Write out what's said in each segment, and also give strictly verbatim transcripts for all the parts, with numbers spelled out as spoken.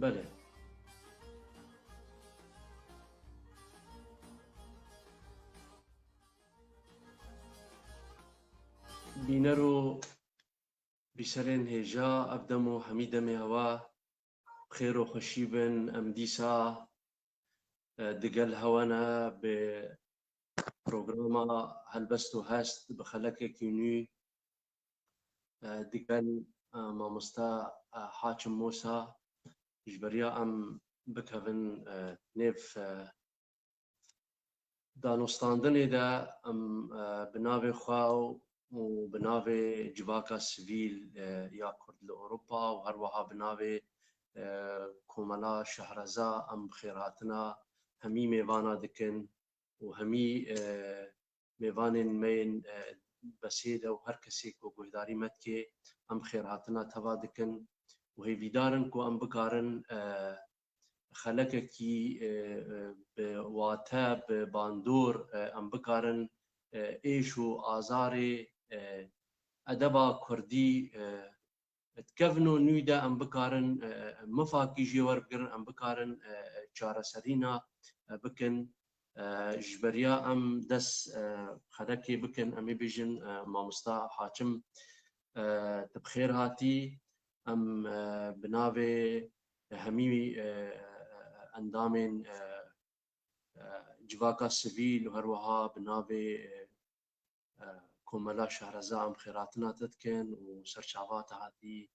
Belê. Bîner û bîserên hêja, ev dem û hemî demê hewa bi xêr û xweşî bin. Em dîsa, e, digel hewe ne bi programa Helbest û Hest bi xelekekî nû, e, digel, e, mamosta, e, Haçim Mosa ji beriya em bikevin, e, nêv, e, danûstandinê de em, e, bi navê xwe û bi navê civaka sivîl, e, ya Kurd li Ewropa û her wiha bi navê, e, Komela Şehreza em xêrhatina hemî mêvana dikin û hemî, e, mêvanên me yên, e, besê de û her kesê ku guhdarî me dike, em xêrhatina teva dikin û hêvîdar in ku em bikarin, e, xelekekî, e, e, bi wate, bi bandor, e, em bikarin, e, êş û azarê, e, edeba kurdî, e, di kevno nû de em bikarin, e, mifakî jê werbigirin, em bikarin, e, çareserîna, e, bikin. E, ji beriya em dest, e, xelekê bikin, em ê bêjin, e, mamosta Haçim, e, tu bi xêr hatî. Em, e, bi navê hemî, e, endamên, e, e, civaka sivîl û her wiha bi navê, e, e, Komela Şehreza em xêrhatina te dikin û serçava te hatî,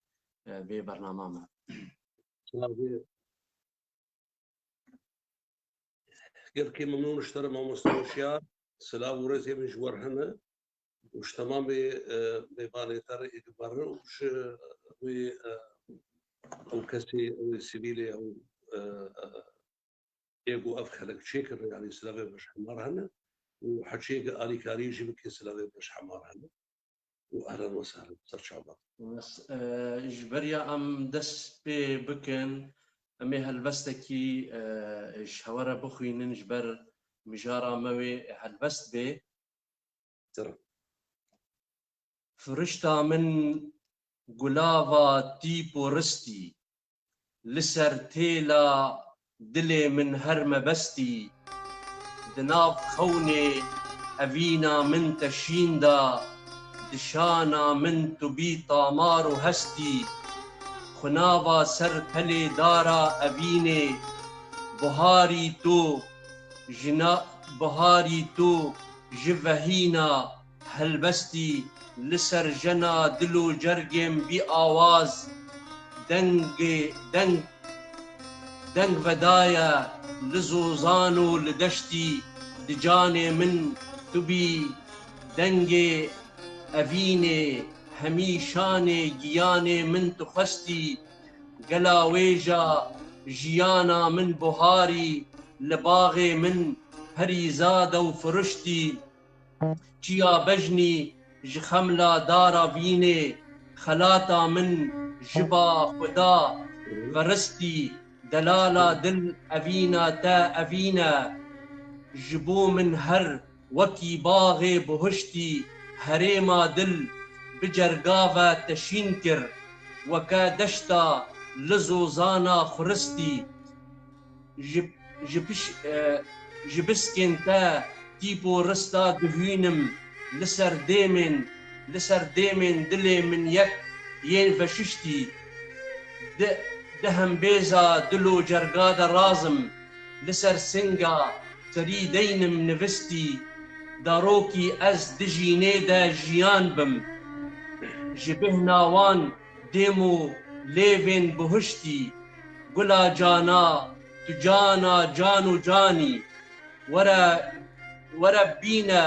e, vê bernama me. Silavê. Gelkî memnûn ji te re mamoste Hoşyar. Silav û rêzê min ji we re hene. Û ji temamê, e, mêvanê te re ê guhdarî û ji wê, e, ew kesê, ew sivîlê, ew, e, e, ê ku ev xelek çêkir, yanî silavê me ji hema re hene û heçê ku alîkarî jî bike silavê me ji hema re hene. Û ehlen we sehlen, ser çava. Bes, e, ji beriya em dest pê bikin, em ê helbestekî, e, ji hewe re bixwînin, ji ber mijara me wê helbest bê. Firişta min gulava tîp û ristî, li ser têla dilê min her mebestî. Di nav xewnê evîna min te şîn da, di şana min tu bî tamar û hestî. Xunava ser pelê dara evînê, buharî tu ji na-, buharî tu ji vehîna helbestî li ser jena dil û cergên bî awaz, dengê, deng, deng vedaye li zozan û li deştî, di canê min tu bî dengê evînê, hemî şanê giyanê min tu xwestî. Gela wêja jiyana min buharî, li baxê min perî zade û firiştî. Çiya bejnî ji xemla dara vînê, xelata min ji ba Xuda veristî. Delala dil evîna te evîne, ji bo min her wekî baxê buhiştî, herêma dil bi cerga ve te şîn kir, weke deşta li zozana xuristî. Ji, ji piş-, e, ji biskên te tîp û rista dihûnim, li ser dêmên, li ser dêmên dilê min yek yên veşiştî. Di, di hembêza dil û cerga de razim, li ser singa serî deynim nivistî, darokî ez di jînê de jiyan bim. Ji bihna wan dêm û lêvên buhiştî, gula cana, tu cana can û canî, were, were bîne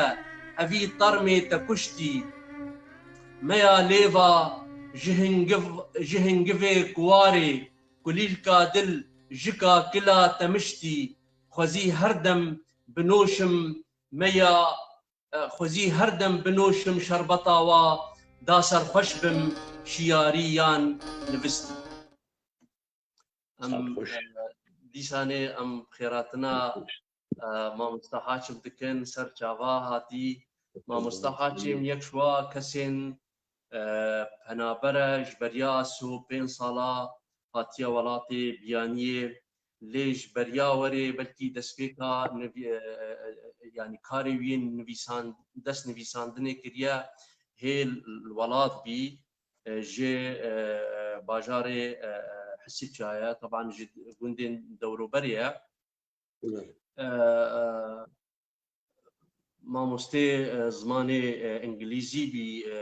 evî termê te kuştî. Meya lêva ji hingiv-, ji hingivê kuwarê, kulîlka dil ji kakila te miştî, xwezî her dem binoşim meya, e, xwezî her dem binoşim şerbeta wa, da serxweş bim şiyarî yan nivistî. Em, Saet xweş. E, dîsanê em xêratina, e, mamosta Haçim dikin, ser çava hatî. Mamosta Haçim yek ji wa kesên, e, penaber e, ji beriya sih û pênc sala hatiye welatê biyaniyê, lê ji beriya werê belkî destpêka nivî-, e, e, e, yanî karê wî yên nivîsan-, dest nivîsandinê kiriye hê li welat bî, e, ji, e, bajarê, e, Hisiçaye, teban ji gundên dewroberê ye. Evet. E, e, Mamostê, e, zimanê, e, îngilîzî bî, e,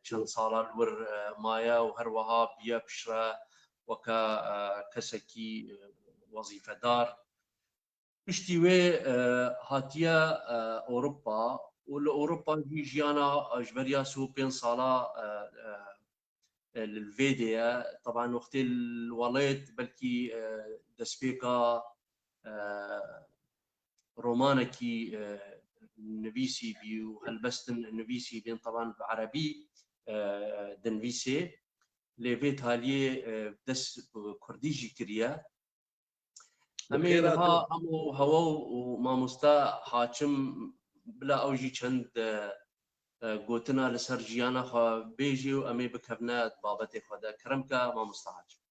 çend sala li wir, e, maye û her wiha bûye piştre weke, e, kesekî, e, wezîfedar. Piştî wê, e, hatiye, e, Ewropa û li Ewropa jî jiyana, e, ji beriya sî û pênc sala, e, e, e, li vê de ye. Teban wextê li welêt belkî, e, destpêka, e, romanekî, e, nivîsî bî û helbestin nivîsî bên teban bi erebî, e, dinivîsê. Lê vê taliyê, e, dest bi kurdî jî kiriye. Em ê niha em û Hewa û mamosta Haçim bila ew jî çend, e, e, gotina li ser jiyana xwe bêjî û em ê bikevine di babetê xwe de. Kerem ke mamosta Haçim.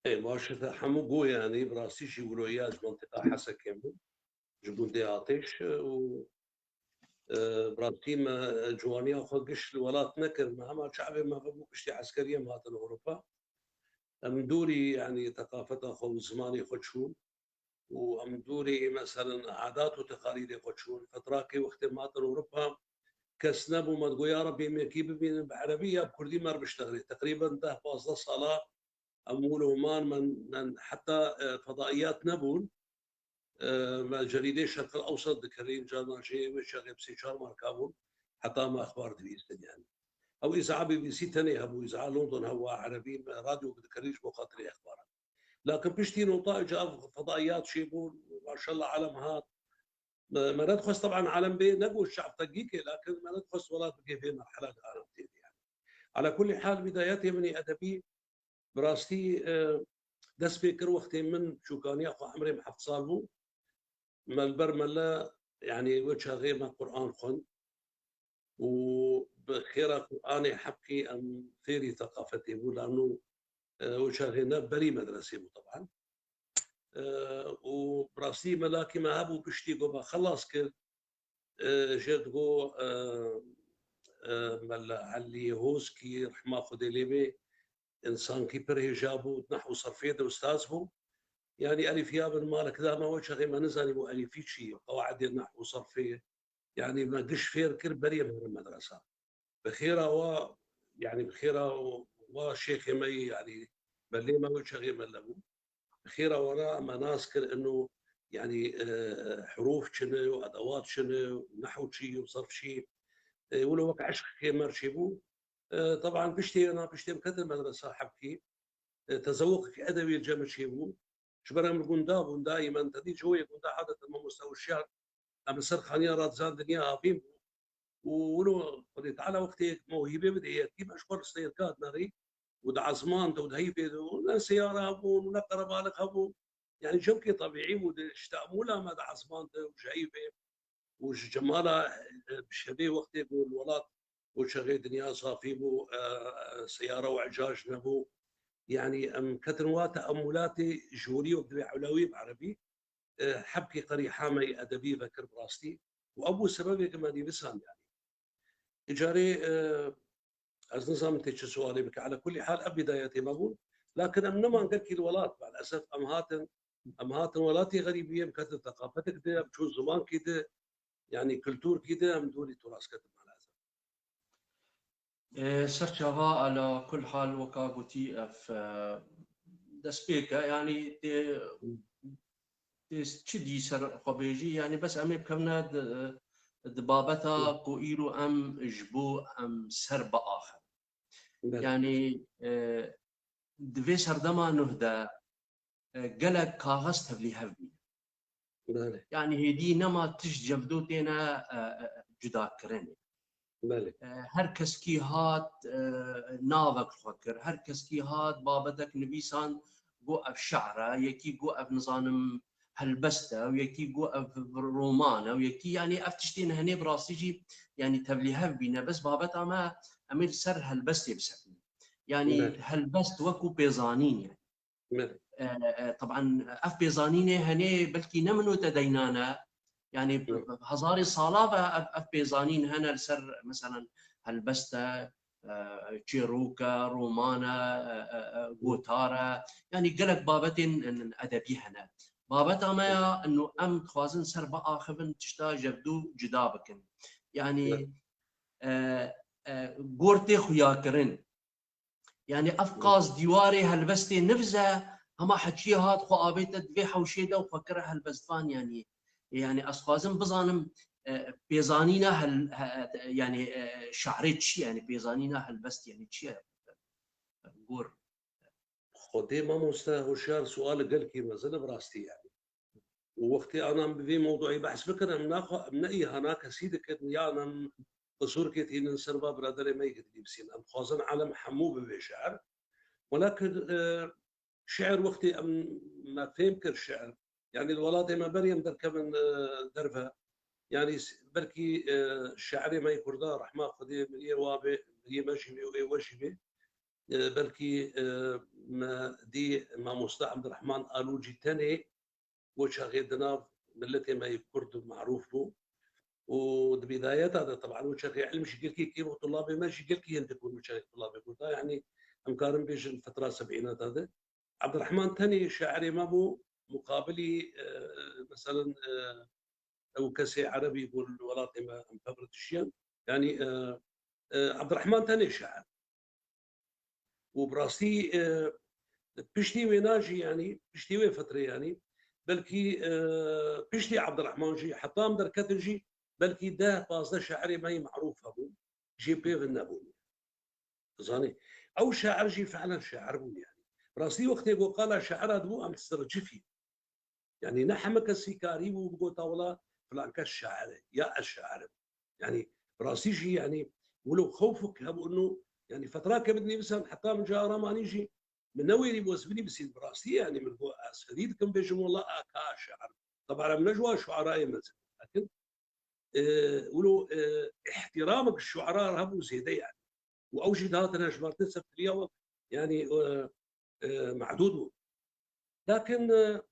Ê, baş e, te hemû got, yanî bi rastî jî wilo ya ji mentiqa Hesekê min, ji gundê Atêş, e, û, e, bi rastî me, e, ciwaniya xwe giş li welat nekir. Me hema çavê me vebû piştî eskeriyê em hatin Ewropa. Em dûrî, yanî, teqafeta xwe û zimanê xwe çûn û em dûrî, meselen, adat û teqalîdê xwe çûn. Fetrakê wextê me hatin Ewropa, kes nebû, me digot, "Ya Rebî, em yekî bibînin bi erebî ya bi kurdî me re biştexilê." Teqrîben deh pazdeh sala em wilo man, me, me heta, e, fedaiyat nebûn. E, me cerîdê Şerqil Ewsat dikirin, carna jê wê çaxê bi sê çar marka bûn, heta me exbar dibîstin yani. Ew îza B B C tenê hebû, îza London hebû, erebî me radyo dikirin ji bo xatirê exbaran. Lakin piştî nota ca ev fedaiyat çêbûn, maşallah alem hat. Me, me nedixwest teban alem bê, ne ku şe'b tegîkê, lakin me nedixwest welat bigê vê merhela de alem tê de yani. Ala kulli hal, bidayetê min ê edebî, bi rastî, e, dest pê kir wextê min çûkaniya xwe, emrê min heft sal bû. Me li ber mele, yanî wê çaxê me Quran xwend û bi xêra Quranê hebkî em fêrî teqafetê bû, lano, e, wê çaxê ne berî medresê bû teban. E, û bi rastî melakî me hebû, piştî ku me xelas kir, e, jê digo, e, e, Mela Elî Hozkî, rehma Xwedê lê bê, însankî pir hêja bû, nehw û serfê de ustaz bû. Yanî elîfiya bin malik da me, wê çaxê me nizanîbû elîfî çi ye, qewaidê nehw û serfê. Yanî me giş fêr kir, berî em herin medresa. Bi xêra wa, yanî bi xêra wa şêxê me yî, yanî belê me wê çaxê mele bû. Bi xêra wana me nas kir ino, yanî, e, hurûf çi ne û edewat çi ne û nehw çi û serf çi. E, wilo wek eşqê me re çêbû. E, teban piştê na piştê em ketin medresa hebkî. E, tezewuqek edewî li cem çêbû. Ji ber em li gunda bûn, daîmen te dî ji wê gunda adeten mamoste Uşyar, em li ser xaniya radizan dinya avîn bû. Û wilo Xwedê Teala wextê yek mewhîbê bide yekî, me ji xwe risteyê dihat nerî û di ezman de û di heyvê de û ne seyara hebûn û ne qerebalix hebû. Yanî cewkê tebîî bû, di, ji teemûla me di ezman de û ji heyvê û ji cemala, e, bi şevê wextê ku li welat û çaxê dinya safî bû, e, e, seyara û ecac nebû. Yanî em ketin wa teemûlatê ji werî wek divê ewlawî bi erebî, e, hebkî qerîha me yê edebî vekir bi rastî. Û ew bû sebebê ke me nivîsand yanî. Îcarê, e, ez nizanim tê çi sualê bike. Ala kulî hal ev bîdayetê me bûn. Lakin em neman gelkî li welat. Maalesef em hatin, em hatin welatê xerîbî, em ketin teqafetek de, em çûn zimankî de, yanî kulturkî de, em dûrî turas ketin maalesef. E, serçava ala kul hal weka gotî ev, e, destpêk e, yanî tê, tê çi dî ser xwe bêjî, yanî bes em ê bikevine di, di babeta ku îro em ji bo em ser biaxin. Belê. Yanî, e, di vê serdema nuh de, e, gelek kaxez tevlî hev bîne. Belê. Yanî hêdî nema tişt cevdo têne, e, e, cudakirinê. Belê. E, her keskî hat, e, navek xwe kir, her keskî hat babetek nivîsand, got ev şe'r e, yekî got ev nizanim helbest e, û yekî got ev roman e, û yekî, yanî ev tiştên henê bi rastî jî, yanî tevlî hev bîne. Bes babeta me, em ê li ser helbestê bisekinin. Yanî Belê. Helbest wekû pêzanîn, yanî. E, e, teban ev pêzanînê henê belkî ne min û te deynan e. Yani hezarê sala ve ev, ev pêzanîn hene li ser, meselen, helbest e, e, çêrok e, roman e, e, e, e, gotar e. Yani gelek babetên, in, edebî hene. Babeta me ya, ino em dixwazin ser biaxivin, tişta ji hevdû cuda bikin. Yani, e, e, gor tê xuyakirin. Yani ev qaz dîwarê helbestê nivize, hema heçiyê hat xwe avête di vê hewşê de û xwe kire helbestvan yani. Yani ez dixwazim bizanim, e, pêzanîna hel-, he-, yani, e, şe'rê çi ye? Yani pêzanîna helbest yani çi ye? Gor. Xwedê mamoste Hoşyar, sual gelkî mezin e bi rastî yani. Û wextê ana em bi vê mewduî behs bikin, em naxwe-, em ne îhana kesî dikin, yan em qisûrkê tînin ser va biraderê me yê dinivîsîn. Em dixwazin alem hemû bibê şe'ir. Welakin, e, şe'ir wextê em me fêm kir şe'ir. Yani li welatê me berî em derkevin, e, derve. Yani s-, belkî, e, şe'irê me yê Kurda, rehma Xwedê, miriyê wa bê, miriyê me jî bê û ê we jî bê. E, belkî, e, me dî mamoste Abdurrahman Alûcî tenê wê çaxê di nav miletê me yê Kurd marûf bû. Û di bidayeta de, teban, wê çaxê ilm jî gelkî kêm û tulabê me jî gelkî hindik bûn wê çaxê tulabê Kurda. Yani em karin bêjin fetra sebînata de. Abdurrahman tenê şairê me bû, muqabilî, e, meselen, e, ew kesê erebî bû li welatê me em pevr dijiyan. Yani, e, e, Abdurrahman tenê şair. Û bi rastî, e, piştî wêna jî, yanî piştî wê fetrê, yanî belkî, e, piştî Abdurrahman jî heta em derketin jî belkî deh pazdeh şairê me yê marûf hebûn, jê pê ve nebûn. Zanî, ew şair jî fi'len şair bûn, yanî. Bi rastî wextê ku qala şaira dibû, em disercifî. Yani ne heme kesî karîbû bigota wela filan kes şair e ya ez şair im. Yani bi rastî jî yani wilo xewfik hebû ino yani fetrake bidinivîsan heta min ca ramanî jî min newêrî bû ez binivîsîn bi rastî yani min got ez fedî dikim bêjim wela a ka şair. Teban em ne ji wan şuarayê mezin. Lakin, e, wilo, e, îhtîramik ji şuara re hebû zêde yani. Û ew jî dihatin hejmartin ser tiliya we yani, e, e, mehdûd bû. Lakin, e,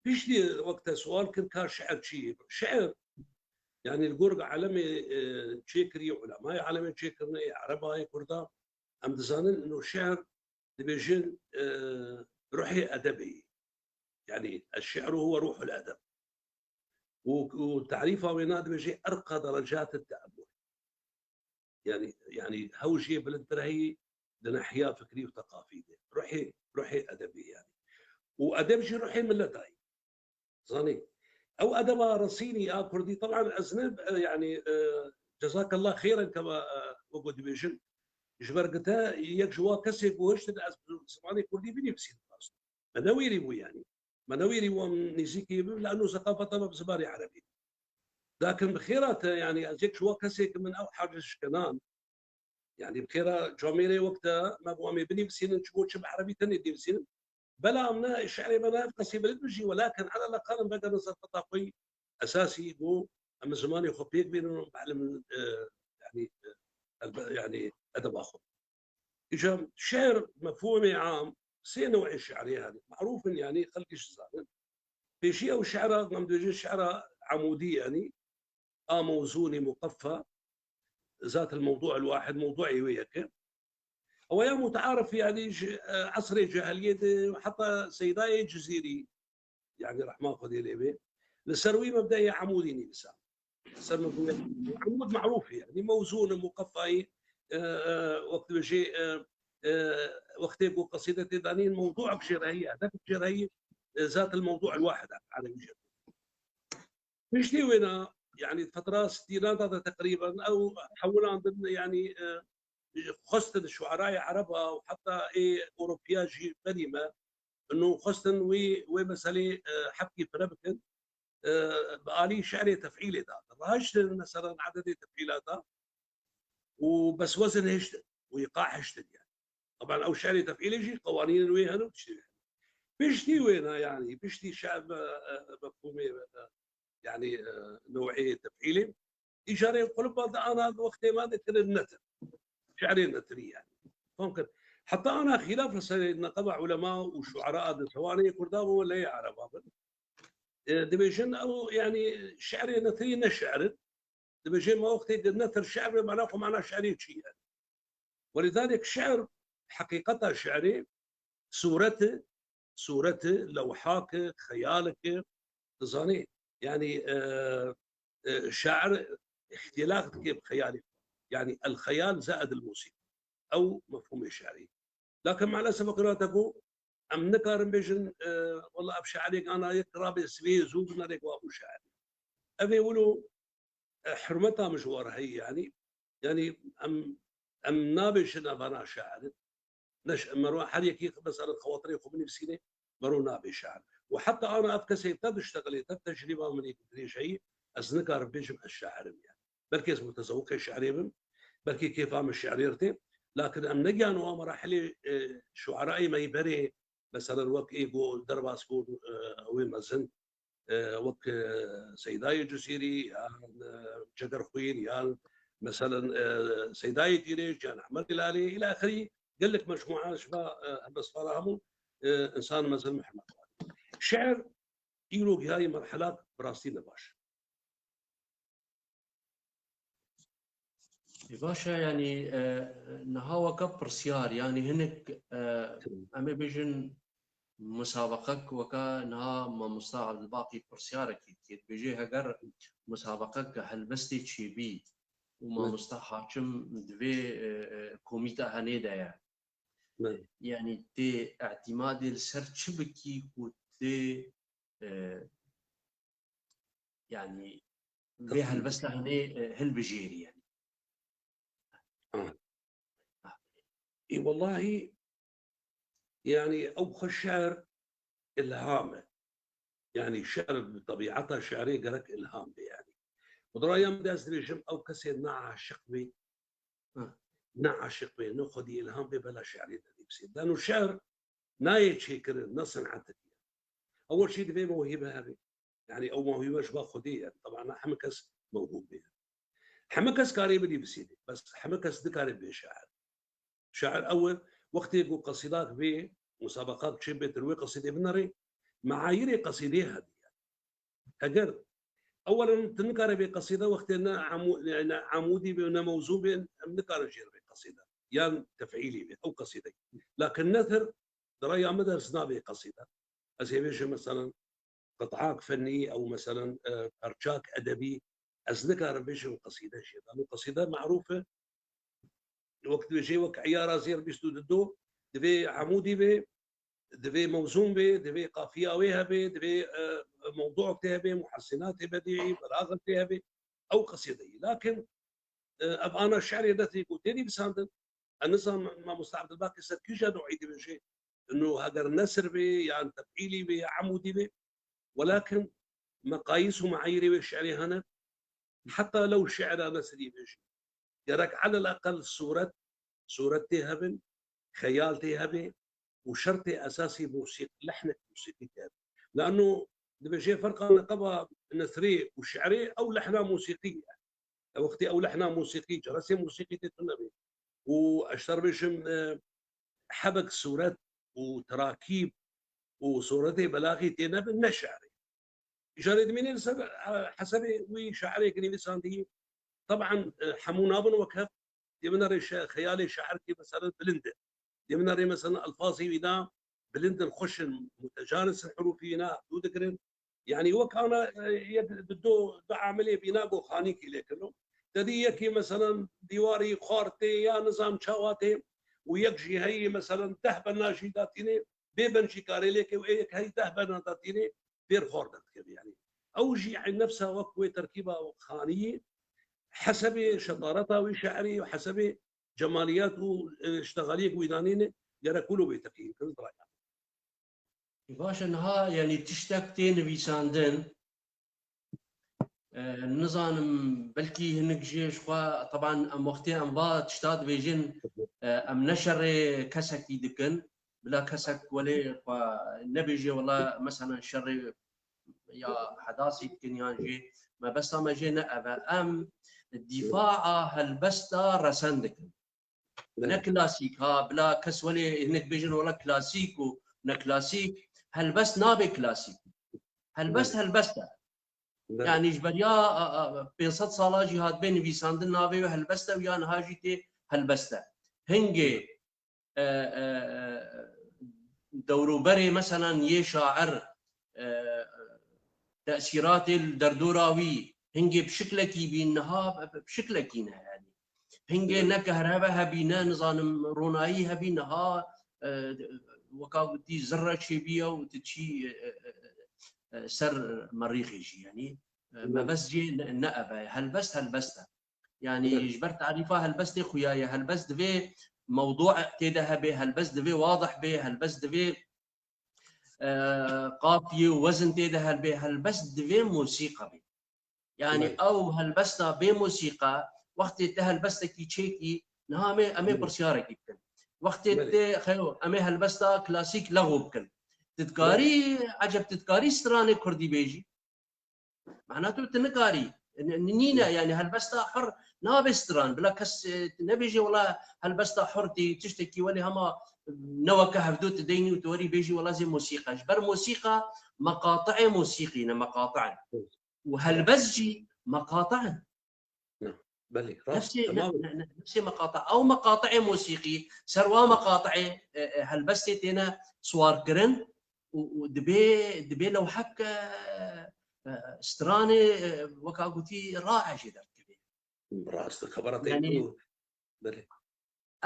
piştî wek te sual kir ka şi'ir çi ye? Şi'ir, yani li gor alemê, e, çêkirî, ulemayê alemê çêkirine, yê Erebayê Kurda, em dizanin ino şi'ir dibêjin, e, ruhê edebê ye. Yani, الشعر هو روح الأدب. Û, û tarîfa wê na dibêje erqa derecatê te'emmul. Yani, yani hew jê bilindtir heyî di nehiya fikrî û teqafî de. Ruhê, ruhê edebê yani. Û edeb jî ruhê milletayî. Zanî. Ew edeba resînî a kurdî, teban ez ne, yani, e, cezakallah xeyran kema, e, wekû dibêjin. Ji ber gite yek ji wa kesê ku hiştin ez bi zimanê kurdî binivîsînim. Me newêrî bû yani. Me newêrî wan nêzîkî bibin, lano zeqafeta me bi zimanê erebî. Lakin bi xêra te, yani ez yek ji wan kesê ki min ew hacî şikenan, yani bi xêra camêrê wek te me bi wan ê binivîsînin, çi bo çi bi erebî tenê dinivîsînin. Bela em ne şi'rê me ne ev qesê bilind bijî, welakin eleleqal em vegerin ser xeta xwe yî esasî bo em zimanê xwe pêk bînin û bielimin, e, yani, e, elbe-, yani edeba xwe. Îca şi'r mefhûmê am sê new'ê şi'rê hene. Marûf in, yanî xelk jî zanin. Pêşî ew şi'ra, em dibêjin şi'ra emûdî, yanî a mewzûnî muqeffa, zat el mewdû el wahid, mewdû'ê wê yek e. Ew ya mutearif, yanî ji, e, esrê cahiliyê de heta Seydayê Cizîrî, yani rehma Xwedê lê bê, li ser wî mebdeyê emûdî nivîsa. Ser mebdeyê emûd marûf e, yani mewzûn e, muqeffayî, e, e, wek dibêjê, e, e, wextê ku qesîde tê danîn, mewdû'ek jê re heye, hedefek jê re heye, e, zat el mewdû el wahid e, erebî jê. Piştî wêna, yani fetra sitînata de teqrîben ew hewilandin, yani, e, xwestin şuarayê ereba û heta ê Ewropiya jî berî me, ino xwestin wî, wê meselê, e, hepkî pire bikin, e, bi alî şi'rê tef'îlê de. Rahiştin, meselan, ededê tef'îlata û bes wezin hiştin û îqa hiştin yani. Teban ew şi'rê tef'îlê jî qewanînên wê hene û tiştê wê hene. Piştî wêna yani, piştî şi'r, e, e, mefhûmê, e, yani, e, new'ê tef'îlê, îcarê qulip de ana wextê me dikirin netir. Şi'rê netirî yani. Fam kir. Heta ana xîlaf li ser neqeba ulema û şuera di tewanê Kurda bû, lê Ereba bin. E, dibêjin ew, yanî şi'rê netirî ne şi'r in. Dibêje ma wextê di netir şi'r be, mana xwe mana şi'rê çi ye? Welidalik şi'r, heqîqeta şi'rê sûret e, sûret e, lewhak e, xeyalek e, dizanê. Yanî, e, e, şair îxtîlax dike bi xeyalê. Yanî el-xeyal zaid el-musîqî. Ew mefhûmê şi'rî. Lakin maalesef wekî te got, em nikarin bêjin, e, wela ev şairek ana yek rabe sibê zû binere ku ew şair. Ev ê wilo, e, hurmeta min ji we re heye, yanî, yanî em, em nabêjin ev ana şair in. Neş-, mero her yekî mesela xewatirê xwe binivîsîne, mero nabê şair. Û heta ana ev kesê te diştexilê, te tecrîba min ê dirêj heyî, ez nikarim bêjim ez şair im yani. Belkî ez mutezewqê şi'rê bim, belkî kêfa min şi'rê re tê. Lakin em negiyan wa merahilê, e, şuerayê me yê berê, mesela wek ê ku derbas bûn, e, wê mezin, e, wek, e, Seydayê Cizîrî, yan, e, Cegerxwîn, yan, mesela, e, Seydayê Tîrêj, yan Emer Gilalê, îla axirî gelek mecmûa ji va, e, helbestvala hemû, e, însan mezin Mihemed Xalid. Şi'r îro gihayî merhelak bi rastî ne baş. Ê, baş e, yanî, e, niha weke pirsyar, yanî hinek, e, Tabii. em ê bêjin musabeqek weke niha mamosta Evdilbaqî pirsyarek dikir. Dibêje heger musabeqek helbestê çêbî û Evet. mamosta Haçim divê, e, e, komîta henê de ye. Evet. Yanî tê îtîmadê li ser çi bikî ku tê, e, yanî vê Katılıyorum. helbesta henê, e, hilbijêrî yanî. Ha. Ê, wellahî, yanî ew xwe şi'r ilham e. Yanî şi'r bi tebîeta şi'rê gerek ilham be yanî. Bi raya min de ez dibêjim ew kesê ne aşiq be, Ha. ne aşiq be, ne xwedî ilham be, bela şi'rê nedivîsê. Lano şi'r nayê çêkirin, ne sinetek e. Ew jî divê mewhîbe hebe. Yanî ew mewhîbe ji ba xwedê ye. Teban ne heme kes mewhûb be. Heme kes karê bidivîsîne. Bes heme kes nikare bê şair. Şair ew e, wextê ku qesîdak bê, musabeqak çê bê, tu wê qesîdê binere, meayirê qesîdê hebe. Heger ewelen tu nikare bê qesîde wextê ne amû-, ne amûdî bê, ne mewzû bê, em nikarin jê re bê qesîde. Yan tefîlî bê, ew qesîde. Lakin netir, di raya min de ez nabê qesîde. Ez ê bêjim, meselen, qit'ak fennî ew, meselen, e, perçak edebî, ez nikarim bêjim qesîde jê. Lano qesîde merûf e, wek dibêjê, wek Eyara Zêr bîst û du, divê emûdî bê, divê mewzûn bê, divê qafiya wê hebe, divê, e, mewdûek tê hebe, muhesînatê bedîî, belaxek tê hebe. Ew qesîde ye. Lakin, e, ev ana şi'rê netirî ku tê nivîsandin, ez nizanim mamosta Evdilbaqî ser kîja newî dibêje. Ino heger nesir bê, yan tefîlî bê, ya emûdî bê. Welakin meqayîs û meayîrê wê şi'rê hene. Heta lew şi'ra nesirî bêjî, gerek elel eqel sûret, sûret tê hebin, xeyal tê hebe û şertê esasî mûsîq-, lehnek mûsîqî tê hebe. Lano dibêje ferqa neqeba nesrê û şi'rê ew lehna mûsîqî ye. Wextê ew lehna mûsîqî, ceresê mûsîqî tê tune bê. Û ez ji te re bêjim, e, hebek sûret û terakîb û sûretê belaxî tê nebin, ne şi'rê. Îcarê dimînê li ser, e, hesebê wî şairek nivîsandî. Teban, e, hemû nabin wek hev. Dê binere şe-, xeyalê şairkî, meselen, bilind e. Dê binere, meselen, elfazê wî na bilind in, xweş in, mutecanis in, hurûfê wî na hevdû digirin. Yanî wek ana, e, yek di do, du amilê bîna go xanîkî lê kirino. Te dî yekî, meselen, dîwarî xwar tê ya nizam çawa tê û yek jî heyî, meselen, deh bena jî datînê, bê ben jî karê lê ke û ê yek heyî deh bena datînê, bêr xwar derdikeve yanî. Ew jî eyn nefsa wek wê terkîba xanî yî, hesebê şetareta wî şi'rî û hesebê cemaliyet û, e, ştexaliyek wî danîne, gerek wilo bê teqîn kirin, bi raya min. Baş e, niha, yanî tiştek tê nivîsandin, e, nizanim, belkî hinek jê ji xwe, teban em wextê em va tişta dibêjin, e, em ne şerê kesekî dikin, bila kesek welê xwe nebêje, wela, meselen, şerê ya Hedasî dikin yan jê, mebesta me jê ne ev e. Em dîfaa helbesta resen dikin. ne klasîk ha, bila kes welê hinek bêjin wela klasîk û ne klasîk, helbest nabe klasîk. Helbest helbest e. Yanî ji beriya, a, a, pênc sed sala jî hatibê nivîsandin navê wê helbest e û ya niha jî tê helbest e. Hingê, e, e, e, dewroberê meselen yê şair, e, tesîratê li derdora wî hingê bi şiklekî bîn, niha bi, bi şiklekî ne yanî. Hingê ne kehrewe hebî, ne nizanim ronayî hebî, niha, e, weka gotî zirre çêbîye û tu çî, e, e, e, e, ser merîxê jî yanî. E, mebest jê ne, ne ev e. Helbest helbest e. Yanî ji ber tarîfa helbestê xuya ye. Helbest divê mewdû tê de hebe, helbest divê wadih bê, helbest divê, e, qafiyê û wezin tê de hebe, helbest divê mosîqa bê. Yanî ew helbesta bê mosîqa, wextê te helbestekî çêkî, niha em ê, em ê pirsyarekî bikin. Wextê te xeyo, em ê helbesta klasîk lexo bikin. Tu dikarî, eceb tu dikarî stranê kurdî bêjî? Mana tu, tu nikarî. N-, n-, nîne, yanî helbesta hur nabe stran. Bila kes, e, nebêje wela helbesta hur tê tiştekî welê hema ne weke hevdo tu deynî û tu werî bêjî wela zê mosîqa. Ji ber mosîqa, meqati'ê mosîqî ne, meqati' in. Û helbest jî meqati' in. Belê, rast, nefsê, ne, tamam. Ne, ne, nefsê meqati'. Ew meqati'ê mosîqî, ser wa meqati'ê, e, e, helbestê têne siwarkirin û, û dibê, dibê lewhek, e, e, stranê, e, weka gotî, rae jê derdikeve. Rast, xebera te yanî, ku, belê.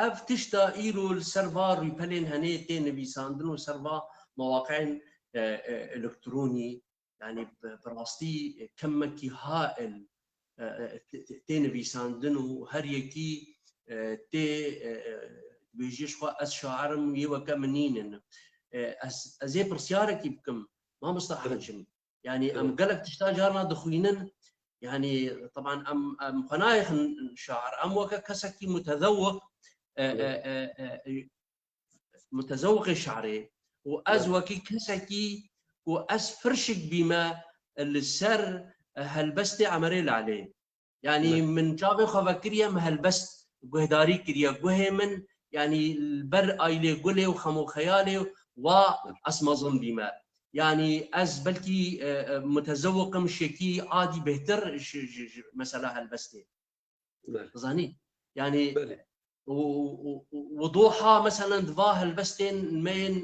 Ev tişta îro li ser va rûpelên henê tê nivîsandin û ser va mewaqi'ên, e, e, elektronî, yanî bi, bi rastî kemekî hail, e, e, tê, tê, tê nivîsandin û her yekî, e, tê, e, e, dibêjî ji xwe ez şair im, yê weke min nînin. E, ez, ez ê pirsyarekî bikim, mamosta Hakim. Yanî em gelek tişta carna dixwînin. Yanî, teban em, em xwe nayêxin şair. Em weke kesekî mutezewiq, e, e, e, e, mutezewiqê şi'rê û ez wekî kesekî ku ez firşik bîme li ser, e, helbestê Emerê Lalê. Yanî min çavê xwe vekiriye, min helbest guhdarî kiriye. Guhê min, yanî li ber Aylê Gulê û Xemo Xeyalê wa ez mezin bîme. Yanî ez belkî, e, e, mutezewiq im, şekî adî bêhtir ji, ji, ji mesela helbestê. Dizanî? Yanî û, û, û, û, wudûha, meselen, di va helbestên me yên,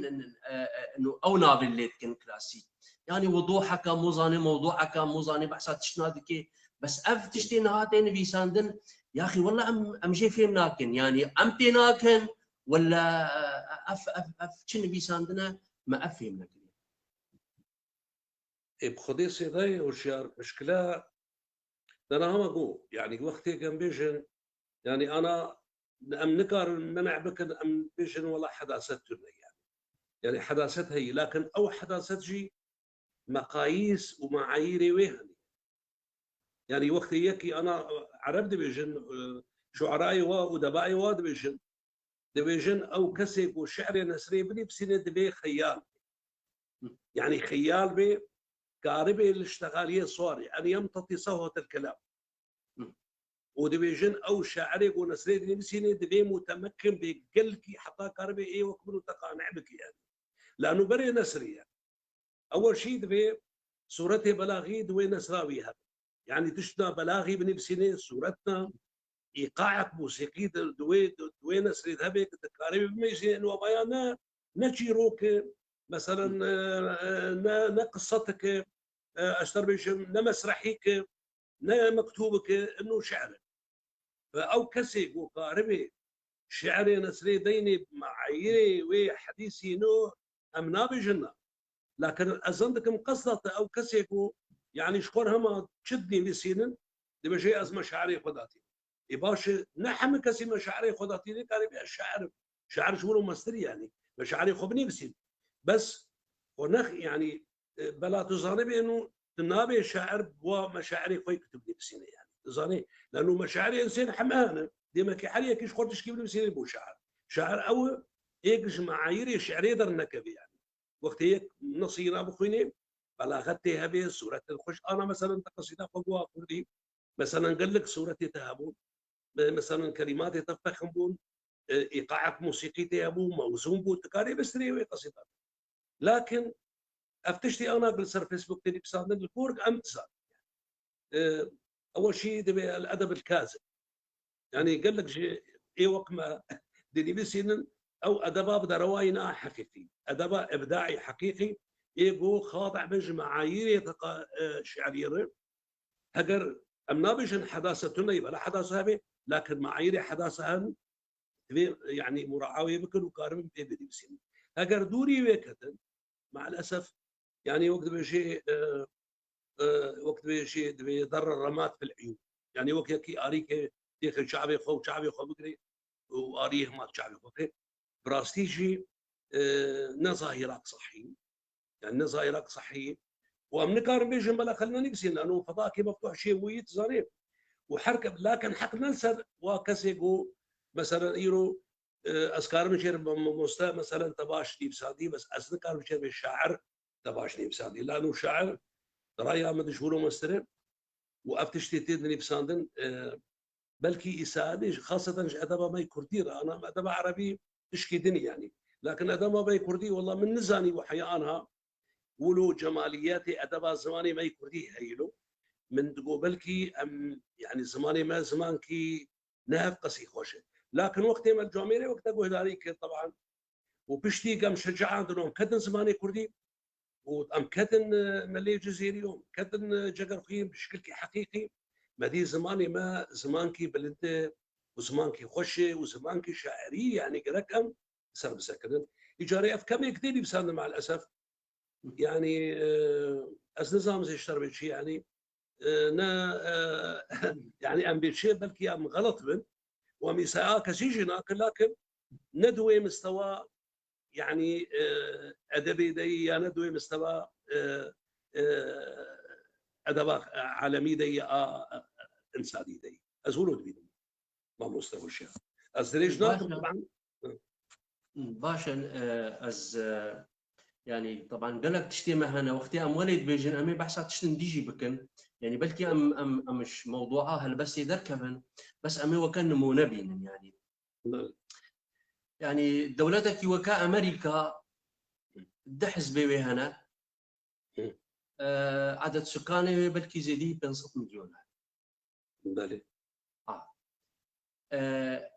e, e, no, ew navê lê dikin klasîk. Yanî wudûheke, mozanê mewdûeke, mozanê behsa tiştna dike. Bes ev tiştê niha tê nivîsandin, yaxî, wela em, em jê fêm nakin. Yanî em tê nakin, wela, e, ev, ev, ev çi nivîsandine, me ev fêm nekiriye. Ê, bi Xwedê sêdayê hişyar pişkila dana hema got. Yanî wextê em bêjin, yanî ana em nikarin men'a bikin, em bêjin wela hedaset tune yanî. Yanî hedaset heye, lakin ew hedaset jî meqayîs û meayîrê wê hene. Yanî wextê yekî ana, e, ereb dibêjin, e, şuerayê wa û debaê wa dibêjin, dibêjin ew kesê ku şi'rê nesrê binivîsîne divê xeyal be. Yanî xeyal be, karibê li ştexaliyê swarê, en yemteti sehwetel kelam. Û dibêjin ew şairê ku nesrê dinivîsîne divê mutemekin be, gelkî heta karibê ê wek min û te qane bike yanî. Lano berê nesrî ye. Ewel jî divê sûretê belaxî di wê nesra wî hebe. Yanî tiştna belaxî binivîsîne, sûretna, îqaek musîqî di, di wê, di, di wê nesrê de hebe ku dikarê bimêjê, ino vaya ne, ne çîrok e, meselen, e, e, ne, ne qisetike, e, ez te bêjim, ne mesrehîk e, ne mektûbik e, ino şi'r e. Ve ew kesê ku karibê şi'rê nesrê deynê bi meayîrê wê hedîsî no, em nabêjin na. Lakin ez zan dikim qesda te ew kesê ku, yanî ji xwe re hema çi dinivîsînin, dibêje ez meşairê xwe datînim. Ê baş e, ne hemî kesî meşairê xwe datîne, karê bê ez şair im. Şair ji wir û mestir yanî. Meşairê xwe binivîsîn. Bes xwe nex-, yanî, e, bela tu zanibê ino tu nabê şair bi wa meşairê xwe ku tu binivîsîne yanî. Tu zanî, lano meşairê insên heme hene. Demekî her yekî ji xwe tişkî binivîsîne bo şair. Şair ew e, êk ji meayîrê şi'rê dernekeve yanî. Wextê yek nesî na bixwînê, belaxet tê hebe, sûretên xweş. Ana, meselen, te qesîda xwe goha kurdî, meselen, gelek sûretê te hebûn, me-, meselen, kelîmatê te fexm bûn, e, îqaek musîqî tê hebû, mewzûn bû, dikarê bistirê wê qesîdan. Lakin ev tiştê ana li ser Facebook tê nivîsandin, li gor em dizanin. E, Ewil şî divê el edeb el kazib. Yani gelek ji ê wek me dinivîsînin, ew edeba bi derewayî na heqîqî. Edeba ibdaî heqîqî, ê ku xadi'e bin ji meayîrê teqa-, e, şi'rî re. Heger em nabêjin hedase tune ye, bela hedase hebe, lakin meayîrê hedase hen, divê, yani, muraawê bikin û karibin pê binivîsînin. Heger dûrî wê ketin, maalesef, yani, wek dibêjê, e, e, wek dibêjê, divê derre remat fil eyûn. Yani, wek yekî arîkê têxe çavê xwe û çavê xwe bigirê û arî hema çavê xwe bigirê. Bi rastî jî, e, ne zahîrak sehî. Yani ne zahîrak sehî. Û em nikarin bêjin bela xelina nivîsîn, lano fedakê meftuh çê bûyî dizanê. Û her ke-, lakin heq ne li ser wa kesê ku, meselen, îro, e, ez karim jêr mamoste, meselen, te baş nivîsandî, bes ez nikarim jêr bê şair te baş nivîsandî. Lano şair, raya min dijwiro mestir e. Û ev tiştê tê dinivîsandin, e, belkî îsaanî, xaseten ji edeba me yê kurdî re, ana edeba erebî tişkî din e, yanî. Lakin edeba me yê kurdî, wela min nizanî û heya anha wilo cemaliyetê edeba zimanê me yê kurdî heyî lo. Min digo belkî em, yanî zimanê me zimankî ne hev qesî xweş e. Lakin wextê me li camêrê wek te guhdarî kir, teban, û piştî gem şecaandin û em ketin zimanê kurdî û em ketin, e, melê Cizêrî û em ketin, e, Cegerxwîn bi şikilkî heqîqî. Me dî zimanê me zimankî bilind e û zimankî xweş e û zimankî şairî, yanî gerek em ser bisekinin. Îcarê ev kemêk tê nivîsandin maalesef. Yani, e, ez nizanim zê ji te re bê çi, yani, e, ne, e, yani em bê çi, belkî em xelet bin. Û em îsaya kesî jî nakin, lakin ne di wê mistewa, yani, e, edebê de yî ya ne di wê mistewa, e, e, edeba, e, alemî de yî, a, e, e, însanî de yî. Ez wilo dibînim. Mamoste Hoşyar. Ez dirêj nakim, teban. Baş e, e, ez, e, yani, teban gelek tiştê me hene. Wextê em welê dibêjin, em ê behsa tiştin dî jî bikin. Yani, belkî em, em, em ji mewdua helbestê derkevin, bes em ê weke nimûne bînin, yani. Belê. Yani, dewletekî weke Amerîka, du hizbê wê hene. Hı. E, edet sukanê wê belkî zêdî pênc sed milyon e. Belê. Ha. E,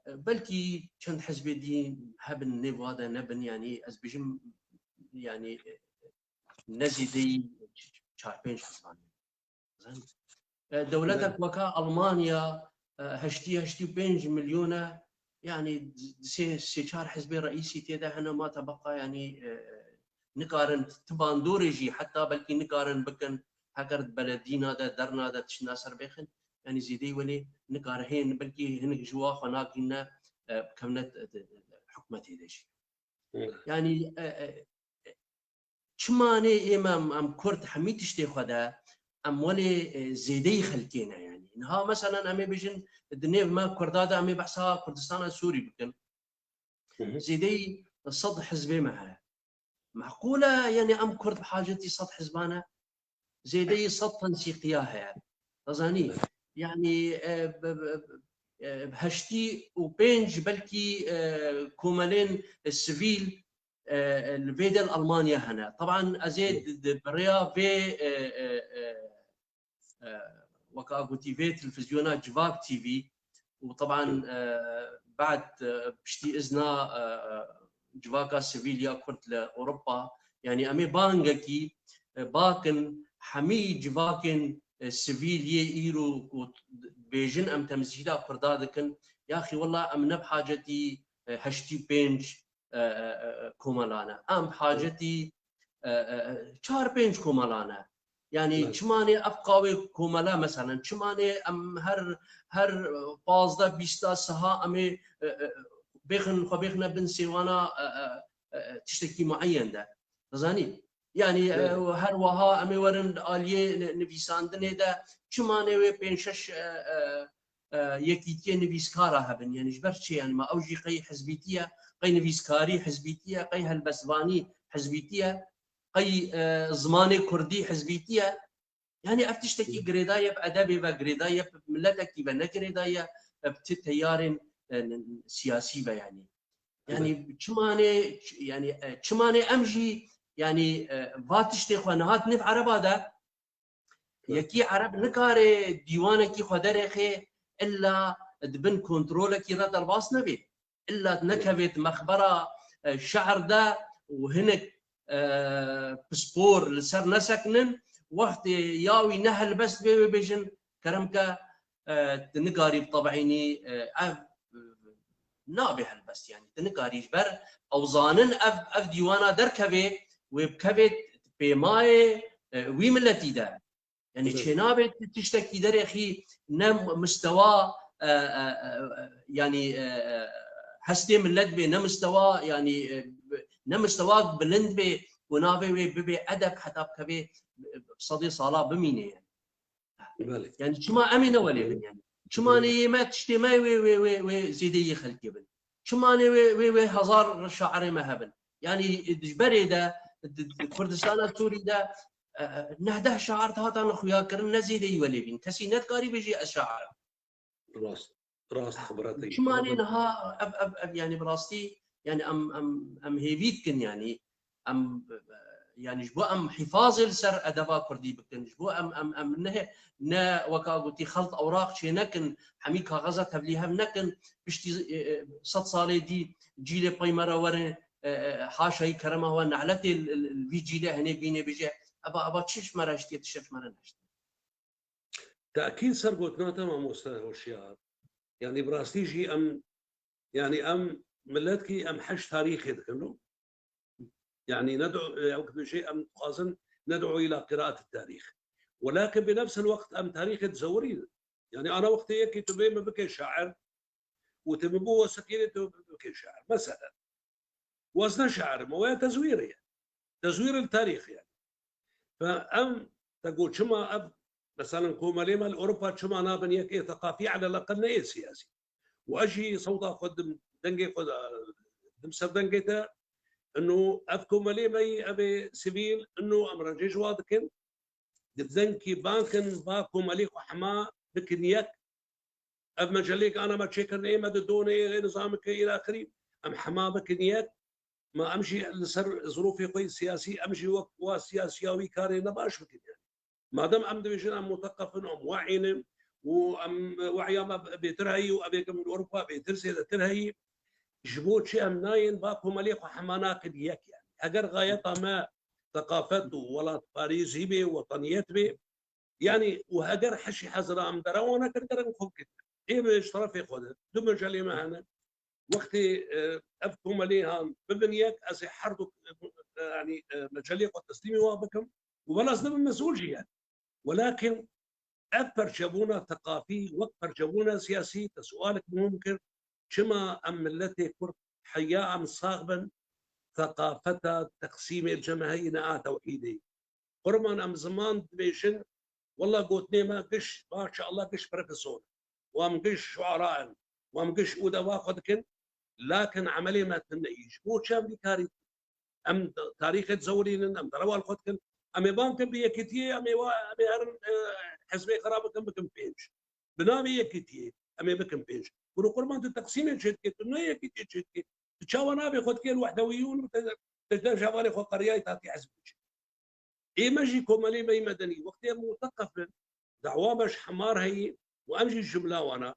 belkî çend hizbê dî hebin nêva de nebin, yanî ez bijim, yanî, e, ne zêdeyî çar pênc hizban e. Zanî? E, dewletek Belê. Weka Almanya, e, heştî, heştî û pênc milyon e, yanî sê, sê çar hizbê reîsî tê de hene, ma tebeqa, yanî, e, nikarin ti bandorê jî heta belkî nikarin bikin, heger di beledîna de, derna de tiştna ser bêxin, yanî zêdeyî welê nikare hên, belkî hinek ji wa xwe nagihîne, e, bikevne, e, hikûmetê de jî. Hı. Yanî, e, e, çima nê ê me em, em Kurd hemî tiştê xwe de em welê, e, zêdeyî xelkê ne, yanî. Niha meselen em ê bêjin di nêv me Kurda de em ê behsa Kurdistana Sûrî bikin. Hı hı. Zêdeyî sed hizbê me heye. Meqûl e, yanî em Kurd bi hacetî sed hizban e? Zêdeyî sed tensîqiya heye. Dizanî? Evet. Yanî, e, bi, bi, e, bi heştî û pênc belkî, e, komelên, e, sivîl, e, e, li vê de li Almanya hene. Teban ez ê Hı. di, di bi rêya vê, e, e, e, e, weka gotî vê televîzyona Civak T V û teban, Hı. e, bad, e, piştî izna, e, e, civaka sivîl ya Kurd li Ewropa, yanî em ê bangekî, e, bakin hemî civakên, e, sivîl yê îro ku bêjin em temsîla Kurda dikin, yaxî wela em ne bi hacetî, e, heştî pênc, e, e, e, komelan e. Em bi hacetî, e, e, e, çar pênc komelan e. Yanî Evet. çima nê ev qawê komela, meselen, çima nê em her, her pazdeh bîsta siha em ê, e, e, bêxin, xwe bêxine bin sêwana, e, e, e, tiştekî mueyen de. Dizanî? Yanî, e, Evet. her wiha em ê werin aliyê ni-, nivîsandinê de çima nê wê pênc şeş, e, e, e, yekîtiyê nivîskara hebin. Yanî ji ber çi? Yanî ma ew jî qey hizbîtî ye, qey nivîskarî hizbîtî ye, qey helbestvanî hizbîtî ye, qey, e, zimanê kurdî hizbîtî ye. Yanî ev tiştekî Hı. girêdayî ye bi edebê ve, girêdayî ye bi miletekî ve, ne girêdayî ye bi ti teyarên, e, n-, siyasî be, yanî. Yanî çimanê, ç-, yanî, e, çimanê em jî, yanî, e, va tiştê xwe nihat nêv ereba de, yekî ereb nikare dîwanekî xwe derêxê illa di bin kontrolekî re derbas nebe. Illa nekevêt mexbera, e, şehr de û hinek, e, pispor li ser nesekinin, wextê ya wî ne helbest bê wê bêjin, kerem ke, e, tu nikarî bi tebînî, e, ev, e, nabe helbest, yanî tu nikarî ji ber ew zanin ev, ev dîwana derkevê, wê bikevê pêmayê, e, wî miletî de. Yanî Evet. çênabe tu tiştekî derêxî ne mistewa, e, e, e, e, yanî, e, e, hestê millet bê, ne mistewa, yanî, e, ne mistewa bilind bê ku navê wê bibê edeb heta bikevê, e, sedê sala bimîne. Belê. Yanî çima em ê ne welê bin yanî? Çima Belê. nê yê me tiştê me wê, wê, wê, wê zêdeyî xelkê bin? Çima nê wê, wê, wê hezar şairê me hebin? Yanî di ji berê de, di, di Kurdistana Sûrî de, e, e, neh deh şair hatan xuya kirin, ne zêdeyî welê bîn. Kesî nedikarî bêjî ez şair im. Rast, rast xibretê. Çima nê niha ev, ev, ev, yanî bi rastî, yanî em, em, em hêvî dikin, yanî em, e, yanî ji bo em hîfazê li ser edeba kurdî bikin, ji bo em, em, em ne, ne weka gotî xelt ewraq çê nekin, hemî kaxeza tevlîhev nekin, piştî, e, e, sed salê dî cîlê pey me re werin, e, e, haşayî kerema we neletê li, li, li vî cîlê henê bînê bêje, eva, eva çi ji me re hiştiye, tiştek ji me re nehiştiye. Tekîd ser gotina te mamoste Hoşyar. Yanî bi rastî jî em, yanî em miletkî em heş tarîxê dikin û yanî ned'u, ew dibêje em dixwazin ned'u îla qiraet tarîx. Welakin bi nefs el weqt em tarîxê dizewirînin. Yanî ana wextê yekî tu bê min bike şair û tu min bo wesekînê tu bike şair. Mesela, wezne şair, me waya tezwîr ye. Tezwîr el tarîx yani. Fe em te got çima ev, mesela komelê me li Ewropa çima nabin yek ê teqafî, alel eqel ne ê siyasî. Û ez jî sewta xwe dim, dengê xwe de, dim ser dengê te, ino ev komelê me yî, ev ê sivîl, ino em recê ji wa dikin. Di dengkî bankin, va komelê xwe hema bikin yek. Ev mecelêk ana me çêkirin, ê me di donê, ê nizamike, îlaxirî. Em hema bikin yek. Ma em jî li ser zirûfê xwe yê siyasî, em jî wek wa siyasiya wî karê ne baş bikin yani. Madem em dibêjin em muteqef in, em we'î ne û em we'ya me bêtir heyî û evêkim li Ewropa bêtir zêdetir heyî, ji bo çi em nayên va komelê xwe hema nakin yek yani? Heger gayeta me teqafet û welatparêzî bê, wetaniyet bê, yani û heger heşî hezira em derewa nekin, derin xwe bikin. Ê me ji terefê xwe de, du mecelê me hene. Wextê, e, ev komelê han bibin yek, ez ê her du, e, yani, e, mecelê xwe teslîmî wan bikim û bela ez nibim mesûl jî yani. Welakin ev perçebûna teqafî wek perçebûna siyasî te sualek muhim kir, çima em miletê Kurd heya em sax bin, teqafeta teqsîmê li cem heyî ne a tewhîdê. Qurban em ziman dibêjin, wela gotinê me giş, maşallah giş profesor, û em giş şuara in, û em giş û deva xwe dikin, lakin emelê me tune yî. Ji bo çi em vî karî dikin? Em tarîxê dizewirînin, em derewa li xwe dikin. Em ê ban kin bi yekîtiyê, em ê wa, em ê herin, e, hizbê xwe rabikin, bikin pênc. Bi navê yekîtiyê, em ê bikin pênc. Kuro qurban tu teqsîmê çêdikê, tu ne yekîtiyê çêdikê. Tu çawa navê xwe dikê li wehdewiyûn û te, te, te ji hevalê xwe qeriyayî tatî hizbê çêdikê. Ê me jî komelê me yî medenî, wextê em muteqef in, dawa me ji hemar heyî û em jî ji cumla wan a.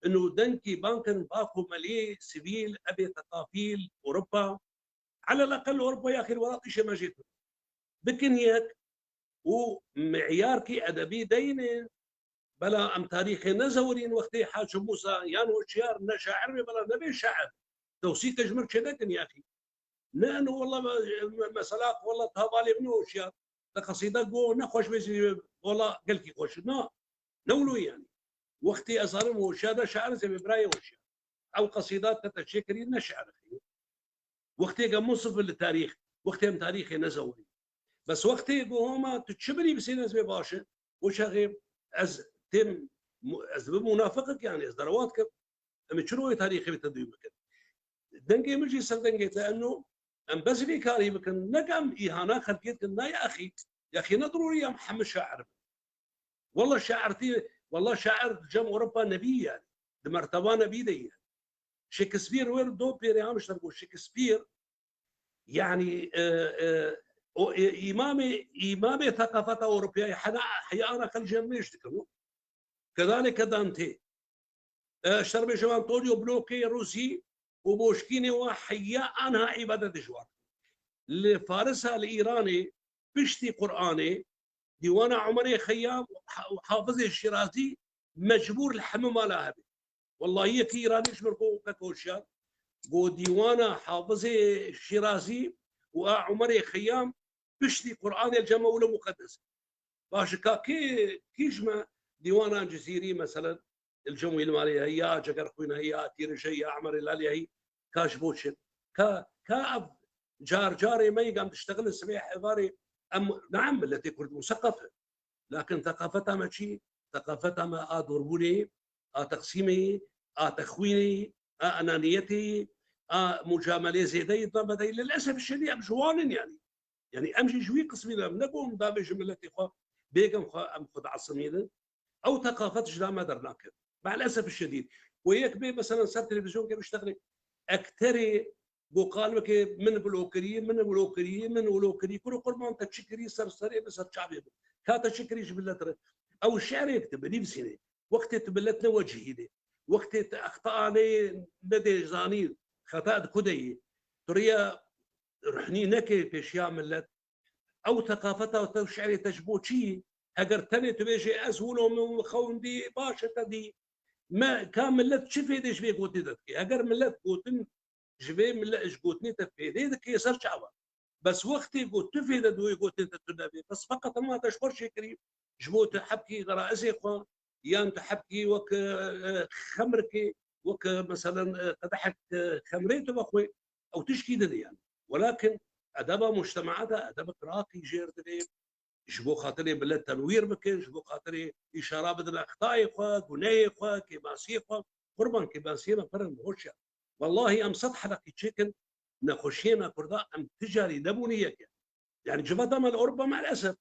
Ino dengkî ban kin ba komeliyê sivîl, ebê teqafîl, Ewropa, alel eqel Ewropa ya xêr welat îşê me jê tune. Bikin yek û meyarkî edebî deyne, bela em tarîxê nezewirîn wextê Haşim Mûsa yan Hoşyar ne şair be, bela nebe şair. Tewsîfke ji min çênekin yaxî. Ne, eno, wela me-, me-, mesela, wela tavalê min Hoşyar, te qesîde go, ne xweş bê zî, wela gelkî xweş. Na, ne wilo yani. Wextê ez zanim Hoşyar ne şair, zê bê birayê Hoşyar. Ew qesîda te te çêkirî ne şair. Wextê ke Musif li tarîx, wextê em tarîxê nezewirî. Bes wextê ku homa tu çi binivîsî, ez bê baş e. O çaxê ez têm mu-, ez bi munafiqik yani, ez derewa dikim. Em ê çi royê tarîxê bi tedwîn bikin? Dengê min jî ser dengê te eno, em bes vî karî bikin, ne ke em îhana xelkê dikin, na ya axî, ya axî ne dirûrî em hemû şair bin. Wela şairtî, wela şair di cem Ewropa nebî yani. Di merteba nebî de yani. Shakespeare wê do pêrê ham ji te got. Shakespeare, yanî, e, e, o, e, îmamê, îmamê teqafeta Ewropayê hena, heya ana xel jêr nêş dikin. Kedaleke Dante. E, ji te re bêjim Antonio Blochê Rûsî û boşkînê wa heya anha îbadet ji wan. Li Farisa, li Îranê, piştî Qur'anê, dîwana Umerê Xeyyam û Ha-, û Hafizê Şîrazî mecbûr li hemû mala hebe. Wellahî yekî Îranî ji min got, kek hoşyar, got dîwana Hafizê Şîrazî û a Umerê Xeyyam piştî Qur'anê li cem Mewlû Muqeddes. Baş e, ka kê, kî ji me dîwanan Cizîrî, meselen, li cem wî li malê heye, ya Cegerxwîn heye, ya Tîrij heye, ya Emerê Lalê heye, ka ji bo çi? Ka, ka ev car carê me yek em diştexilin sibê hevarê em, naem, miletê Kurd museqef e. Lakin teqafeta me çi? Teqafeta me a dorbûnê, a teqsîmê, a texwînê, a enaniyetê, a mucamelê zêdeyê da bedeyî. Lilesef şedî em ji wan in yanî. Yanî em jî ji wî qismî ne, em ne ku em davêjin miletê xwe, bêgem xwe em xwe diasimînin. Ew teqafet ji la me dernake. Maalesef şedîd. Ku yek bê, meselen, ser televîzyon ke biştexilê, ekterê ku qal bike, min wilo kiriye, min wilo kiriye, min wilo kiriye. Kuro qurban te çi kirî ser serê min, ser çavê min. Ka te çi kirî ji milet re. Ew şi'rê tu binivîsînê. Wextê tu milet ne wecihînê. Wextê tu exta anê nedê zanîn. Xeta di ku de yî. Tu riya ruhnî neke pêşiya milet. Ew teqafeta te û şi'rê te ji bo çi? Heger tenê tu bêjê, "Ez wilo min xewindî", baş e, te dî. Me, ka milet çi fêdê ji vê gotinê te dike? Heger milet gotin ji vê mile-, ji gotinê te fêdê dike, ser çava. Bes wextê got tu fêde di wê gotinê te tune bê. Bes feqet hema te ji xwe çêkirî, ji bo tu hebkî xeraizê xwe, yan tu hebkî wek, e, e, xemrikê, wek, e, meselen, e, qedehek, e, xemrê tu vexwe, ew tişkî din e yani. Welakin edeba mujtemea de edebek raqî jêr dibê, ji bo xatirê milet tenwîr bikin, ji bo xatirê îşara bidin extayê xwe, gunehê xwe, kêmasiyê xwe. Qurban, kêmasiyê me pir in, hoş ya. Wellahî em sed heleqî çêkin, nexweşiyê me Kurda em ti carî nebûne yek e. Yani civata me li Ewropa maalesef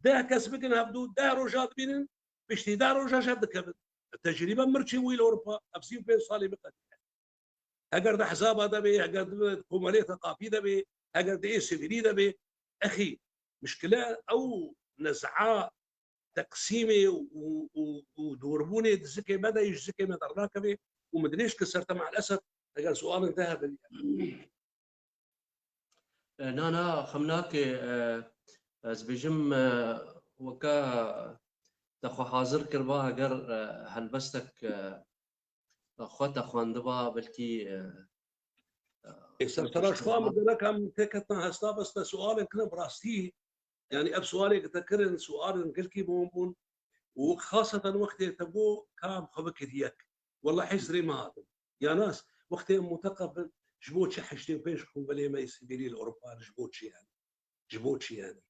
deh kes bikin hevdû, deh roja dibînin, piştî deh roja ji hev dikevin. Tecrîbe mirçê wî li Ewropa, ev sî û pênc salê min qedî. Heger di hezaba de bê, heger di komelê teqafî de bê, heger di ê sivîlî de bê, exî, mişkile ew nez'a teqsîmê û, û, û dûrbûnê di zikê me de, ji zikê me dernakeve û min dinêş ki ser te maalesef, heger sualên te hebin. E, na, na, xem nake, e, ez bêjim, e, weka te xwe hazir kiriba, heger, e, helbestek, e, xwe te xwendiba, belkî, e, e, Ê, ser belkî tera ji xwe em gerek em têketin hesta, bes te sualên kirin bi rastî, yani ev sualê ki te kirin, sualên gelkî muhim bûn û xaseten wextê te got ka em xwe bikin yek. Wela hêz rê me hatin. Ya nas, wextê em muteqef in, ji bo çi heştê û pênc komelê me yê sivîlî li Ewropa, ji bo çi yani? Ji bo çi yani?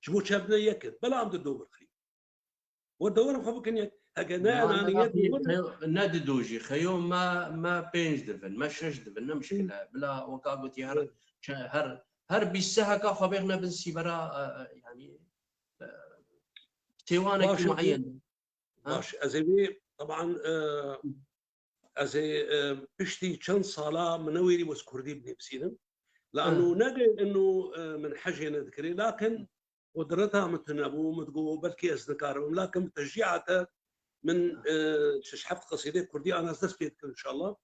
Ji bo çi em ne yek in? Bela em di dor xî. We dewerim xwe bikin yek. Heke ne Na, na, enaniyet ne, ne di dû jî. Xeyo me, me pênc divin, me şeş divin, ne mişkile. Bila weka gotî her, Evet. çe-, her, her bîst seheka xwe bêxne bin sîbera, e, e, yani, e, têwanekî Baş e, mueyen. Ha? Baş. Ez ê wî, teban, e, ez ê, e, piştî çend sala min newêrî wis kurdî binivîsînim. Li Ha. eno negê eno, e, min hejê nedikirê. Lakin qudreta min tune bû, min digot belkî ez nikarim. Lakin bi teşcîa te min, Ha. e, şeş heft qesîdê kurdî an ez dest pê dikim inşallah.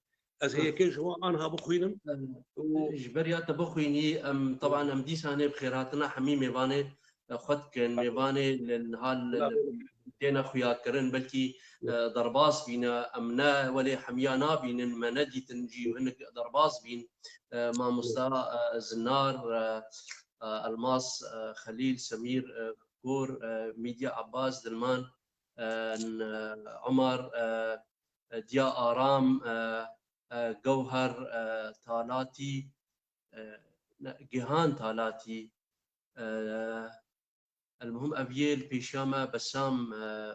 Ez ê Ha. yekê ji wan anha bixwînim. Em, Û ji ber ya te bixwînî, em, teban em dîsanê bi xêrhatina hemî mêvanê, e, xwe dikin. Mêvanê li, li hal, li, Bila li, bê. têne xuyakirin, belkî, e, derbas bîne, em ne welê hemiya nabînin, me nedîtin jî hinek derbas bîn. E, mamosta, e, Zinar, e, e, Elmas, e, Xelîl, Semîr, e, Kor, e, Mîdya Abbas, Dilman, e, n-, e, Omar, e, e, Diya Aram, e, e, Gewher, e, Talatî, e, ne, Gihan Talatî, e, el muhim ev yê li pêşiya me Besam, e,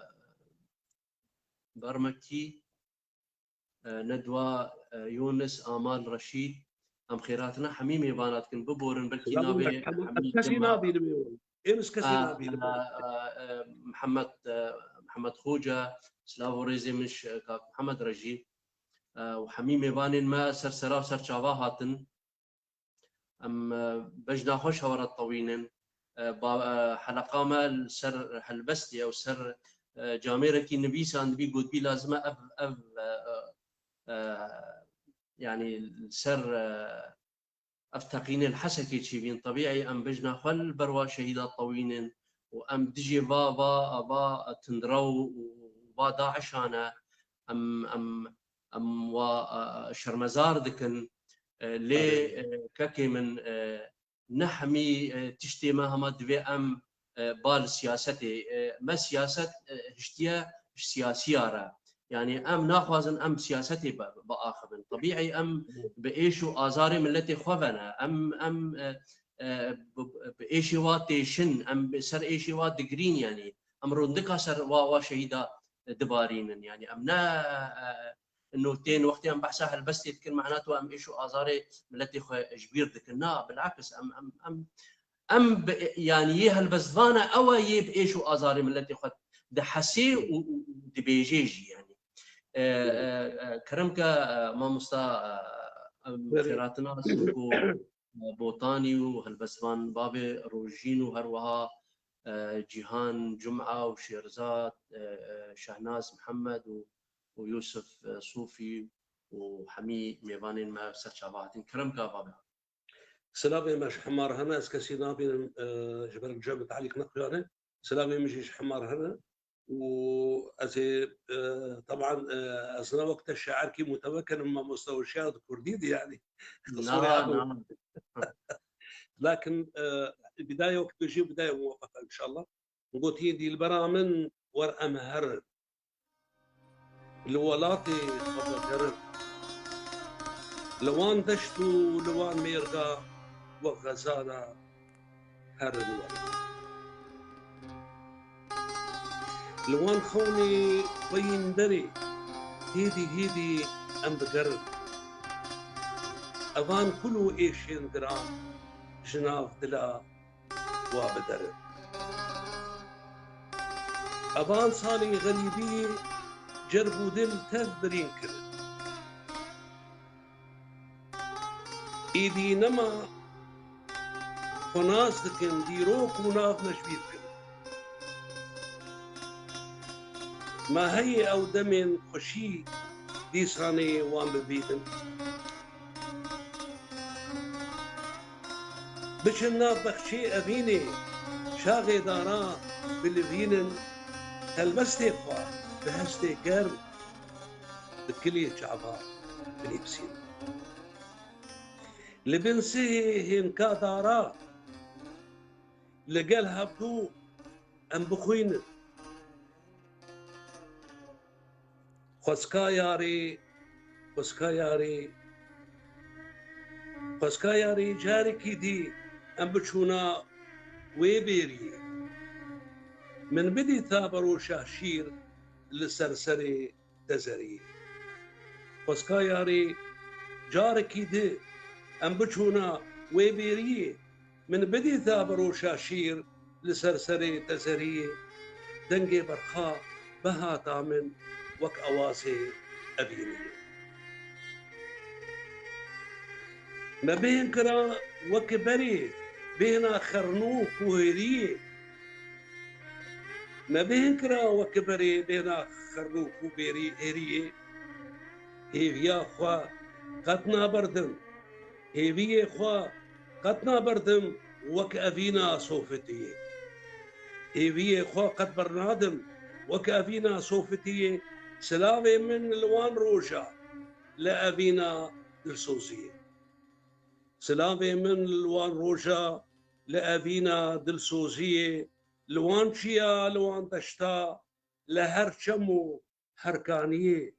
Bermekî, e, Nedwa, e, Yûnis, Amal Reşîd, em xêrhatina hemî mêvana dikin, biborin, belkî Selam navê aleyküm. hemî Kesî cema- nabînim ê. Êmis kesî A, nabînim. a, a, e, Mihemed, e, Mihemed Xoca, silav û rêzê min ji, e, kak Mihemed re jî. e, û hemî mêvanên me ser sera û ser çava hatin. Em, e, bejna xwe ji hev re tewînin. E, ba, e, heleqa me li ser helbestê ew ser, e, camêrekî nivîsandibî, gotbî lazim e ev, ev, e, e, e, yanî li ser, e, ev teqînê li Hesekê çêbîn. Tebîî em bejna xwe li ber wa şehîda tewînin û em dijî va, va, va tundrew û va DAIŞan e. Em, em, em wa, e, şermezar dikin. E, lê, Erê. e, kekê min, e, ne hemî, e, tiştê me hema divê em, e, ba li siyasetê. E, me siyaset, e, hiştiye ji siyasiya re. Yanî em naxwazin em siyasetê bi-, biaxivin. Tebîî em bi êş û azarê miletê xwe ve ne. Em, em, e, e, bi, bi êşê wa têşin, em bi ser êşê wa digirîn yanî. Em rûndika ser wa, wa şehîda dibarînin. Yanî em ne, e, ino tên wextê em behsa helbestê dikin, mehna tu em êş û azarê miletê xwe ji bîr dikin. Na, bilakis em, em, em, em bi, yanî yê helbestvan e, ew e yê bi êş û azarê miletê xwe dihesê û, û, û dibêjê jî yanî. E, e, e, kerem ke, e, mamosta, e, em Belê. Xêratina Soko, e, Botanî û helbestvan Bavê Rojîn û her wiha, e, Cîhan Cuma û Şêrzad, e, e, Şehnaz Mihemed û, û Yûsif, e, Sofî û hemî mêvanên me ser çava hatin. Kerem ke Bavê. Silavê me ji hema re hene, ez kesî nabînim, e, ji ber cem tehlîk nexuyane. Silavê min jî ji hema re hene. Û ez ê, e, teban, e, ez ne wek te şairkî mutewekil im, mamoste hişyar di kurdî de, yanî. Na, na. Lakin, e, bidaya wek tu jî bidaya muwefeq inşallah. Gotiye, dîlbera min, wer em herin. Li welatê xwe vegerin. Li wan deşt û li wan mêrga we xezana herin werin. Li wan xewnê xweyîn derê hêdî hêdî em bigerin. Evan kul û êşên giran ji nav dila wa biderin. Evan salê xerîbî cerb û dil tev birîn kirin. Êdî nema xwe nas dikin, dîrok û nav me ji bîr kirin. Ma heye ew demên xweşî dîsanê wan bibînin? Biçin nav bexçê evînê, şaxê dara bilivînin, helbestê xwe bi hestê germ, bi kilê çava binivîsînin. Li bin sihê hênka dara, li gel hevdû em bixwînin. Xwezka yarê, xwezka yarê, xwezka yarê carekî dî em biçûna wê bêriyê. Min bidîta beroşa şîr li ser serê tezeriyê. Xwezka yarê carekî dî em biçûna wê bêriyê. Min bidîta beroşa şîr li ser serê tezeriyê, dengê berxa bihata min wek awazê evîniyê. Me bêhn kira wek berê bêhna xernûk û hêriyê. Me bêhn kira wek berê bêhna xernûk û bêrî hêriyê. Hêviya xwe qet naberdim. Hêviyê xwe qet naberdim wek evîna sofitiyê. Hêviyê xwe qet bernadim wek evîna sofitiyê. Silavê min li wan roja li evîna dilsoziyê. Silavê min li wan roja li evîna dilsoziyê, li wan çiya, li wan deşta, li her çem û her kaniyê.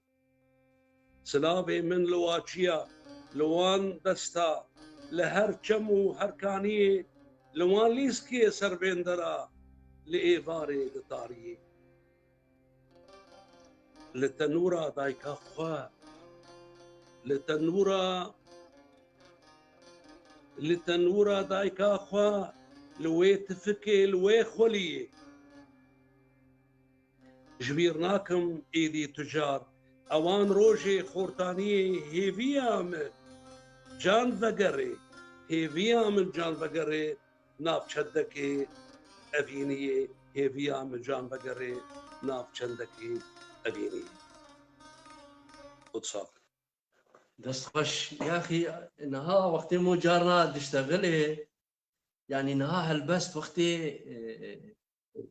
Silavê min li wa çiya, li wan desta, li her çem û her kaniyê, li wan lîskê servêndera, li êvarê di tariyê. Li tenûra dayika xwe, li tenûra, li tenûra dayika xwe, li wê tifikê, li wê xweliyê. Ji bîr nakim êdî tu car Ewan rojê xortaniyê hêviya min can vegerê, hêviya min can vegerê nav çendekê evîniyê, hêviya min can vegerê nav çendekê evîniyê. Û sax. Dest xweş. Yaxî niha wextê mo carna diştexilê, yanî niha helbest wextê e,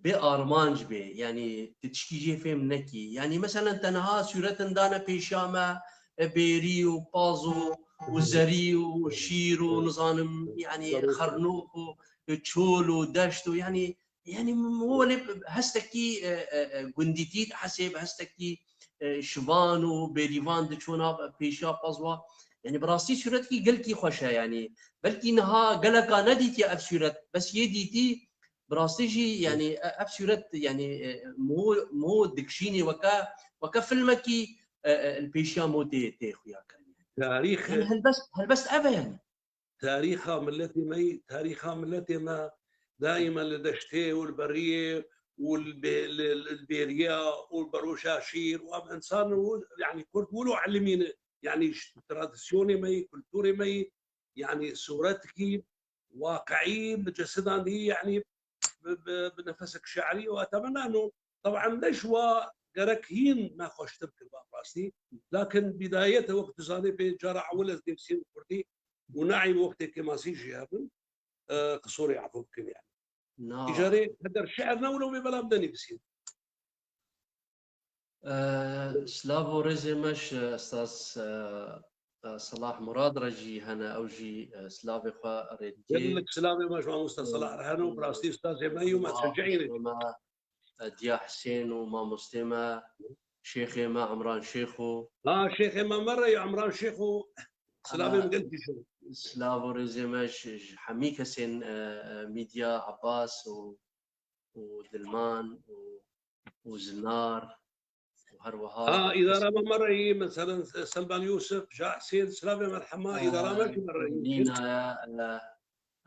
bê armanc bê, yanî tu tişkî jê fêm nekî. Yanî meselen te niha sûretin dane pêşiya me, e, bêrî û pazo û zerî û şîr û nizanim, yanî xernok û, e, çol û deşt û yanî Yanî welê hestekî e, e, e, gundîtî dihesê, bi hestekî e, şivan û bêrîvan diçûna pêşiya pezwa. Yanî bi rastî sûretkî gelkî xweş e yanî. Belkî niha geleka nedîtiye ev sûret, bes yê dîtî bi rastî jî yanî e, ev sûret yanî e, mo, mo dikişînê weke, weke filmekî e, e, li pêşiya mo tê, tê xuya kirin. Tarîx. Yanî helbest, helbest ev e yanî. Tarîxa miletê me yî, tarîxa miletê me daîma li deştê û li beriyê û li bê-, li, li bêriya û li beroşa şîr û em însan û, yanî Kurd wilo elimîne. Yanî ş-, tradisyonê me yî, kulturê me yî, yanî sûretkî waqiî bi cesedandî, yanî bi, bi, bi nefesek şiirî û etemena no. Teban ne ji wa gerek hîn me xweştir kir, bi rastî. Lakin bidayete wek tu zanê pê cara ewil ez nivîsîn kurdî û naîm wextê kêmasî jî hebin, e, qisorê efû bikin yani. Na. Îcarê heger şiir ne wilo bê belam de nivîsîn. E, silav û rêzê me ji Estaz, e, e, Silah Murad re jî hene, ew jî, e, silavê xwe rê dikê. Gelek silavê me ji mamoste Silah re hene û bi rastî ustazê me yû me teceyî ne. Diya Hisên û mamostê me, şêxê me Emran Şêxo. Ha, şêxê me me re yû Emran Şêxo. Silavê min gelkî ji. Silav û rêzê me ji, ji hemî kesên, e, e, medya, Abbas û, û Dilman û, û Zinar û her wiha. Ha, îdara me me re yî, meselen Selman Yûsif, Ca Hisên, silavê merhema, îdara me jî me re yî. Nîna ye, e,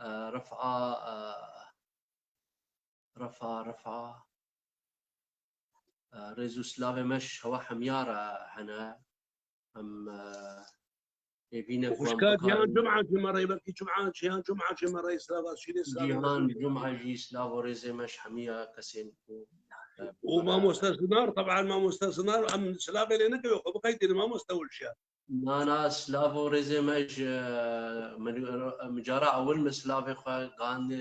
e, Rifa, e, Rifa, Rifa. E, rêz û silavê me ji hewa hemiya re hene. Em, e, hêvî ne ku em Xwişka Cihan Cuma jî me re, belkî Cuma, Cihan Cuma jî me re, silava şîrê silavê me. Cihan Cuma jî silav û rêzê me ji hemiya kesên ku, e, Û mamoste Zinar, teban mamoste Zinar, em silavê lê nekeve, xwe biqeydîne mamoste Wilşiyar. Na, na, silav û rêzê me ji, e, min, min cara ewil min silavê xwe gihand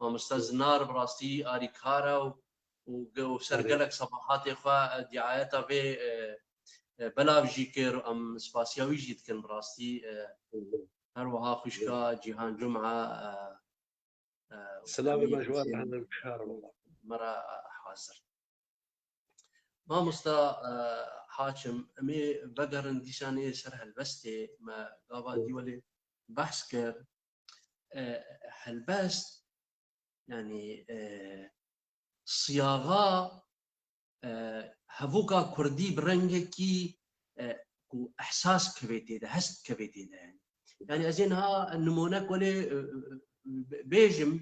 mamoste Zinar, bi rastî arîkar e û, û, û ser gelek sebahatê xwe, e, diayeta vê, e, e, belav jî kir û em spasiya wî jî dikin bi rastî, e, her wiha xwişka Cîhan Cuma, e, e, Silavê me ji we re hene, bişar wela. Me re hazir. Mamosta, e, Haçim, em ê vegerin dîsanê ser helbestê me gava dî welê behs kir. E, helbest, yanî, e, siyaxa, e, hevoka kurdî bi rengekî, e, ku ehsas kevê tê de, hest kevê tê de. Yanî ez ê niha nimûnek welê, e, e, bêjim,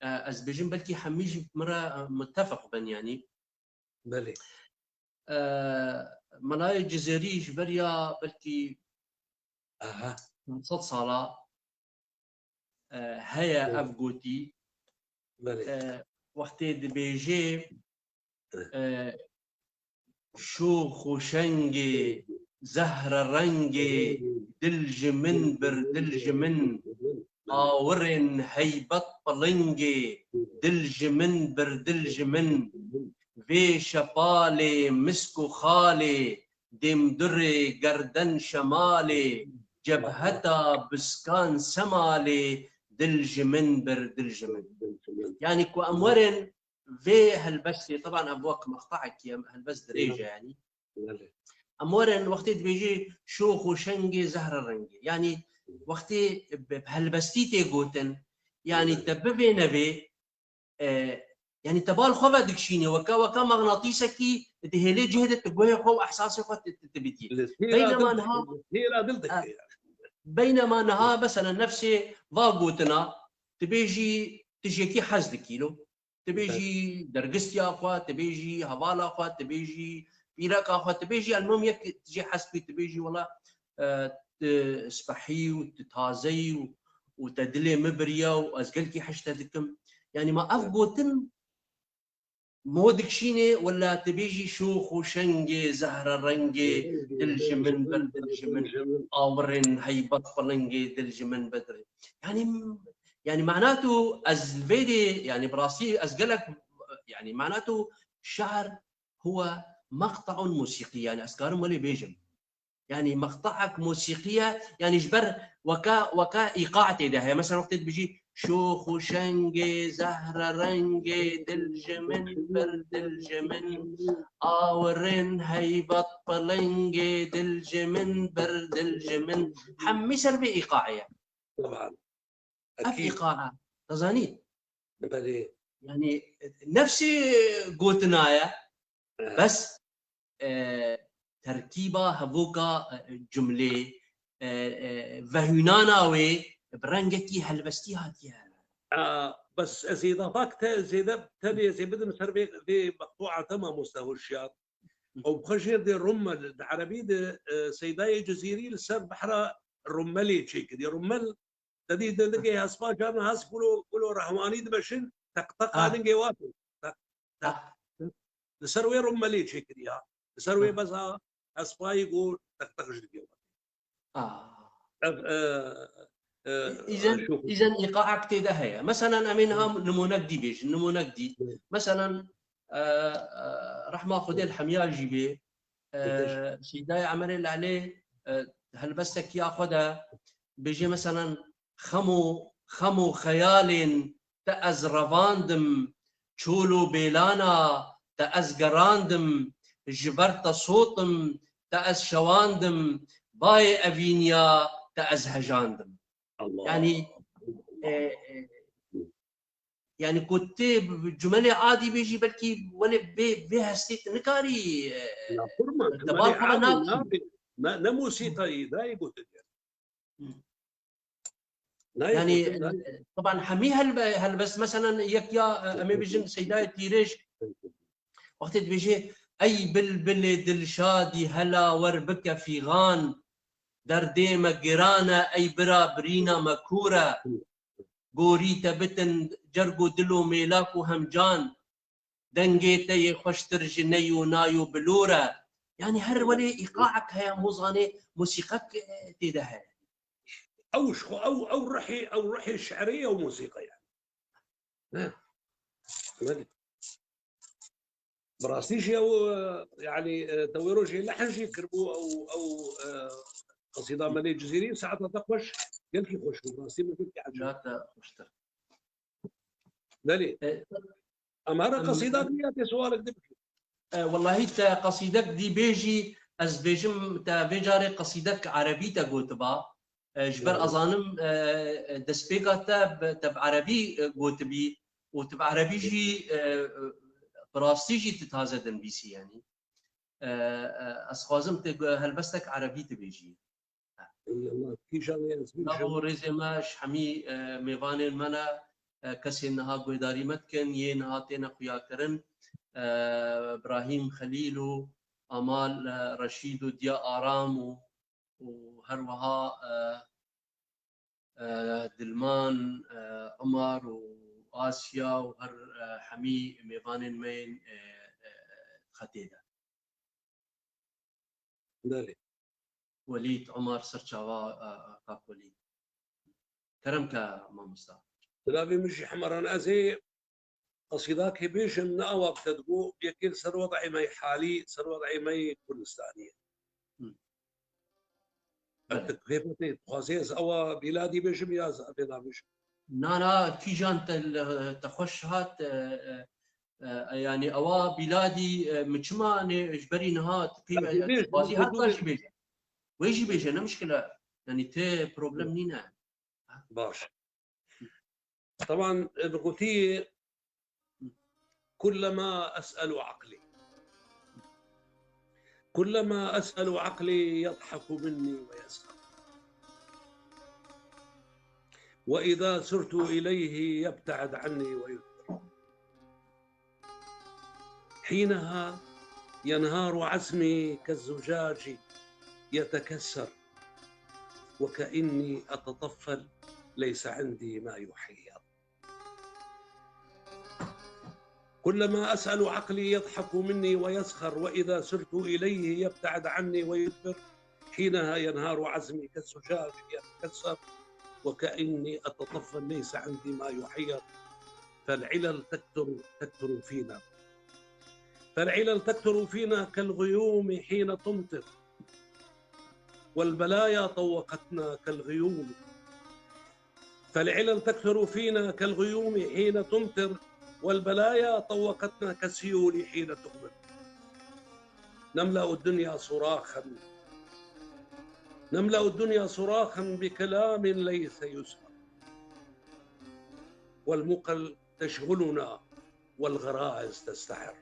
e, ez bêjim belkî hemî jî min re, e, mutefeq bin, yanî. Belê. E, Melayê Cizêrî ji beriya belkî Aha. çar sed sala, e, heye Belê. ev gotî. Belê. E, wextê dibêjê, Eh. e, şox û şengê, zehre rengê, dil ji min bir, dil ji min. Awirên heybet pilingê, dil ji min bir, dil ji min. Vê şepalê misk û xalê, dêmdurê gerden şemalê, cebheta biskan semalê, dil ji min bir, dil ji min. Yanî ku em werin vê helbestê, teban ev wek meqta'ekî ye, helbest dirêj e yanî. Belê. Em werin wextê dibêjê şox û şengê zehre rengê. Yanî wextê bi, bi helbestî tê gotin, yanî Belê. te bivê nevê, e, yanî te bal xwe vedikişînê, weke, weke mexnatîsekî dihêlê cihê de tu guhê xwe û ehsasê xwe tu, tu, tu bidî. Li têra Beynema dil niha, dike, li têra dil dike e, yani. Beynema niha, mesela nefsê va gotina, tu bêjî tu ji yekî hez dikî lo. Tu bêjî dergistiya xwe, tu bêjî hevala xwe, tu bêjî pîreka xwe, tu bêjî, elmam yek tu jê hez bî, tu bêjî, wela, e, tu spehî û tu tazeyî û, û te dilê min biriya û ez gelkî hej te dikim. Yanî ma ev gotin mo dikşînê, wela tu bêjî şox û şengê, zehre rengê, dil ji min bir, dil ji min, awirên heybet pilingê, dil ji min bedir. Yanî, yanî mana tu ez vê dê, yanî bi rastî ez gelek, yanî mana tu şehr huwe meqte'un musîqî, yanî ez karim welê bêjim. Yanî meqte'ek musîqî ye, yanî ji ber weka, weka îqa tê de heye. Mesela wextê dibêjî şox û şengê, zehre rengê, dil ji min bir, dil ji min, awirên heybet pilingê, dil ji min bir, dil ji min. Hemî ser vê îqayê ye. Teban. Ev Ekîd. Îqa e. Dizanî? Belê. Yanî nefsî gotina ye. He. Bes, e, terkîba, hevoka, e, cumlê, e, e, vehûnana wê bi rengekî helbestî hatiye. A, bes ez îdafak te zêde tenê zê bidim ser vê, vê meqtu'a te mamoste Hoşyar. Ew bi xwe jêr dê Rummel, di erebî de, e, Seydayê Cizîrî li ser behra Rummelê çêkiriye. Rummel, te dî di ligê hespa carna hes kulo, kulo rehwanî dimeşin, teqteqa Ha. lingê wa tê. Teq, teq. Ha. Li ser wê Rummelê çêkiriye. Li ser wê Ha. beza hespayî ku teqteq ji ligê wa tê. Ah. Ev, e, e, Îzen, şûk. Îzen îqaek tê de heye. Meselen, em ê niha nimûnek dî bêjin, nimûnek dî. Hı. Meselen, e, e, rehma Xwedê li hemiya jî bê, e, Hı. Seydayê Emerê Lelê, e, helbestek ya xwe de bêjê, meselen, xem û, xem û xeyalên te ez revandim, çol û bêlana te ez gerandim, ji ber te sotim, te ez şewandim, bayê evîniya te ez hejandim. Allah. Yanî, e, e, yanî ku tê bi cumelê adî bêjî, belkî welê vê, vê hestê tu nikarî, e, Ya, kurban, te cumelê bal xwe adî nakî. Nabe. Ne, ne musîqayî, dayê gotin. Hı. Nayê Yanî, gotin, nayê. Teban hemî helbe-, helbest, meselen, yek ya, e, em ê bijin Seydayê Tîrêj, wextê dibêje, "Ey bilbilê dilşadî, hela wer bike fîxan, derdê me giran e, ey bira birîna me kûr e, gorî te bitin cerg û dil û mêlak û hemcan." Dengê te yê xweştir ji ney û nay û bilor e. Yanî her welê îqaek heye, mozanê musîqek, e, tê de heye. Ew ji xwe, ew, ew ruhê, ew ruhê şi'rê ye û musîqe ye. He. Belê. Bi rastî jî ew, e, yanî, e, te wê rojê lehn jî kiribû, ew, ew, e, qesîda Melê Cizîrî, saeta te xweş, gelkî xweş bû, bi rastî min gelkî ecêb. Ya te xweştir. Belê. E, Em here em qesîdak niya tê sualek dibikî. E, wellahî te qesîdek dî bêjî, ez bêjim te vê carê qesîdek erebî te gotiba. E, ji ber Hı. ez zanim, e, e, destpêka te bi, te bi erebî, e, gotibî û tu bi erebî jî, e, e, bi rastî jî tu taze dinivîsî yanî. E, e, ez xwazim te gu-, helbestek erebî tu bêjî. Ey Allah, kîjan ê ez Bravo, bêjim? Rêzê me ji hemî, e, mêvanên me ne, e, kesên niha guhdarî me dikin, yê niha têne xuyakirin, e, Brahîm Xelîl û Amal, e, Reşîd û Diya Aram û, û her wiha, e, e, Dilman, e, Umar û Asya û her, e, hemî mêvanên me yên, e, e, xetê de. Belê. Welîd, Umar, ser çava, e, e, kak Welîd. Kerem ke mamosta. Silavê min jî hemeran. Ez ê qesîdakê bêjim, ne awa bi te digo, yekê li ser wed'ê me yê halî, ser wed'ê me yê Kurdistanî ye. Hı. Belê. Ev kêfa te dixwaze ez awa Bîladî bêjim ya ez evê nabêjim? Na, na, kîjan te, te xweş hat, e, e, e, yanî ewa Bîladî, e, min çima nê ji berî niha tu pê, Bêj, bêj, xwazî bêj, her bêj. Jî bêje. Wê jî bêje, ne mişkil e. Yanî tê problem nîne. Baş. Teban, e, bi gotî, "كلما أسأل عقلي، كلما أسأل عقلي يضحك مني ويسخر، وإذا سرت إليه يبتعد عني وينكر." حينها ينهار عزمي كالزجاج يتكسر، وكأني أتطفل ليس عندي ما يحير. كلما أسأل عقلي يضحك مني ويسخر، وإذا سرت إليه يبتعد عني ويدبر. حينها ينهار عزمي كالزجاج يتكسر، وكأني أتطفل ليس عندي ما يحير. فالعلل تكثر، تكثر فينا، فالعلل تكثر فينا كالغيوم حين تمطر، والبلايا طوقتنا كالغيوم. فالعلل تكثر فينا كالغيوم حين تمطر، والبلايا طوقتنا كالسيول حين تغمر. نملأ الدنيا صراخا، نملأ الدنيا صراخا بكلام ليس يسمع، والمقل تشغلنا والغرائز تستحر.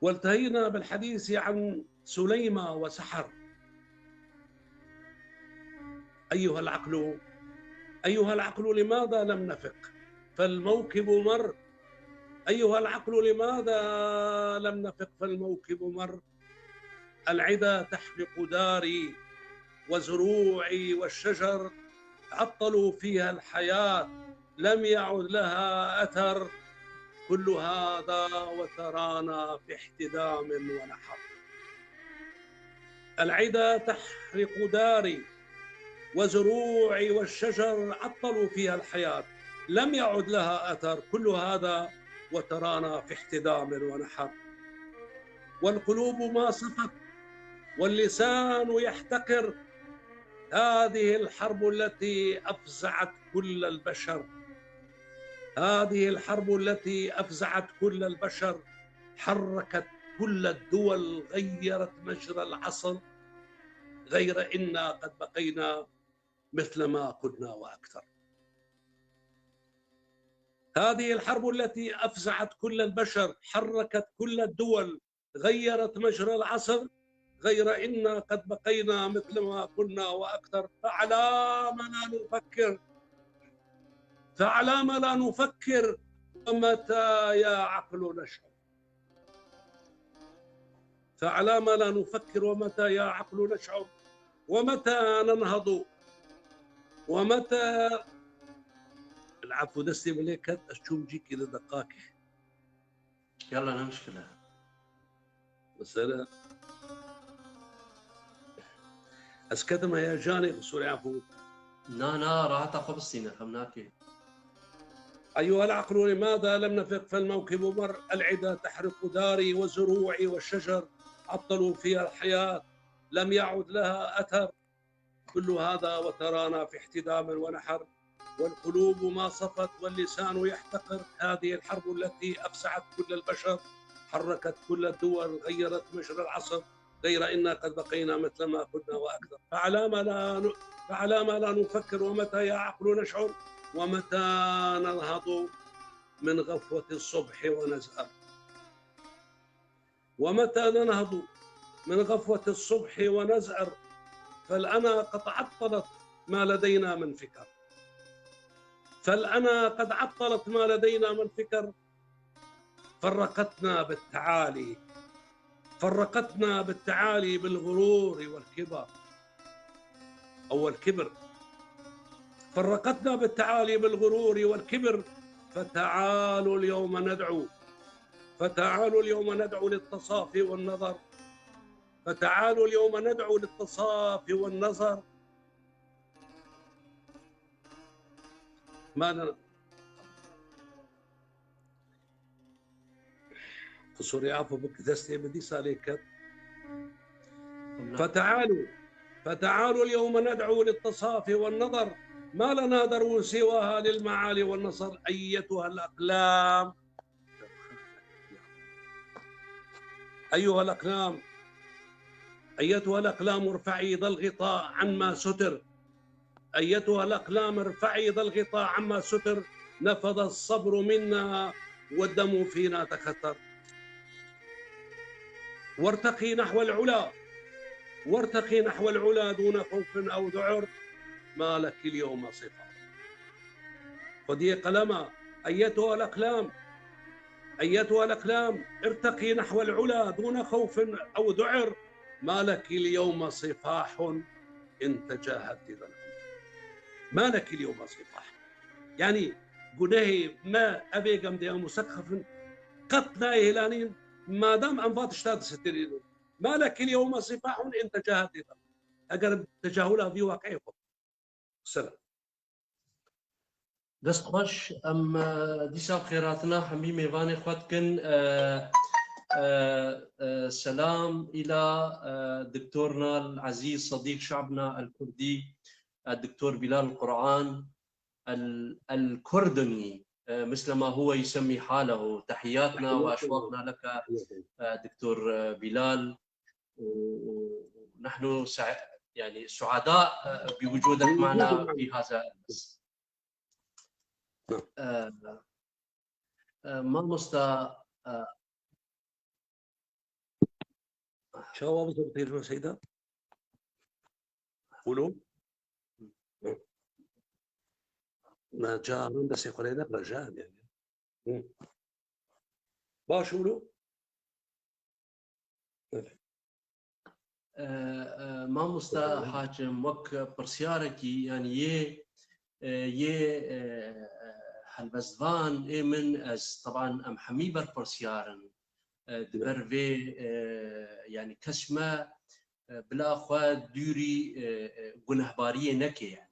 والتهينا بالحديث عن سليمة وسحر. أيها العقل، أيها العقل، لماذا لم نفق فالموكب مر؟ أيها العقل، لماذا لم نفق فالموكب مر؟ العدا تحرق داري وزروعي والشجر، عطلوا فيها الحياة، لم يعد لها أثر. كل هذا وترانا في احتدام ونحر. العدا تحرق داري وزروعي والشجر، عطلوا فيها الحياة، لم يعد لها أثر. كل هذا وترانا في احتدام ونحر. والقلوب ما صفت واللسان يحتقر. هذه الحرب التي أفزعت كل البشر، هذه الحرب التي أفزعت كل البشر، حركت كل الدول، غيرت مجرى العصر، غير إنا قد بقينا مثل ما كنا وأكثر. هذه الحرب التي أفزعت كل البشر، حركت كل الدول، غيرت مجرى العصر، غير إنا قد بقينا مثل ما كنا وأكثر. فعلام لا نفكر، فعلام لا نفكر، ومتى يا عقل نشعر؟ فعلام لا نفكر، ومتى يا عقل نشعر؟ ومتى ننهض؟ ومتى، العفو، دستي مليكت، أشوم جيكي لدقاكي. يلا، نه مشكلة. Mesela ez ketim heyecanê, qisûrê efû. Na, na, raheta xwe bistîne, xem nake. أيها العقل، لماذا لم نفق فالموكب مر؟ العدا تحرق داري وزروعي والشجر، عطلوا فيها الحياة، لم يعد لها أثر. كل هذا وترانا في احتدام ونحر، والقلوب ما صفت واللسان يحتقر. هذه الحرب التي أفزعت كل البشر، حركت كل الدول، غيرت مجرى العصر، غير إنا قد بقينا مثل ما كنا وأكثر. فعلام لا ن-، فعلام لا نفكر، ومتى يا عقل نشعر، ومتى ننهض من غفوة الصبح ونزأر؟ ومتى ننهض من غفوة الصبح ونزأر؟ فالأنا قد عطلت ما لدينا من فكر، فالأنا قد عطلت ما لدينا من فكر، فرقتنا بالتعالي، فرقتنا بالتعالي بالغرور والكبر، أو الكبر، فرقتنا بالتعالي بالغرور والكبر، فتعالوا اليوم ندعو، فتعالوا اليوم ندعو للتصافي والنظر، فتعالوا اليوم ندعو للتصافي والنظر. ما لنا قصوري، عفو بك، دستي بدي ساليكت. فتعالوا، فتعالوا اليوم ندعو للتصافي والنظر، ما لنا درو سواها للمعالي والنصر. أيتها الأقلام، أيها الأقلام، أيتها الأقلام، ارفعي ذا الغطاء عما ستر. أيتها الأقلام، ارفعي ذا الغطاء عما ستر، نفذ الصبر منا والدم فينا تكثر. وارتقي نحو العلا، وارتقي نحو العلا دون خوف أو ذعر، ما لك اليوم صفا. خذي قلما، أيتها الأقلام، أيتها الأقلام، ارتقي نحو العلا دون خوف أو ذعر. ما لك اليوم صفاح إن تجاهلت ذا الأمر. ما لك اليوم صفاح. Yani, gunehê me, evê gemdeya musexxef in, qet nayê hêlanîn, madam em va tişta disitirînin. ما لك اليوم صفاح إن تجاهلت ذا الأمر. Eger tecahula vî waqiê xwe. Selam. Dest xweş, em, e, dîsa bi xêrhatina hemî mêvanê xwe dikin. E, e, e, selam îla, e, Doktorna el-Ezîz Sedîq Şabna el-Kurdî, e, Doktor Bilal Quran el-, el-Kurdunî, e, misle ma huwe yusemmî halehu. Tehiyyatna ve eşwaqna leke, e, Doktor, e, Bilal. و-، ونحن سع-، يعني سعداء، آه، بوجودك معنا في هذا المجلس. نعم. آه، آه، ماموستا، آه، Çawa bizin têr Seyda? Ûlo? Na caran destê xwe lê neqreje, yani. Hı. Baş ûlo? Evet. E, e, mamosta Hakim, wek pirsyarekî, yani yê, e, yê, e, e, helbestvan ê min, ez, teban em hemî berpirsiyar in. E, di ber vê, e, yani kes me, e, bila xwe dûrî, e, e, gunehbariyê neke yani.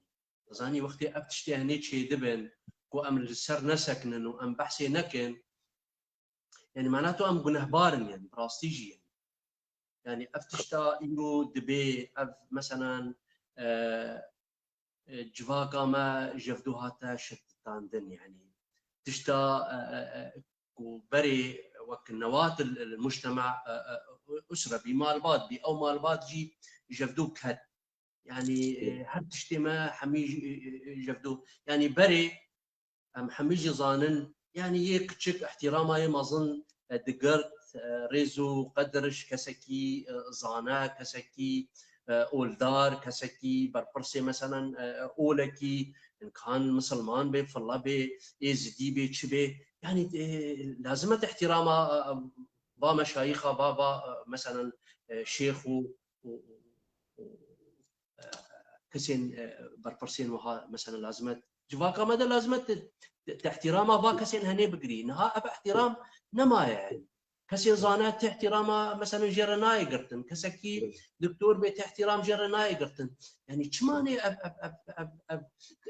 Zanî wextê ev tiştê henê çêdibin ku em li ser nesekinin û em behsê nekin, yani mana to em gunehbar in yani, bi rastî jî yani. Yani ev tişta îro dibê, ev meselan, e, e, civaka me jevdo hate şirtitandin yani. Tişta, e, e, e, ku berê wek newat il, il mujtema, e, e, usre bî, malbat bî, ew malbat jî jevdo ket. Yani, e, her tiştê me hemî ji-, e, e, jevdo. Yani berê em hemî jî zanin, yani yê kiçik ihtirama yê mezin, e, digirt, e, rêz û qedir ji kesekî, e, zane, kesekî, e, oldar, kesekî berpirsê, meselen, e, e, olekî, imkan misilman bê, filla bê, êzidî bê, çi bê. Yani, e, lazim e ihtirama, e, e, va meşayîxa, va, va, e, meselen, e, şêx û, û, û, û, e, kesên, e, berpirsên wiha, meselen, lazim e, civaka me de lazim e te, te, te ihtirama va kesên henê bigirî. Niha ev ihtiram nemaye. Kesên zane te ihtirama, meselen, jê re nayê girtin. Kesekî doktor bê te ihtiram jê re nayê girtin. Yani çima nê ev, ev, ev, ev, ev,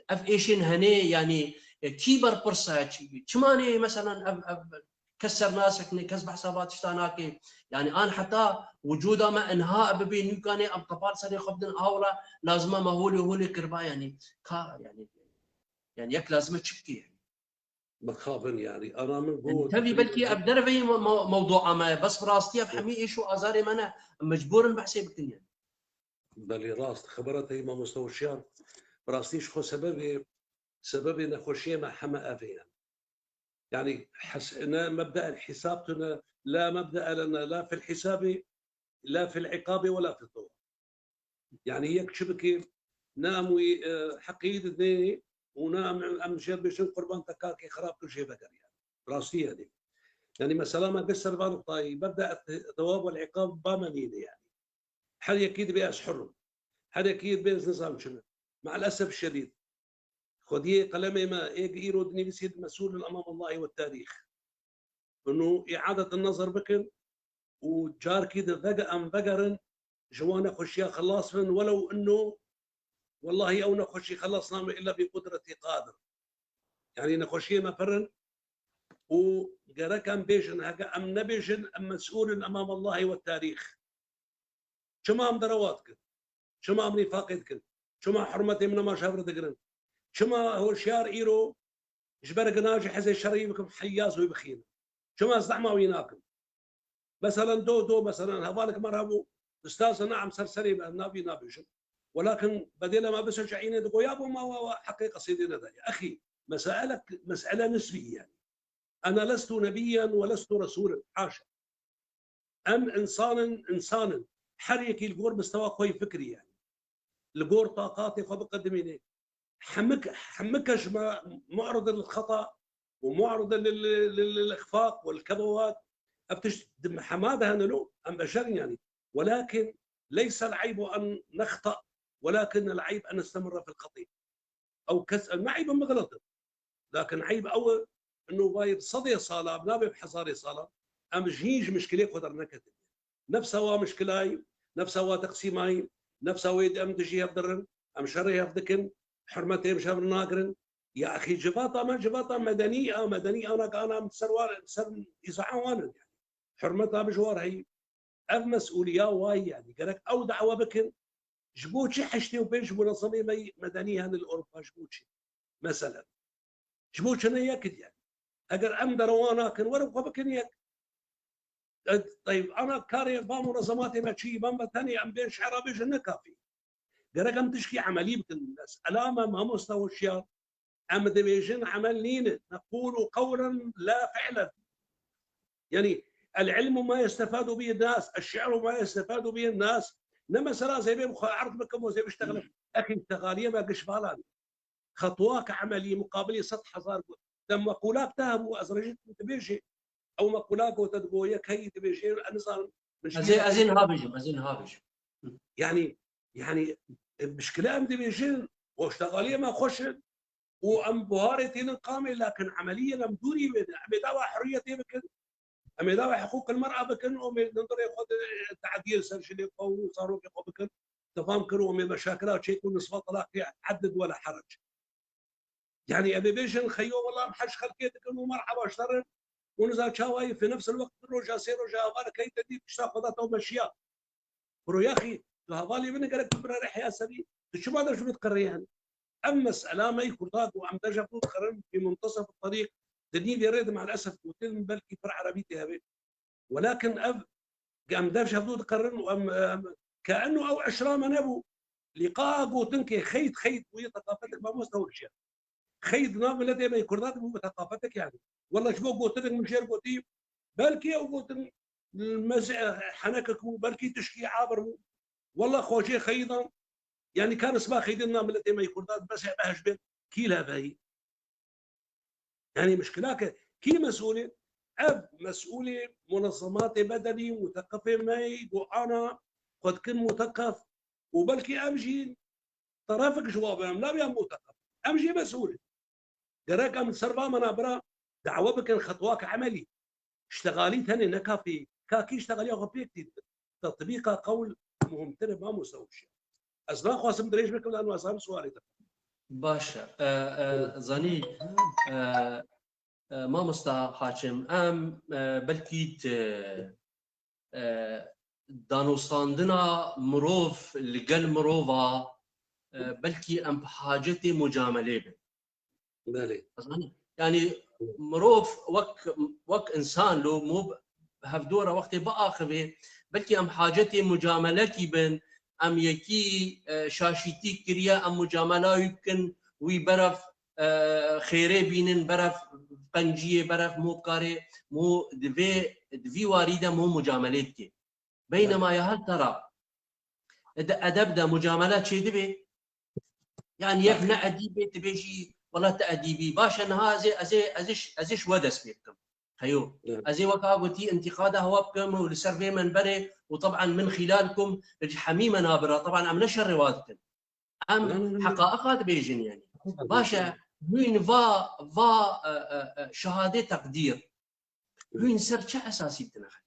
ev êşên henê, yani, e, kî berpirs e, çi-, çima nê, meselen, ev, ev, kes ser nasekine, kes behsa va tişta nake. Yani an heta wicuda me inha bibê nûkanê em qepal serê xwe bidin, a wela lazim e me holê holê kiriba, yani ka, yani, yani yek lazim e çi bikê yani. Mixabin yani. Ana min got, yani tevî belkî ev derveyî me-, me-, mewdua me ye. Bes bi rastî ev hemî êş û azarê me ne. Em mecbûr in behsê bikin yani. Belê rast. Xebera te yî mamoste Hoşyar. Bi rastî ji xwe sebebê, sebebê nexweşiyê me heme ev ê yani. Yani hes-, ne mebda el hîsab tune, la mebda lena la fil hîsabê, la fil iqabê ve la fil tewab. Yani yek çi bike, ne em wî, e, heqê didê û ne em, em jê bêjin qurban te kakê xirab kir jê veger yani. Rastî yani. Yani mesela me gişt ser van nuqtayî, mebda et-, tewab wel iqab ba me nîne yani. Her yekî dibê ez hur im. Her yekî dibê ez nizam çi me. Me'l esef şedîd. Xwediyê qelemê me ê gi îro dinivîsî di mesûl in emam Allahî we tarîx. Ino îadet nazar bikin û carkî di vege-, em vegerin ji wan nexweşiya xelas bin, welew ino wellahî ew nexweşî xelas nabe illa bi qudretî qadir. Yani nexweşiyê me pir in û gerek em bêjin, heke em nebêjin, em mesûl in emam Allahî we tarîx. Çima em derewa dikin? Çima em nîfaqê dikin? Çima hurmetê min nema ji hev re digirin? Çima Hoşyar îro ji ber gina ji hizê şerî bikim heyyaz wê bixînim? Çima ez zehma wî nakim? Meselen do, do, meselen hevalek me re hebû, ustaz, naam, ser serê me, navî nabêjim. Welakin bedêla me bisoce înê digo, ya bo ma wa, wa heqê qesîdê nede. Ya exî, mesele, mesele nisbî yani. Ene lestu nebiyyen ve lestu resûlen. Haşa. Em însan in, însan in. Her yekî li gor mistewa xwe yê fikrî yani. Li gor taqatê xwe biqedimînê. Hemik-, hemike ji me mu'rid in li xeta ومعرضة لل-، لل-، للإخفاق والكبوات. Ev tişt di hema de hene lo, em beşer in yani. ولكن ليس العيب أن نخطأ، ولكن العيب أن نستمر في الخطيئة. Ew kes, em ne eyb in bixilitin. Lakin eyb ew e, ino vayê bi sedê sala, bi navê bi hezarê sala, em ji hîn ji mişkilê xwe derneketin. Nefsa wa mişkilayî, nefsa wa teqsîmayî, nefsa wê di em dijî hev dirin, em şerê hev dikin, hurmetê em ji hev nagirin. Ya exî civata me, civata medenî a, medenî ana ke ana em ser wa, ser îzaha wan in yani. Hurmeta bi ji war heyî. Ev mesûliya wa ye yani. Gerek ew dawa bikin. Ji bo çi heştê û pênc munezemê me medenî hene li Ewropa, ji bo çi? Meselen. Ji bo çi ne yek diye? Eger em derewa nakin, werin xwe bikin yek. E, teyb, ana karê van munezematê me çi, van me tenê em bên şera bêjin ne kafî. Gerek em tişkî emelî bikin. Mesela me mamosta hoşyar, em dibêjin emel nîne. Nekulu qewlen la fi'len. Yani, العلم ما يستفاد به الناس، الشعر ما يستفاد به الناس. Ne mesela zêbê xwe erd bikim û zêbê iştexlim. Exî, ştexaliye me giş balan. Xetwak emelî muqabilî sed hezar got. Dem meqûlak te hebû, ez rejî dibêjê. Ew meqûlak gote digo yek heyî dibêjê, ez nizanim. Min Ez ê, ez ê niha bêjim, ez ê niha bêjim. Hı. Yani, yani, e, mişkile em dibêjin, goşteqaliyê me xweş in û em buharê tînin qamê, lakin emeliyên em dûrî wê ne. Em ê dawa hurriyetê bikin, em ê dawa hiqûqil mer'a bikin, û em ê dindirê xwe de, e, teadiyê li ser jinê xwe û zarokê xwe bikin. Te fam kir û em ê meşakila çêk û nisba telaqê eddid wela herec. Yani, em ê bêjin, xeyo, wela em hej xelkê dikin û merheba ji te re. Û niza çawa yî, fi nefs el weqt du roja, sê roja, hevalek heyî te dî, pişta xwe da te û meşiya. Biro yaxî, tu hevalê min e, gerek tu bira rihya serî. Tu çima de ji min diqirî yani? Ev mesela me yî Kurda ku em de ji hev dû diqerin, fi muntesef terîq, di nîvê rê de, me'lesef, gotin, belkî pir erebî tê hebe. Welakin ev, em dev ji hevdû diqerin û em, em, ke eno ew eşra me nebû. Lîqa gotin ke xeyt, xeyt bûye teqafetek mamoste hewşiya. Xeyt nav miletê me yê Kurda dibû bi teqafetek yani. Wela ji bo gotinek min jêr gotî, belkî ew gotin meze-, henekek bû, belkî tişkî abir bû. Wela xwecê xeydan, yani ka nisba xeydin nav miletê me yê Kurda bes e behş bên, kî leveyî. Yani mişkila ke kî mesûl e? Ev mesûlê munezematê bedenî, muteqefê me yî, ku ana xwe dikin muteqef û belkî ev jî terefek ji wa be, em nabiyan muteqef. Em jî mesûl in. Gerek em li ser va mena bira dawa bikin xetwak emelî. Ştegalî tenê ne kafî. Ka kî ştegaliya xwe pêk tînin. Tetbîqa qewl muhimtir e, mamoste Hewşiyar. Ez naxwazim dirêj bikim, lano ez hem sualê te. Baş e. E, e, zanî, e, e, mamosta Haçim, em, e, belkî t-, e, danûstandina mirov li gel mirova, e, belkî em bi hacetê mucamelê bin. Belê. Zanî? Yani mirov wek, wek insan lo mo hevdora wextê biaxivê, belkî em hacetê mucamelekî bin, em yekî, e, şaşîtî kiriye, em mucamela wî bikin, wî berev, e, xêrê bînin, berev qenciyê, berev mo karê, mo di vê, di vî warî de mo mucamelê dike. Beynema ya hel tera. Di edeb de mucamele çêdibe. Yani yek ne edîbê, tu bêjî, wela tu edîbî. Baş e, niha ez ê, ez ê, ez ê, ez ê ji we dest pê bikim. Heyo. Evet. Ez ê weka gotî, întîqada hewa bikim û li ser vê menberê û teban min xîlal kum, ji hemî menabira, teban em ne şerê wa dikin. Em heqaqa dibêjin yani. Baş e, hûn va, va, e, e, e, şehadê teqdîr. Hûn ser çi esasî dinexin?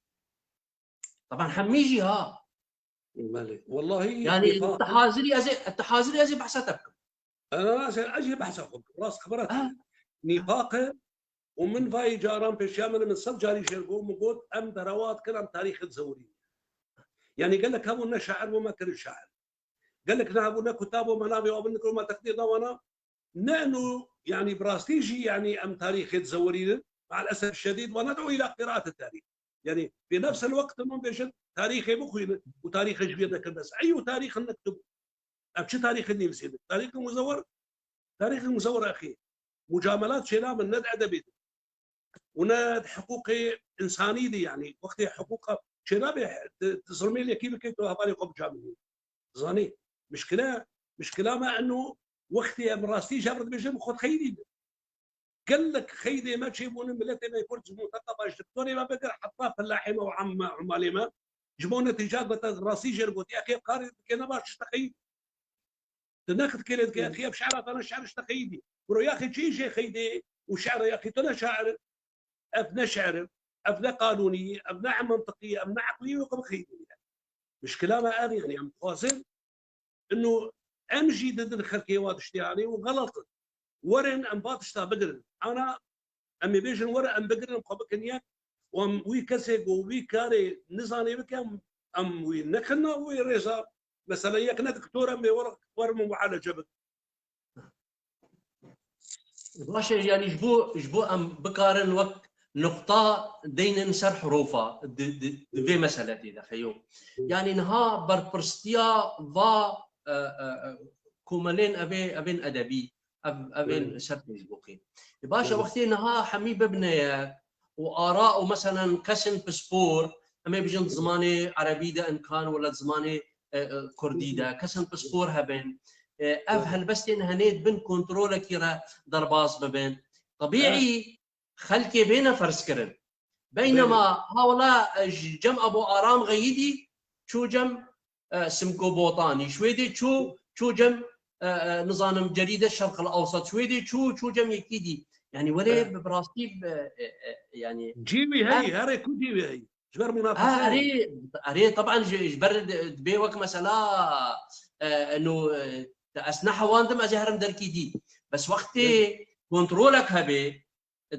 Teban hemî jî ha. Belê. Wellahî, yani, nîfaq e. Te hazirî ez ê, te hazirî ez ê behsa te bikim. Ana, ez ê, ez ê behsa xwe bikim. Rast xebera te. Ha. Nîfaq e û min vayî caran pêşiya min, min sed carî jêr got, min got, em derewa dikin, em tarîxê dizewirînin. Yani gelek hebû ne şair bû me kirin şair. Gelek ne hebû ne kutab bû me navê wan bindikir û me teqdîr da wana. Ne eno, yani bi rastî jî, yani em tarîxê dizewirînin. Ma'lesef şedîd, ve ned'u ila qiraate tarîx. Yani fi nefs el weqt hûn bêjin tarîxê bixwînin û tarîxê ji bîr nekin, bes eyû tarîxin nektub. Em çi tarîxê nivîsînin? Tarîxê muzewwer, tarîxê muzewwer exî. Mucamelat çênabin, ne di edebê de û ne di hiqûqê însanî de, yani wextê hiqûqa çênabe, di, di zilmê lekî bike, tu hevalê xwe bicamilî. Zanî, mişkile, mişkila me eno wextê em rastî ji hev re dibêjin, xwe dixeyîdînin. Gelek xeydê me çêbûne, miletê me Kurd ji mintaka baş, ji doktorê me bigir heta felahê me û em-, emalê me. Ji bo netîca gote, rastî jê re gotiye, yexî karê dike ne baş tişta xeyî. Tu ne xidkê lê dike, yexî ev şi'ra te ne şi'r tişta xeyî dî. Biro yexî çi jê xeydê û şi'ra yexî tu ne şair. Ev ne şi'r e, ev ne qanûnî ye, ev ne mentiqî ye, ev ne eqlî ye, weke bixeyidin yani. Mişkila me ev e, yani em dixwazin inu em jî didin xelkê wa tiştê anê û xelet in. Werin em va tişta bigirin. Ana em ê bêjin werin em bigirin, em xwe bikin yek û em wî kesê ku wî karê nizanê bike, em wî nexin nav wê rêza. Mesela yek ne doktor em ê werin, werin mualece bikin. Baş e, yani ji bo, ji bo em bikarin wek nuqta deynin ser hirofa, di, di, di vê meseletê de xeyo. Yani niha berpirsiya va, e, e, e, komelên evê, evên edebî, ev, evên ser Facebookê. E, baş e, wextê niha hemî bibne ye û ara û meselen kesên pispor, em ê bijin zimanê erebî de imkan wela zimanê e, e, kurdî de, kesên pispor hebin. E, ev helbestên henê di bin kontrolekî re derbas bibin. Tebîî xelkê bêne ferzkirin. Beynema ha wela, e, ji cem Ebo Aram Xeyîdî çû cem, e, Simko Botanî. Şwêdê çû, çû cem, e, e, nizanim Cerîde Şerqil Ewsat. Şwêdê çû, çû cem yekî dî. Yani welê bi, bi rastî, e, e, e, yani Cî wî heyî, herê ku cî wî heyî. Ji ber munafese. Ha, erê, erê, teban ji, ji ber di-, dibê wek mesela, e, no, e, te ez nehewandim, ez ê herim derkî dî. Bes wextê kontrolek hebe,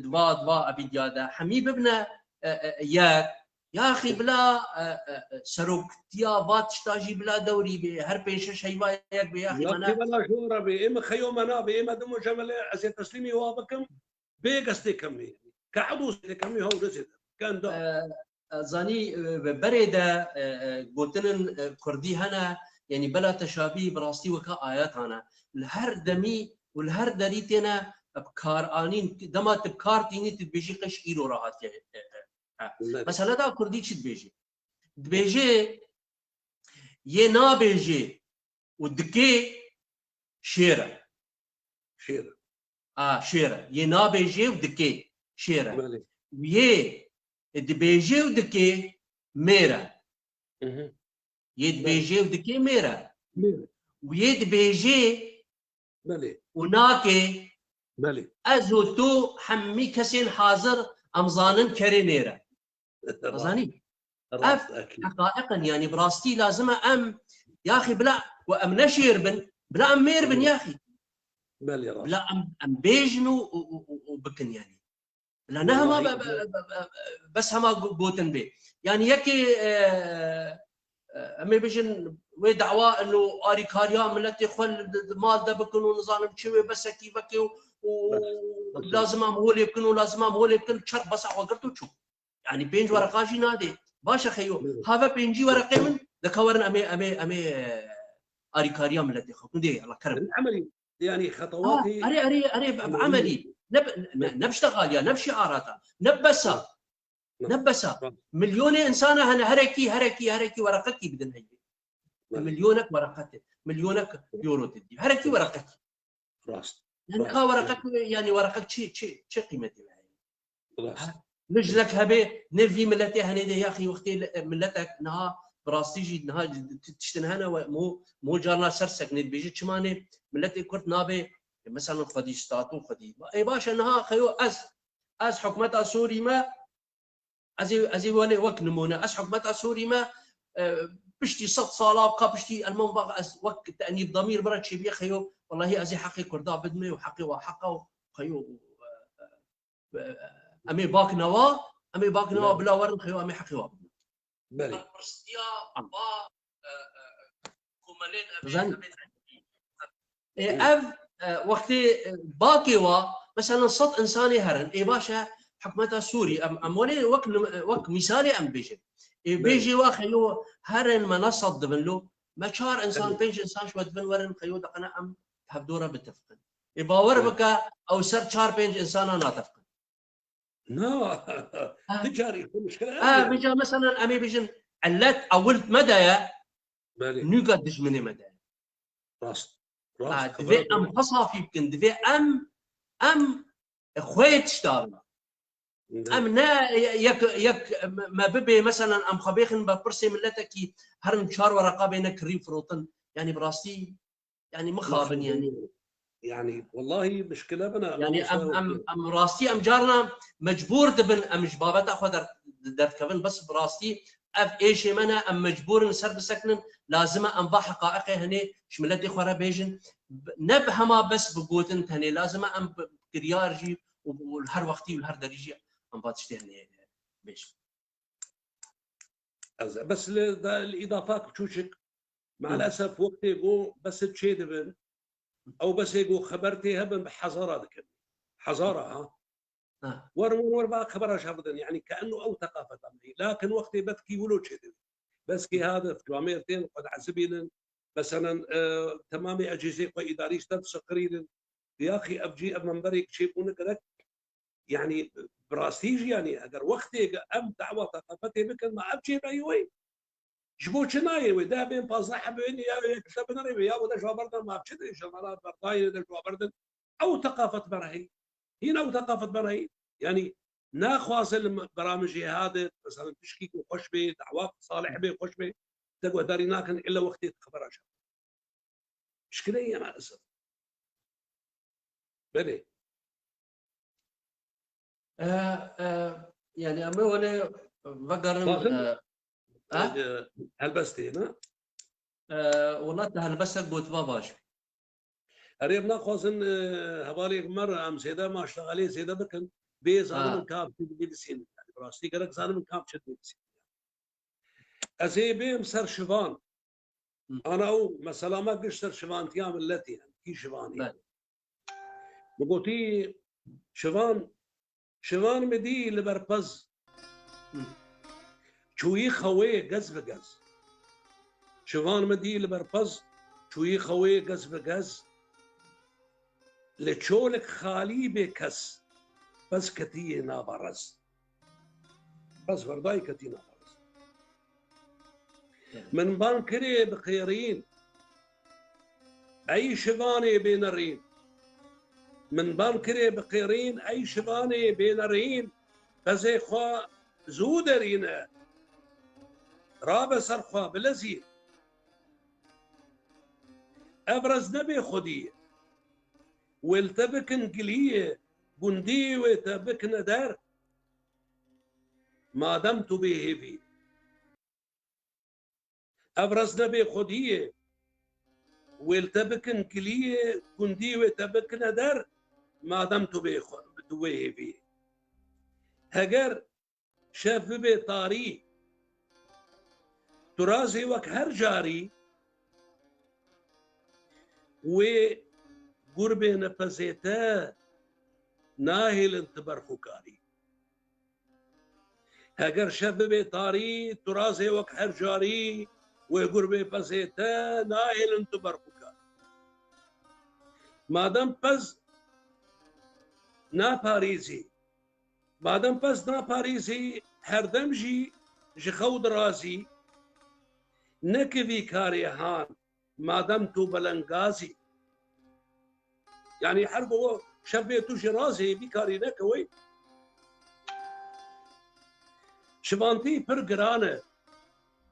di va, di va evîdiya de, hemî bibine, e, e, yek, yaxî bila, e, e, e, seroktiya va tişta jî bila dewrî bê, her pênc şeş heyva yek bê, yaxî me ne. Bela jora bê, ê me xeyo me nabê, ê me dimo jemelê, ez ê teslîmî wa bikim. Bê gestê kemî. Ke edo zêde kemî haw ne zêde. Ke enda. E, e, zanî, e, ve berê de, e, e, gotinin, e, kurdî hene, yani bela teşabî bi rastî weka ayetane. Li her demî û li her derî têne bi kar anîn, dema tu bi kar tînî tu dibêjî qeş îro re hatiye. E, e, e. Mesela da kurdî çi dibêjî? Dibêjê yê nabêjê û dikê şêr e. Şêr e. A, şêr e. Yê nabêjê û dikê şêr e. Belê. Yê dibêjê û dikê mêr e. Hı hı. Yê dibêjê û dikê mêr e. Mêr e. Û yê dibêjê Belê. û nakê Belê. ez û tu hemî kesên hazir em zanin kerê nêr e. Rast. Zanî? Rast, ev heqaîq in, yani bi rastî lazim e em, yaxî bila ku em ne şêr bin, bila em mêr bin, belê, yaxî. Belê, rast. Bila em, em bêjin û, û, û, û, û bikin yani. Bila ne hema be, be, be, be, bes hema go-, gotin bê. Yani yekê, e, e, em ê bijin wê dawa ino arîkariya miletê xwe li, li mal de bikin û nizanim çi wê besekî vekê û, û lazim em holê bikin û lazim em holê bikin, çerx besa xwe girt û çû. Yani pênc wereqa jî nadê. Baş e xeyo. Ha ve pêncî wereqê min dika werin em ê, em ê, em ê, e, arîkariya miletê xwe. Dê, Allah kerem. Emelî, yani xetewatê. Ah, erê, erê, erê, bi, bi emelî. Ne bi, ne, ne bi ştexaliya, ne bi şiarata, ne bi besa. Ne bi besa. Milyonê insana hene herekî, herekî, herekî wereqekî bidin heyî. Milyonek wereqet e. Milyonek euro te dî. Herekî wereqekî. Rast. Yani ka wereqek, yani wereqek çi, çi, çi qîmetî heye? Rast. Ha? Mijlek hebe, ne vî miletê henê de yaxî wextê le-, miletek niha bi rastî jî niha t-, tiştin hene we mo, mo carna ser seknê dibêje çima nê miletê Kurd nabe, e, mesela xwedî stato xwedî. Ê baş e niha xeyo ez, ez hikûmeta Sûrî me, Ez ê, ez ê welê wek nimûne, ez hikûmeta Sûrî me, e, piştî sed sala, ka piştî Elman va ez wek tenîb demîr bira çêbiye xeyo, wellahî ez ê heqê Kurda bidime û heqê wa heqa û xeyo, e, e, em ê bak newa, em ê bak newa bila werin xeyo, em ê heqê wa bidin. Belê. Berpirsiya va, e, e, komelên em ê, Zanî? em ê E, ev, e, wextê, e, bakê wa, mesela sed insanê herin, ê baş e, hikûmeta Sûrî, em, em welê wek nim-, wek mîsalê em bêjin. Ê Belê. bêjê wa xeyo herin me ne sed dibin lo, me çar insan, Belê. pênc insan ji we dibin werin xeyo deqene em hevdora bitifiqin. Ê bawer Belê. bike ew ser çar pênc insana natefiqin. Na, Ha. Ti carî xwe mişkile Ha, ev ye. vêca meselen em ê bijin, illet ewil me de ye, Belê. nûka dijminê me de ye. Rast. Rast. Ha, divê Xeber em doğru. xwe safî bikin, divê em, em, Xwê tişta re. Em ne yek, yek me bibê, meselen, em xwe bêxin berpirsê miletekî, herin çar wereqa bêne kirî û firotin. Yanî bi rastî, yanî mixabin, yanî. Yanî, wellahî mişkile bine. Yanî em, em, em rastî, em carna mecbûr dibin, em ji babeta xwe der-, derdikevin, bes bi rastî ev êşê me ne, em mecbûr in ser bisekinin, lazim e em va heqaîqê hinê ji miletê xwe re bêjin. B-, ne bi hema bes bi gotin tenê, lazim e em bi kiryar jî û, û li her wextî û li her derî jî em va tiştê hinê bêjin. Ez, bes li, da, li îdafa çûçik, maalesef wextê ku bes çê dibin, ew besê ku xeber tê hebin bi hezara dikin. Hezara, ha? Ha. Wer, wer, wer, ba xebera şa bidin. Yanî, ke enno ew teqafeta me. Lakin wextê betkî wilo çê dibin. Bes kî hadif, camêr tên, xwe diezibînin. Meselen, e, temamê ecêzê xwe îdarî ji te diseqirînin. Yaxî ev cî, ev memberê çêbûne gerek. Yanî, bi rastî jî, yanî, eger wextê em dawa teqafetê bikin, ma ev çêbeyî wê. Ji bo çi nayê wê? Deh bên, pazdeh hebên ya yek te binirê wê, ya wê de ji wan berdin, ma ev çi de, ji wan berdayê de ji wan berdin. Ew teqafet berheyî. Hîn ew teqafet berheyî. Yanî, naxwaze li me-, bera min jê hade, mesela, tişkî ku xweş bê, dawa salih bê, xweş bê, te guhdarî nakin, illa wextê xebera şa. Pişkireyê ye maalesef. Belê. E, e, yani, em ê hûnê vegerin, Bakın, e, e? e, helbestê, ne? E, wela te helbestek gotiba baş. Erê, em naxwazin, e, hevalê me re em zêde maştegalê zêde bikin. Bê Ha. zanin ka çi dibî bisînin. Yani, bi rastî gerek zanin ka çi dibî bisînin. Ez ê bêm ser şivan. Hı. Ana û mesela me giş ser şivantiya milletî, em kî şivanî. Belê. Min gotî, şivan, şivan min dî li ber pez. Hı. Çûyî xewê gez bi gez. Şivan min dî li ber pez, çûyî xewê gez bi gez. Li çolik xalî bê kes, pez ketiyê nava rez. Pez berdayî ketî nava rez. Min ban kirê bi qêrîn, ey şivanê bênerîn. Min ban kirê bi qêrîn, ey şivanê bênerîn. Pezê xwe zû derîne, rabe ser xwe bilezî. Ev rez nebê xwedî ye. Wê li te bikin giliyê, gundî wê te bikine der. Madem tu bê hêvî. Ev rez nebê xwedî ye. Wê li te bikin giliyê, gundî wê te bikine der, madem tu bê xwe, tu wê hêvî. Heger şev bibe tarî, tu razê wek her carî, wê gurbê nepezê te nahêlin ti berxûkarî. Heger şev bibe tarî, tu razê wek her carî, wê gurbê pezê te nahêlin tu berxûkarî. Madem pez naparêzî, madem pez naparêzî, herdem jî ji xew dirazî, neke vî karê han, madem tu belengazî. Yanî her go şevê tu ji razê vî karî neke wê. Şivantî pir giran e.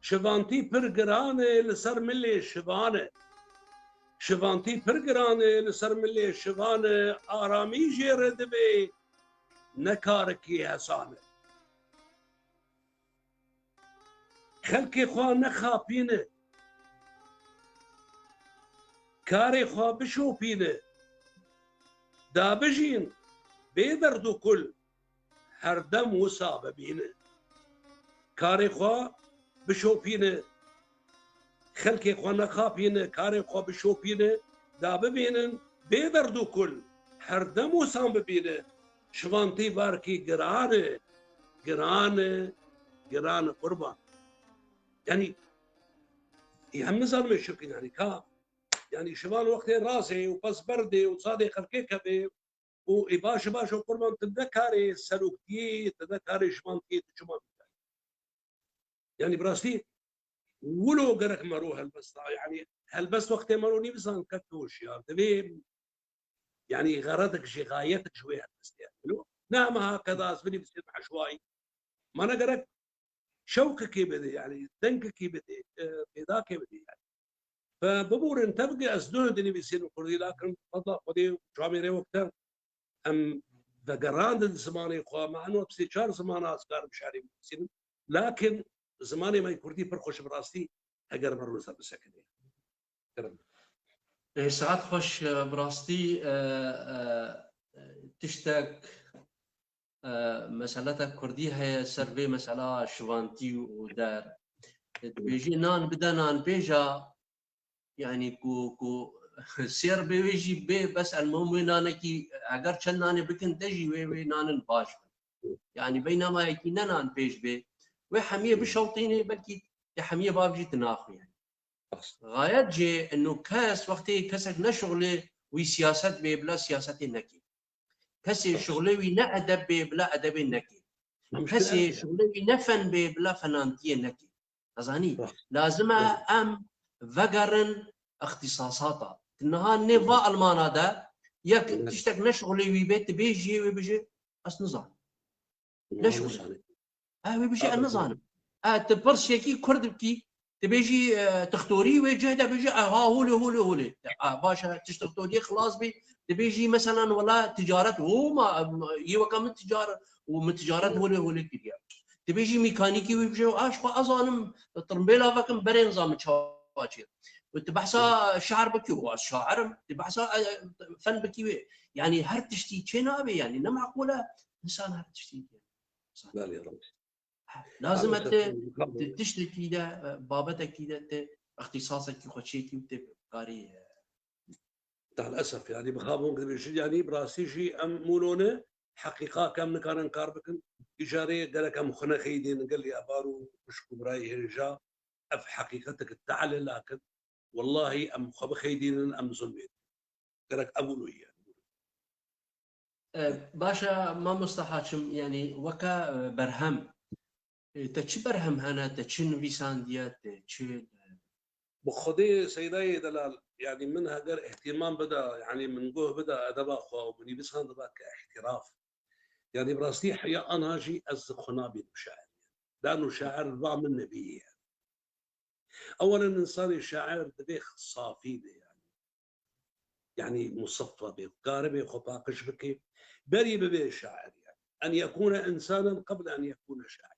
Şivantî pir giran e li ser milê şivan e. Şivantî pir giran e li ser milê şivan e. Aramî jê re dibe ne karekî hesan e. Xelkê xwe nexapîne. Karê xwe bişopîne. Da bijîn bê derd û kul, herdem wisa bibîne. Karê xwe bişopîne. Xelkê xwe nexapîne, karê xwe bişopîne, da bibînin, bê derd û kul, herdem wisa bibîne. Şivantî barkî giran e, giran e, giran e qurban. Yanî, ê, em nizanin şirkin, yanî, ka, yanî, şivan wextê razê û pez berdê û zadê xelkê kevê û ê baş e, baş e qurban, tu ne karê seroktiyê, tu ne karê şivantiyê, tu çima bikay? Yanî, bi rastî, wilo gerek mero helbesta, yanî, helbest wextê mero nî bizan ke tu hişyar. Divê, Yanî xeredek jî, xayetek ji wê helbestê ye. Elo, ne hema hakeda ez binivîsim eşwayî. Ma ne gerek şewkekê bidê, yanî dengekê bidê, e, pêdakê bidê yanî. Fe bibûrin, tevgê ez duh dinivîsînim kurdî, lakin fedla Xwedê û camêrê wek te em vegerandin zimanê xwe. Me eno sê çar zimana ez karim şerê binivîsînim. Lakin zimanê me kurdî pir xweş e bi rastî, heger me roza bisekine. Kerem. Ê, saet xweş, e, bi rastî, e, e, e, tiştek, e, meseleta kurdî heye ser vê mesela şivantî û der. E, dibêjî nan bide nan pêja, yanî ku, ku sêr bê wê jî bê, bes elmuhim wê nanekî, eger çend nanê bikin te jî wê, wê nanin baş bin. Yanî beynamayekî ne nan pêş bê, wê hemiyê bişewtînê, belkî tê hemiyê bavijî tu naxwe yanî. Xayet jê eno kes, wextê kesek ne şixulê wî siyaset bê, bila siyasetê nekê. Kesê şixulê wî ne edeb bê, bila edebê nekê. Kesê şixulê wî ne fen bê, bila fenantiyê nekê. Ezanî, lazim e em vegerin îxtîsasata. Niha nê va Almana de yek tiştek ne şixulê wî bê, tu bêjiyê wê bije, ez nizanim. Ne şixulê. E, wê bije, ez nizanim. E, tu pirsiyekî kurd bikî, tu bêjî, e, tixtorî wê cih de bêjî, e, ha, holê, holê, holê. E, baş e, tişt tixtoriyê xilas bî, tu bêjî, meselen, wela ticaret, ho, ma, em, yê weka min ticaret, û min ticaret holê, holê kiriye. Tu bêjî mîkanîkî wê bije, a, ji xwe ez zanim, tirmbêla vekim, berê nizanim çawa çê. Û tu behsa şi'r bikî, û ez şair im, tu behsa, e, fen bikî wê. Yanî her tiştî çê nabe, yanî ne meqûl e, insan her tiştî. Belê, rast. Lazim e te, te tiştekî de, e, babetekî de te îxtîsasekî xwe çêkî û te karî, e, Tal esef, yanî bixabûn dibêjin, yanî bi rastî jî em mûno ne, heqîqa ke em nikarin kar bikin. Îcarê gerek em xwe nexeyidînin gelî evar û xwişk û birayê hêja, ev heqîqetek te'le lakin, wellahî em xwe bixeyidînin, em zulmê dikin. Gerek ev wilo ye. E, baş e, mamosta Haçim, yanî weke, e, berhem, e, te çi berhem hene, te çi nivîsandiye, te çi, e, Bi Xwedê Seydayê Delal, yanî min heger îhtimam bida, yanî min guh bida edeba xwe û min nivîsan diba ke îhtiraf. Yanî bi rastî heya ana jî ez xwe nabînim şair. Lano şair va min nebî ye. Ewelen insanê şair divê safî be yanî. Yanî museffa be, karibe xwe paqij bike, berî bibe şair yanî. En yekûne insanen qebl en yekûne şair.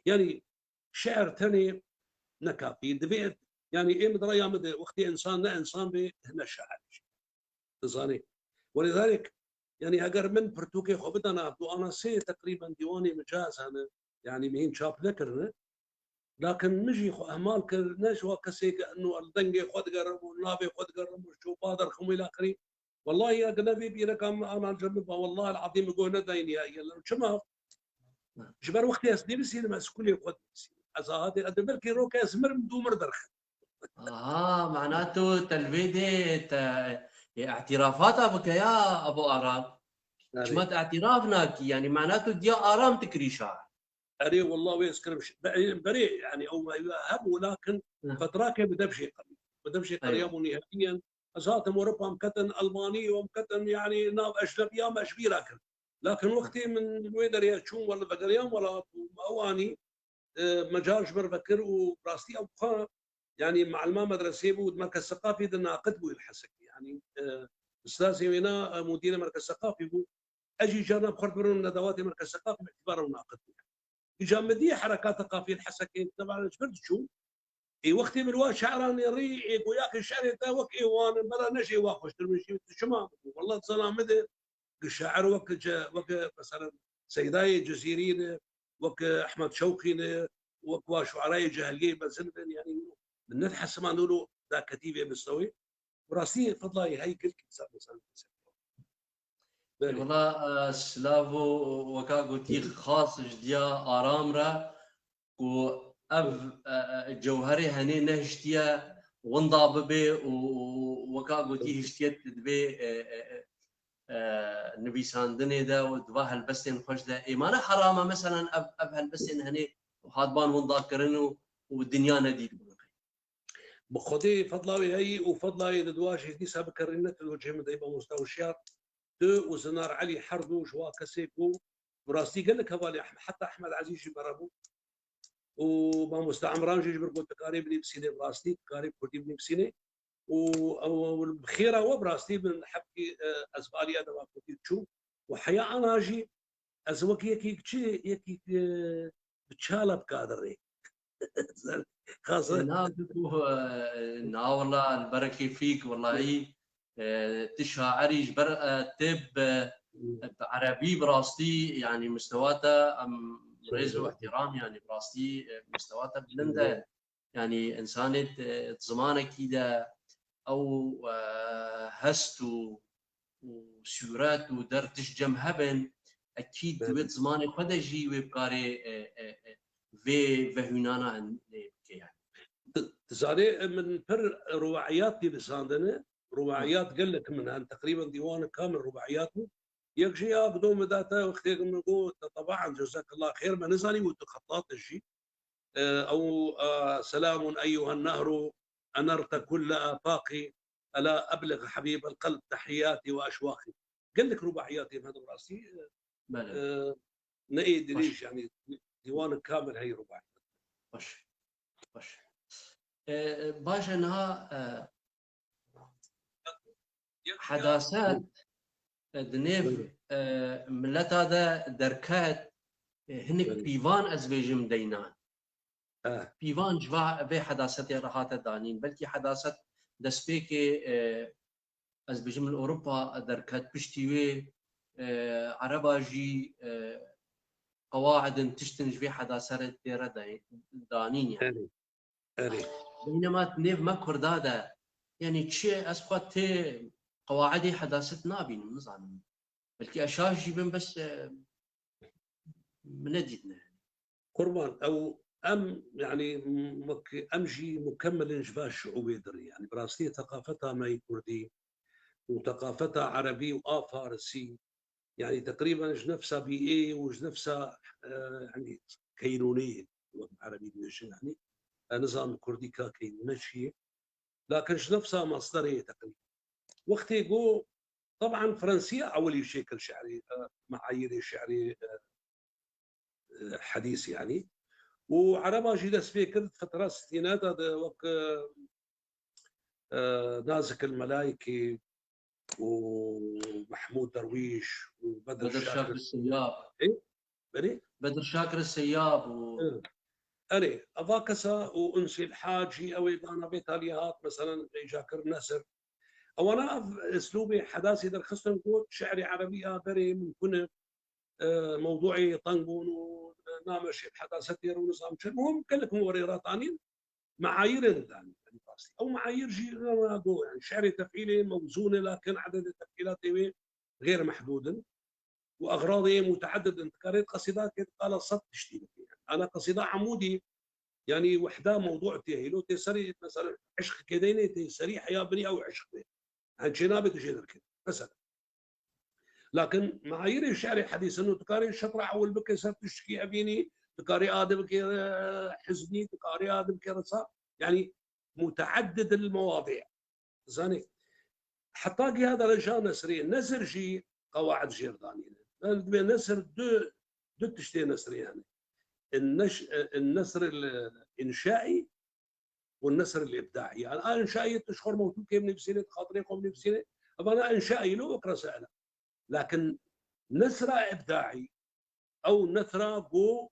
Yanî şi'r tenê ne kafî. Divê, yanî ê min di raya min de wextê însan ne însan bê, ne şair jî. Dizanî. Welîdalîk, yanî heger min pirtûkê xwe bidana, du ana sê teqrîben dîwanê min cihaz hene, yanî min hîn çap nekirine. Lakin min jî xwe ehmal kir, ne ji wa kesê ke eno li dengê xwe digerim û navê xwe digerim û ji çopa derxim û îlaxirî. Wellahî ya gine vê bîreka min ana li cem min ba, wellahî el-ezîm min guh nedayîn ya, ya, çima? Ji ber wextê ez nivîsînim, ez kulê xwe dinivîsînim. Ez ahatê, ez di vir kêroke ez mirim, dû mir derxin. Aha, mana tu te li vê dê te, ê, îtirafata bike ya Ebo Aram. Erê. Çima tu îtiraf nakî? Yanî mana tu diya Aram tu kirî şair. Erê, wallah wê ez kirim şi-, be-, berê, yanî ew hebû, lakin Hı. fetrakê bi dev jê qerî. Bi dev jê Eywa. qeriyabû nihaiyen. Ez hatim Ewropa, em ketin Elmanî, em ketin, yanî nav ecnebiya me ji bîra kir. Lakin wextê min li wê derê çûm, wela vegeriyan welat û me ew anî, e, mecal ji mir vekir û rastî ew xwe, yanî, mualima medresê bû, di Merkez Seqafî de naqid bû li Hesekê. Yanî, e, ustazê wêna, e, mudîrê Merkez Seqafî bû. Ez jî carna bi xwe re dibirim nedawatê Merkez Seqafî, bi îtibara ew naqid bû. Îca min dî herekata Qafiyê li Hesekê, teban ji vir diçû. Ê wextê min wa şi'ran nêrî, ê goya ke şi'rê te wek ê wan in, bela ne jê wa xweştir min jî, tu çima? Wallah di zana min de, gi şair wek ce-, wek, mesela, Seydayê Cizîrî ne, wek Ehmed Şewqî ne, wek wa şuarayê cahiliyê mezin bin, yanî min nedihesiman wilo daketî vê mistewê. Bi rastî fedlayê hey gelkî ser, ser, ser. Belê. Wela, e, silav û weka gotî xas ji diya Aram re ku ev, e, e, cewherê henê nehiştiye winda bibe û, û weka gotî hiştiye dibê, e, e, e, e, nivîsandinê de û di va helbestên xweş de. Ê mane heram e, meselen ev, ev helbestên henê hatban winda kirin û, û dinya nedît bûn. Bi Xwedê fedla wê heyî û fedla wê li dua jî dîsa bikerîne tu cihê min de yî mamosta Hişyar. Tu û Zinar Elî her du ji wa kesê ku bi rastî gelek hevalê Ehm-, heta Ehmed Ezîz jî me re bû. Û mamosta Emran jî ji ber ku dikarê binivîsînê bi rastî, dikarê kurdî binivîsînê. Û ew, ew bi xêra we bi rastî min hebkî, e, ez bi alî edeba kurdî diçûm. Û heya ana jî ez wek yekî çi, yekî, e, bi çala bikadirê. Xasa. Na, tu, e, na, wela, li berekê fîk, welahî, e, tu şairî ji ber, e, tê bi, bi erebî bi rastî, yanî, mistewa te, em rêz û ihtiram, yanî, bi rastî, e, mistewa te bilind e. Yanî, insanê, e, di zimanekî de ew, e, hest û û sûret û der tişt cem hebin, ekîd di wê zimanê xwe de jî wê bikarê, e, e, e, vê vehûnana hindê bike yani. Di-, dizanê min pir rubaiyat nivîsandine, rubaiyat gelek min hen, teqrîben dîwanek kamil rubaiyat bû. Yek jî ya bi do min da te wextê min got, te tebaen cezakallah xêr, me nizanî û tu xetat jî. Ew, e, selamun eyyuhen nehru enerte kulle afaqî, ela eblig hebîbel qelb tehiyatî ve eşwaqî. Gelek rubaiyatê me de rastî, e, Belê. e, ne ê dirêj, yanî dîwanek kamil heyî rubaiyat. Baş. Baş. E, e, baş e niha, e, Hedaset, e, di nêv, e, mileta de derket, e, hinek pîvan ez bêjim deynan. Pîvan ji va vê hedasetê re hate danîn. Belkî hedaset destpêkê, e, ez bêjim li Ewropa derket, piştî wê, e, Ereba jî, e, qewaidin tiştin ji vê hedasetê re day-, danîn yani. Erê. Beynema nêv me Kurda de, yanî çi, ez xwe tê qewaidê hedaset nabînim, nizanim. Belkî ez şaş jî bim, bes, e, min nedîtine. Qurban, ew em, yanî, m-, em jî mukemmelin ji va şiûbê dirî. Yanî, bi rastî teqafeta me yê Kurdî û teqafeta Erebî û a Farisî, yanî teqrîben ji nefsa bîê û ji nefsa, e, yanî keynûneyê, wek erebî dibêjin, yanî. Ez nizanim kurdî ka keynûne çi ye. Lakin ji nefsa masderê ye teqrîben. Wextê ku, teban, Fransiya ewilî şêkir şi'rê, e, meayirê şi'rê, e, e, hedîs, yanî. Û Ereba jî dest pê kir, fetra sitîneta de wek, e, e, Nazik el Melaykî û Mehmûd Derwîş û Bedir Bedir Şakir Şakir Seyyab. Ê? Berê? Bedir Şakir Seyyab û Ê. Erê, eva kesa û Unsî el Hacî, ew ê dana vê taliyê hat, meselen, ê Şakir Nesir. Ewana ev eslûbê hedasê derxistin ku şi'rê erebî a berê mimkun e, e, mewduê teng bûn û, e, nameşê bi hedasetê re û nizam çi. Muhim gelek min werê ratanîn, meayirên danî, yanî rastî. Ew meayir jî rena do, yanî şi'rê tefîlê mewzûn e, lakin ededê tefîlatê wê xêr mehdûd in û exradê muteedid in. Dikarê qesîdakê di qala sed tiştî bike. Ana qesîda Emûdî, yanî wehda mewdû tê hîlo, tê serî, mesela, eşqekê deynê tê serî heya binî ew eşq be. Hen çê nabe tu jê derkevî. Mesela. Lakin meayirê şi'rê hedîsin û dikarê şetra ewil bike ser tiştkî evînî, dikarê ade bike, e, hiznî, dikarê ade bike risa. Yanî muteeddid el mewadî. Zanî, heta giha dereja nesrê, nesr jî qewaid jêr danîne. Yanî divê nesr du, du tiştê nesrê hene. En neş-, en nesr el înşaî û nesr el îbdaî. Yanî a înşaî tu ji xwe mewtûkê binivîsînê, di xatirê xwe binivîsînê. Evana înşaî lo wek resaîl e. Lakin nesra îbdaî, ew nesra ku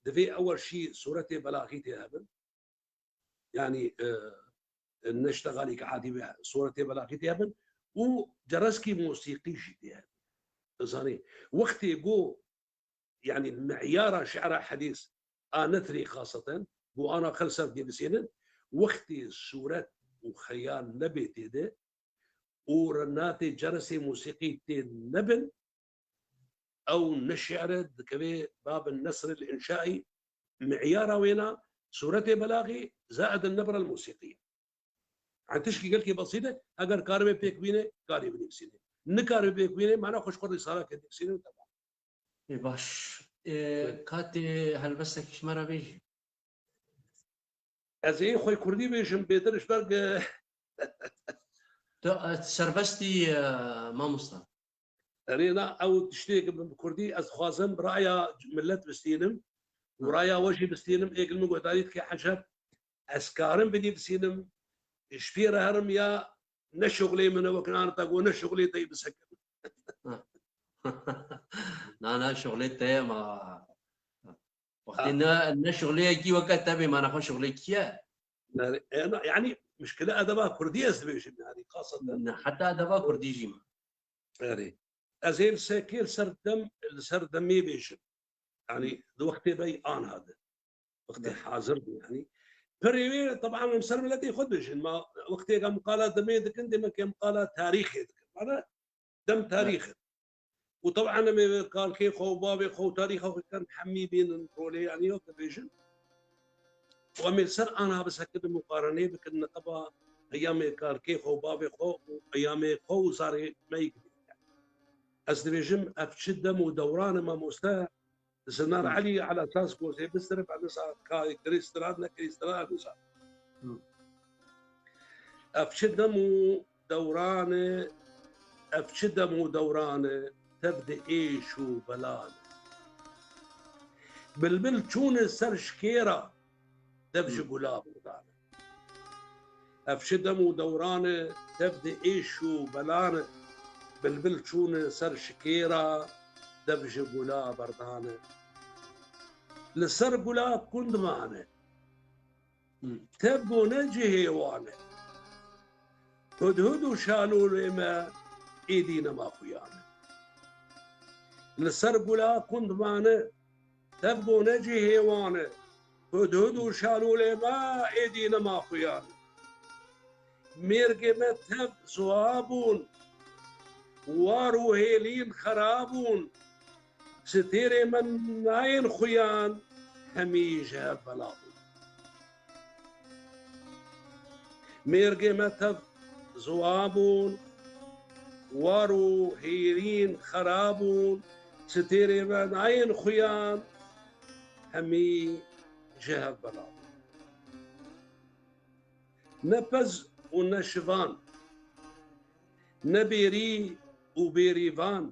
divê ew şî sûretê belaxî tê hebin. Yanî, e, neştexalî ki adî be sûretê belaxî tê hebin û cereskî musîqî jî tê hebin. Zanî, wextê ku, yanî, meyara şi'ra hedîs a netirî xaseten, ku ana xelsev dê bisênin, wextê sûret û xeyal nebê tê de û renatê ceresê musîqî tê nebin, ew ne şi're dikeve babin nesr el înşaî, meyara wêna sûretê belaxî zaid el nebra el musîqî. Yanî tişkî gelkî besît e, eger karibe pêk bîne, karê binivîsîne. Nikaribe pêk bîne, mana xwe ji xwe rîsalakê dinivîsîne û temam. Ê baş. Ê, Evet. Katê helbestek ji me re bêjî. Ez ê xwe kurdî bêjim, bêtir ji ber ge- Tu, e, serbestî, e, mamosta. Erê na, ew tiştê ke bi kurdî ez dixwazim raya millet bistînim û Hı. raya we jî bistînim, êgil min guhdarî dike Eceb, ez karim binivîsînim, ji pê re herim ya ne şuxlê min e, wek nan te got ne şuxlê te yê bisekin. Na, na, şuxlê te ye ma. Wextê Ha. ne, ne şuxleyekî weke te bê, ma nexwe şuxlê kî ye? Yani, e, na, yani, mişkile edeba kurdî ez dibêjim, yani, xaseten. Ne, heta edeba kurdî jî ma. Erê. Ez ê li sekê li ser dem, li ser demê bêjim. Yani, di wextê bey anha de. Wextê Belê. hazir de, yani. Pirê wê, teban, em ser miletê xwe dibêjin. Ma wextê ke em qala demê dikin, demek em qala tarîxê dikin. Mana dem tarîx e. Û teban em ê kalkê xwe û bavê xwe û tarîxa xwe kan hemî bînin rolê, yani yok dibêjin. Û em ê ser ana bisekin muqarenê bikin, niqeba eyamê kalkê xwe û bavê xwe û eyamê xwe û zarê me yê girî. Ez dibêjim, ev çi dem û dewran e mamoste, Zinar Hı. Elî, ala esas gozê bistirib, em nizan ka kirîstiran, ne kirîstiran, em nizan. Hı. Ev çi dem û dewran e, ev çi dem û dewran e, tev di êş û belan e. Bilbil çûne ser şikêra, dev ji Hı. gula berdan e. Ev çi dem û dewran e, tev di êş û belan e. Bilbil çûne ser şikêra, dev ji gula berdan e. Li ser gula kund mane. Hı. Tev bûne cihê wan e. Hudhud û şalolê me êdî nema xuyan e. Li ser gula kund mane, tev bûne cihê wan e. Hudhud û şalolê me êdî nema xuyan e. Mêrgê me tev ziwa bûn, war û hêlîn xera bûn. Stêrê me nayên xuyan, hemî ji hev bela bûn. Mêrgê me tev ziwa bûn, war û hêrîn xera bûn, stêrê me nayên xuyan, hemî ji hev bela bûn. Ne pez û ne şivan, ne bêrî û bêrîvan,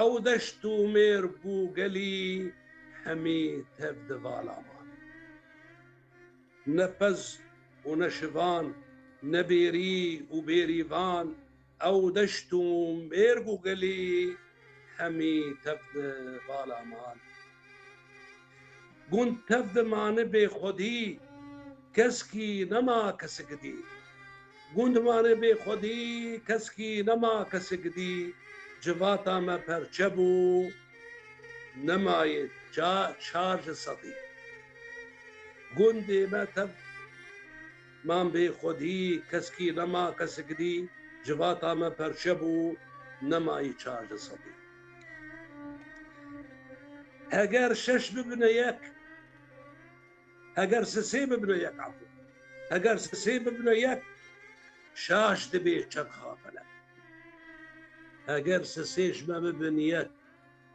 ew deşt û mêrg û gelî hemî tev di vala man. Ne pez û ne şivan, ne bêrî û bêrîvan, ew deşt û mêrg û gelî hemî tev di vala man. Gund tev di mani bê xwedî, keskî nema kesik dî. Gund mani bê xwedî, keskî nema kesik dî. Civata me perçe bû, nemayê ça-, çar ji sedî. Gundê me tev man bê xwedî, keskî nema kesik dî. Civata me perçe bû, nemayê çar ji sedî. Heger şeş bibine yek, heger sisê bibine yek, efû. Heger sisê bibine yek, şaş dibê çerxa felek. Heger sisê ji me bibin yek,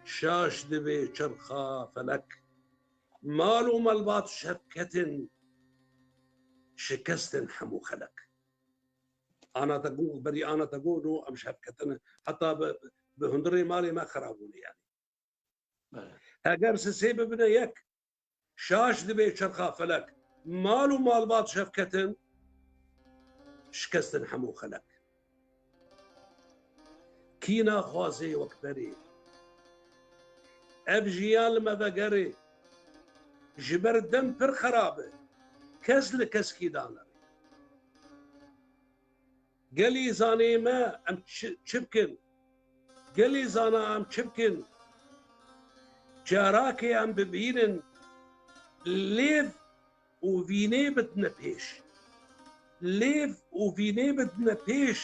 şaş dibê çerxa felek. Mal û malbat şevketin, şikestin hemû xelek. Ana te got, berî ana te got, no em şevketine. Heta bi, bi hundirê malê me xera bûne yani. Bele. Heger sisê bibine yek, şaş dibê çerxa felek. Mal û malbat şevketin, şikestin hemû xelek. Kî naxwaze wek berê? Ev jiyan li me vegerê. Ji ber dem pir xerab e. Kes li keskî danere. Gelî zanê me em çi, çi bikin? Gelî zana em çi bikin? Carakê em bibînin lêv û vînê bidine pêş. Lêv û vînê bidine pêş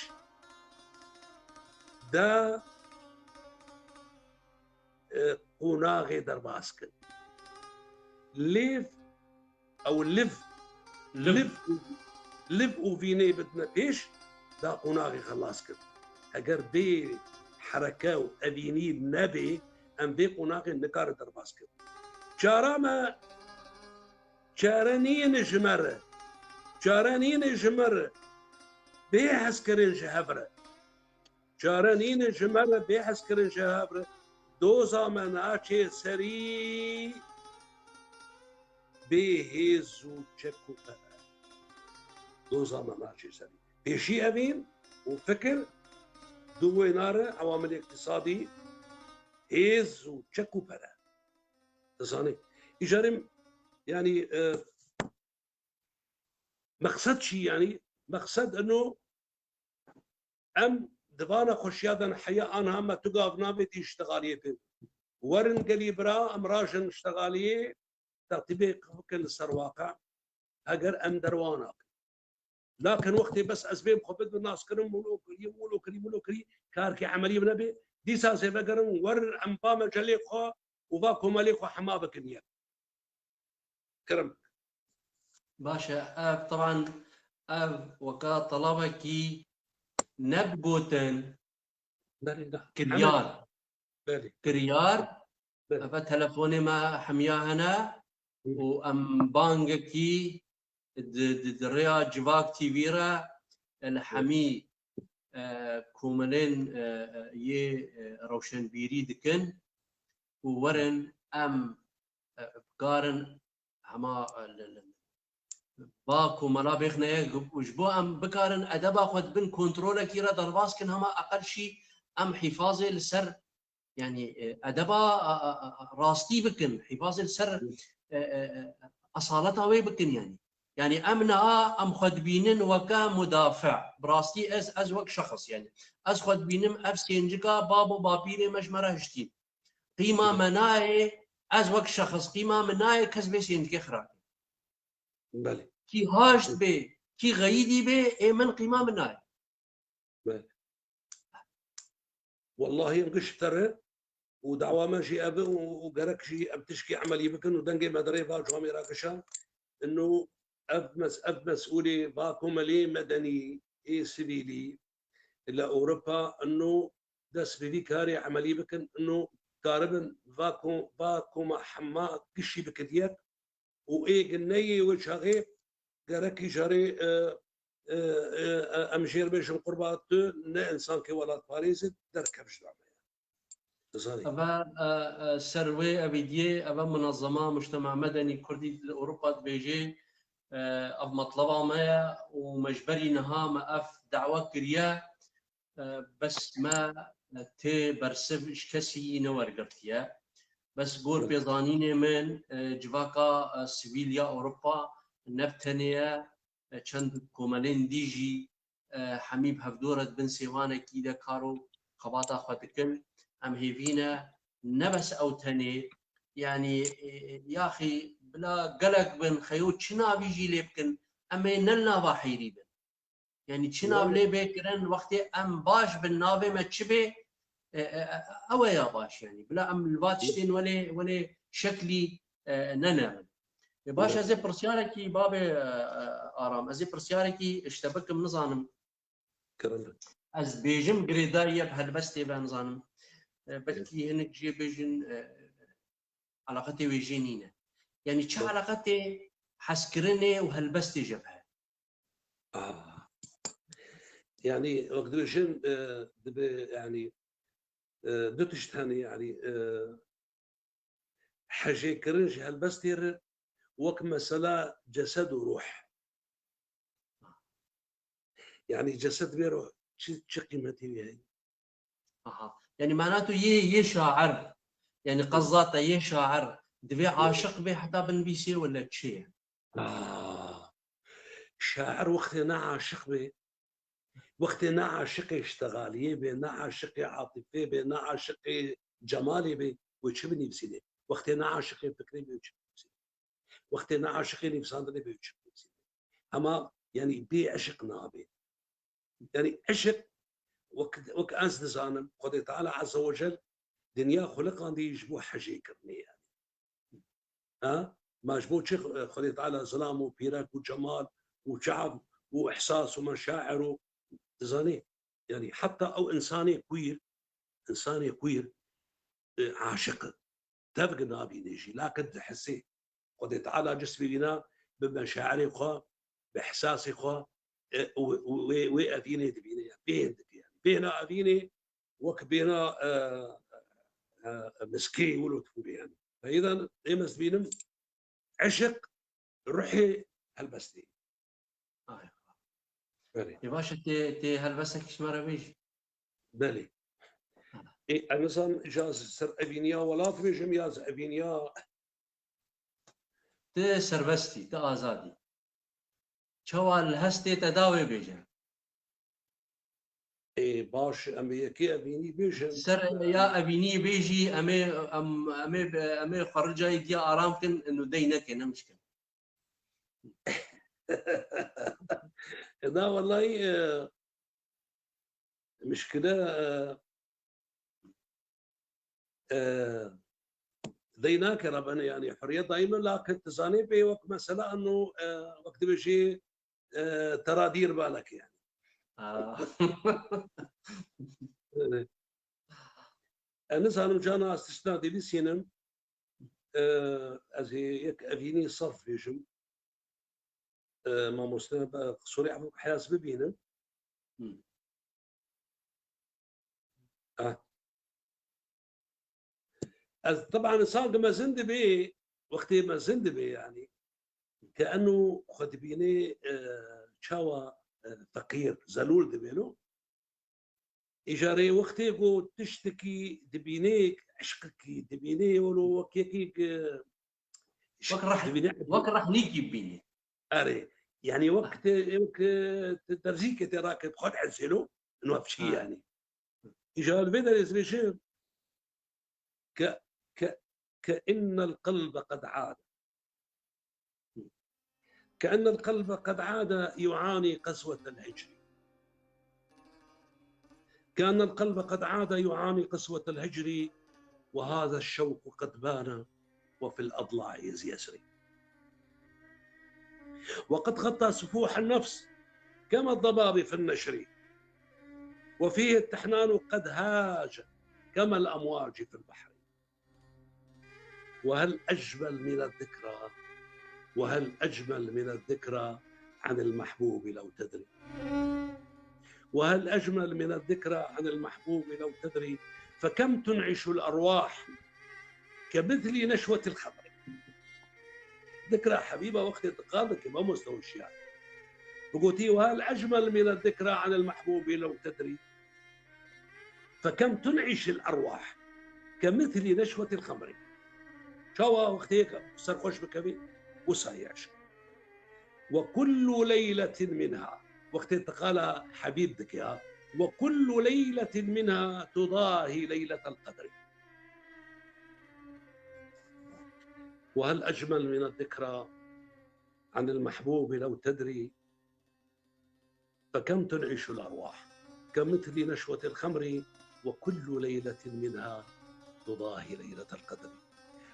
de, e, qonaxê derbas kin. Lêv, ew liv, Liv. liv û, liv û vînê bidine pêş, da qonaxê xelas kin. Heger bê hereke û evînî nebê, em vê qonaxê nikarin derbas kin. Cara me Çare nîne ji me re. Çare nîne ji me re. Bê hezkirin ji hev re. Çare nîne ji me re bê hezkirin ji hev re. Doza me naçê serî bê hêz û çek û pere. Doza me naçê serî. Pêşî evîn û fikir, di wêna re ewamilê îqtîsadî, hêz û çek û pere. Dizanî. Îcarê, yanî, e, meqsed çi yanî? Meqsed ino em di vana xweşiya de heya anha me tu gav navê tî iştixaliyê pê. Werin gelî bira em rajin iştixaliyê, tertîbê bikin li ser waqe. Heger em derwa nakin. Lakin wextê bes ez bêm xwe bidim naskirin, wilo kirî, wilo kirî, wilo kirî, karkê emelî nebê. Dîsa zê vegerin, wer em va mecelê xwe û va komelê xwe hema bikin yek. Kirim. Baş e, ev, teban, ev weka telabekî nebgotin. Belê, da. Kiryar. Belê. Kiryar. Belê. Eve telefonê me hemiya hene Hı. û em bangekî di, di, di rêya Civak T V re li hemî, e, komelên, e, e, yê, e, rewşenbîrî dikin û werin em, e, bikarin hema, e, li, li, ba komela bêxne ye û ji bo em bikarin edeba xwe di bin kontrolekî re derbas kin, hema eqel şî em hîfazê li ser Yanî, e, edeba, a, a, a, a, rastî bikin, hîfazê li ser, e, e, e, esaleta wê bikin, yanî. Yanî em niha, em xwe dibînin weke mudafi. Bi rastî ez, ez wek şexs, yanî. Ez xwe dibînim ev sêncika bab û bapîrê me ji me re hiştîn. Qîma me nayê, ez wek şexs, qîma min nayê kes vê sêncikê xira ke. Belê. Kî haşt bê, kî xeyidî bê, ê min qîma min nayê. Belê. Wellahî em giş ter e û dawa me jî ev e û, û gerek jî em tişkî emelî bikin û dengê me di rê va camêra gişa. Ino ev mes-, ev mesûlê va komelê medenî ê sivîlî li Ewropa ino dest bi vî karê emelî bikin, ino karibin va ko-, va koma hema gişî bikin yek û ê gineyê wê çaxê gerekî carê, e, e, e, e, em jêr bêjin qurba tu ne însankê welatparêz e, derkev ji dame ye. Dizanî. Eve, e, e, ser wê evîdiyê, eve Munezema Mujtema Medenî Kurdî li Ewropa dibêjê, e, ev metleba me ye û me ji berî niha me ev dawa kiriye. E, bes me, e, tê bersiv ji kesî newergirtiye. Bes gor Evet. pêzanînê min, e, civaka, e, sivîl ya Ewropa ne bi tenê ye, e, çend komelên dî jî, e, hemî bi hevdû re di bin sêwanekî de kar û xebata xwe dikin. Em hêvî ne, ne bes ew tenê, yanî, e, e, yaxî bila gelek bin, xeyo çi navî jî lê bikin, em ê ne li nava heyrî bin. Yanî çi nav lê bê kirin, wextê em baş bin, navê me çi bê, e, e, e, ew e ya baş yanî. Bila em li va tiştên welê, welê şeklî, e, nenerin. E, baş, Evet. ez ê pirsyarekî, babê, e, e, Aram, ez ê pirsyarekî ji te bikim, nizanim. Kirin. Ez bêjim girêdayî ye bi helbestê ve, nizanim. E, belkî hinek jê bêjin, e, eleqetê wê jê nîne. Yanî çi Doğru. eleqetê hezkirinê û helbestê ji hev heye? Ah. Yanî wek dibêjin, e, dibe, yanî, e, du tişt hene, yanî, e, hejêkirin ji helbestê re wek mesela cesed û ruh. Yanî cesed bê ruh çi, çi qîmetî wî heye? Aha. Yanî mana tu yê, yê şair, yanî qeza te yê şair divê Hı. aşiq bê heta binivîsê wele çi ye? Ah. Şair wextê ne aşiq bê, wextê ne aşiqê ştexaliyê bê, ne aşiqê atifê bê, ne aşiqê cemalê bê, wê çi binivîsînê? Wextê ne aşiqê fikrê bê, wê çi binivîsînê? Wextê ne aşiqê nivîsandinê bê, wê çi binivîsînê? Hema, yanî bê eşiq nabê. Yanî eşiq, wek, wek ez dizanim, Xwedê Teala Azze ve Cel dinya xuliqandî ji bo hejêkirinê yanî. Ha? Ma ji bo çi Xwedê Teala zilam û pîrek û cemal û çav û ihsas û meşair û dizanî? Yanî heta ew însanê queer, însanê queer, e, aşiq e. Tevg nabîne jî, lakin dihisê. Xwedê Teala cismî vîna bi meşairê xwe, bi ihsasê xwe, e, û, û wê, wê evînê dibîne, yani bêhn dike, yani. Bêhna evînê wek bêhna, e, e, e, miskê wilo dibûne, yani. Feydan êm ez dibînim eşq ruhê helbestê. Ay. Belê. Ê baş e, tê, tê helbestekî ji me re bêjî. Belê. Ha. Ê, ez nizam, ja ser evîniya welat bêjim ya ji evîniya Ti serbest î, ti azad î. Çawa li hestê te da wê bêje. Ê, baş, em ê yekê evînî bêjin. Ser ya evînî bêjî, em ê, em, em ê, em ê xwe ricayê diya aram kin, nûdey neke, nemişkin. Na, wellahî, e, mişkile, e, e, dey nake re bene, yani huriyet dayîme, lakin tu zanî bê wek mesela eno, e, wek dibêjî, e, te ra dîr balek yani. Aa. E, ez nizanim cana ez tiştna dibîsînim, e, ez ê yek evînî saf bêjim. E, mamoste, be, qisûrê efû heyas bibînim. Hmm. Ah. Ez, teban, insan ki mezin dibe, wextê mezin dibe, yani, ke eno xwe dibîne, e, çawa, e, feqîr, zelûl dibe, no? Îcarê wextê ku tiştekî dibînê, eşqekî dibînê, welo wek yekî ku Wek reh-, dibînê, wek rehnîkî bibînî. Erê. Yani wek te, wek, e, te derzîkê te rake xwe dihesêlo, ino ev çi yani. Îcar vê derê ez bêjim ke, ke, ke innel qelbe qed ade. كأن القلب قد عاد يعاني قسوة الهجر. كأن القلب قد عاد يعاني قسوة الهجر، وهذا الشوق قد بان وفي الأضلاع يزري. وقد غطى سفوح النفس كما الضباب في النشر، وفيه التحنان قد هاج كما الأمواج في البحر. وهل أجمل من الذكرى، وهل أجمل من الذكرى عن المحبوب لو تدري. وهل أجمل من الذكرى عن المحبوب لو تدري، فكم تنعش الأرواح كمثل نشوة الخمر. ذكرى حبيبة وقت انتقالك ما مستوى الشيعة. بقولتي: وهل أجمل من الذكرى عن المحبوب لو تدري. فكم تنعش الأرواح كمثل نشوة الخمر. Çawa wextê serxweş bikevî, wisa yê eşq. وكل ليلة منها، wextê teqala Habîb dike ya, وكل ليلة منها تضاهي ليلة القدر. وهل أجمل من الذكرى عن المحبوب لو تدري. فكم تنعش الأرواح كمثل نشوة الخمر، وكل ليلة منها تضاهي ليلة القدر.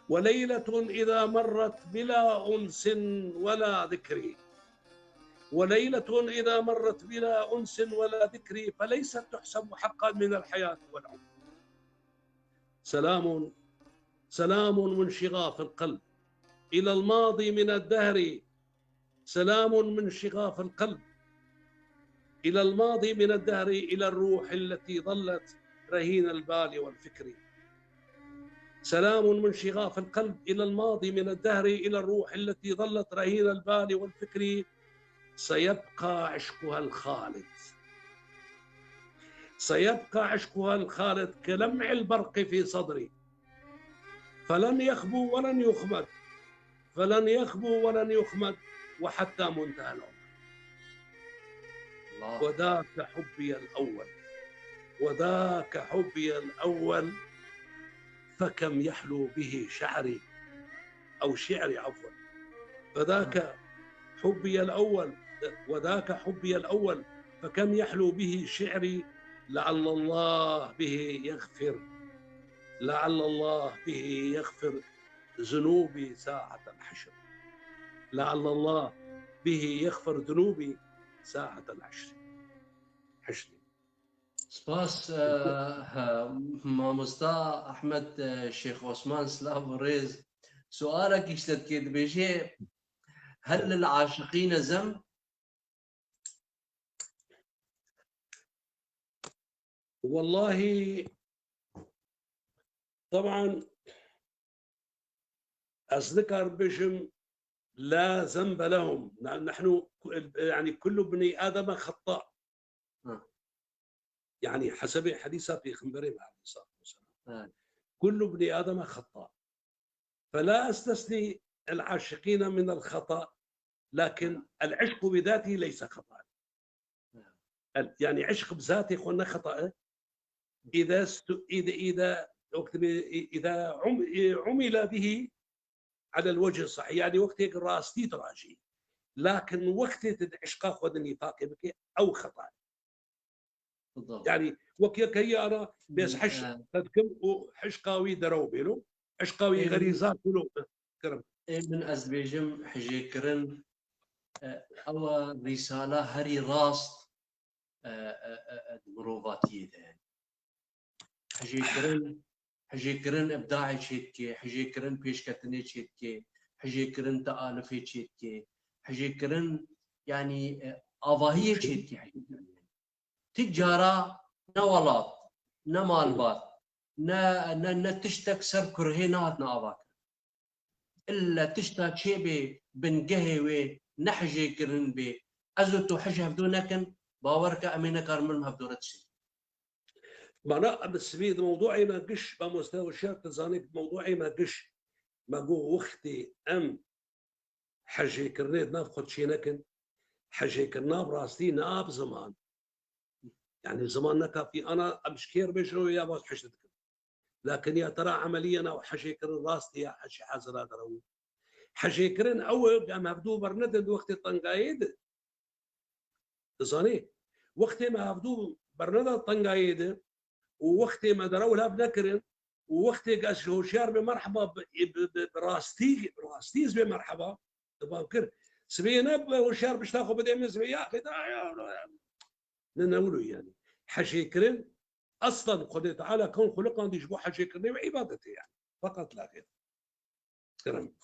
وليلة إذا مرت بلا أنس ولا ذكر، وليلة إذا مرت بلا أنس ولا ذكر، فليست تحسب حقا من الحياة والعمر. سلام، سلام من شغاف القلب إلى الماضي من الدهر، سلام من شغاف القلب إلى الماضي من الدهر، إلى الروح التي ظلت رهين البال والفكر. سلام من شغاف القلب إلى الماضي من الدهر، إلى الروح التي ظلت رهين البال والفكر. سيبقى عشقها الخالد، سيبقى عشقها الخالد كلمع البرق في صدري، فلن يخبو ولن يخمد، فلن يخبو ولن يخمد وحتى منتهى العمر. الله. وذاك حبي الأول، وذاك حبي الأول، فكم يحلو به شعري، أو شعري عفوا. فذاك حبي الأول، وذاك حبي الأول، فكم يحلو به شعري، لعل الله به يغفر، لعل الله به يغفر ذنوبي ساعة الحشر. لعل الله به يغفر ذنوبي ساعة الحشر. حشر. Spas, e, mamosta Ahmet, e, Şêx Osman, silav û rêz. Sualekî ji te dike, dibêje, "Hel lil aşiqîne zem?" Wellahî, teban, ez nikar bêjim, "La zenbe lehum." Ne-, nehnu, yani, kullu bnî Ademe xetta. Ha. Yani, hesebê hedîsa Pêxemberê me aleyhissalatu vesselam. Ha. "Kullu bnî Ademe xetta. Fela estesnî el aşiqîne min el xeta, lakin el işku bi zatî leyse xeta." Ha. El, yani, işq bi zatê xwe ne xeta e. Îde stu-, îde, îde, wekti bi-, î-, îde um-, î-, umile bihî alel wecih sahih. Yani, wextê ku rastî dirajî. Lakin wextê tu di işqa xwe de nîfaqê bike, ew xeta ye. Bildat. Yani, wek yek heye ana, bê ez Hı, hişq evet. te dikim û hişqa wî derew bêlo, hişqa wî Ê, xerîza kulo kirim. Ê, min ez dibêjim, hijêkirin, e, ew e rîsala herî rast, e, e, e, e, di mirovatiyê de. Hijêkirin, hijêkirin îbdaê çêdikê, hijêkirin pêşketinê çêdikê, hijêkirin tealifê çêdikê, hijêkirin, yanî, e, avahiyê çêdikê hijêkirin. Ti cara ne welat, ne malbat, ne, ne, ne tiştek ser kurhê nehatine avakirin. Îlle tişta çêbê bingehê wê ne hijêkirin bê. Ez û tu hij hevdo nekin, bawer ke em ê nekarin hevdo re tiştê. Mana, em sibê di mewduê me giş, mamoste Hoşyar, tu zanî mewduê me giş. Me got wextê em hejêkirinê di nav xwe çê nekin, hejêkirina bi rastî ne bi ziman. Yani ziman ne kafî. Ana em ji kê re bêjin ya baz hej dikin. Lakin ya tera emeliye nav hejêkirin rastî ya hejê hazira derew. Hejêkirin ew e, em hevdû bernedin di wextê tengayê de. Dizanî, wextê me hevdû berneda tengayê de û wextê me derew lev nekirin û wextê ez ji hoşyar bê merheba bi, bi, bi, bi rastî, bi rastî ez bê merheba, di bav kir. Sibê ne bi hoşyar bişta xwe bidê min, sibê ya xêda ya, ne, ne wilo yani. Hejêkirin, eslen Xwedê Teala kon xuliqandî ji bo hejêkirinê û îbadetê yani. Feqet la xêr. Kerem.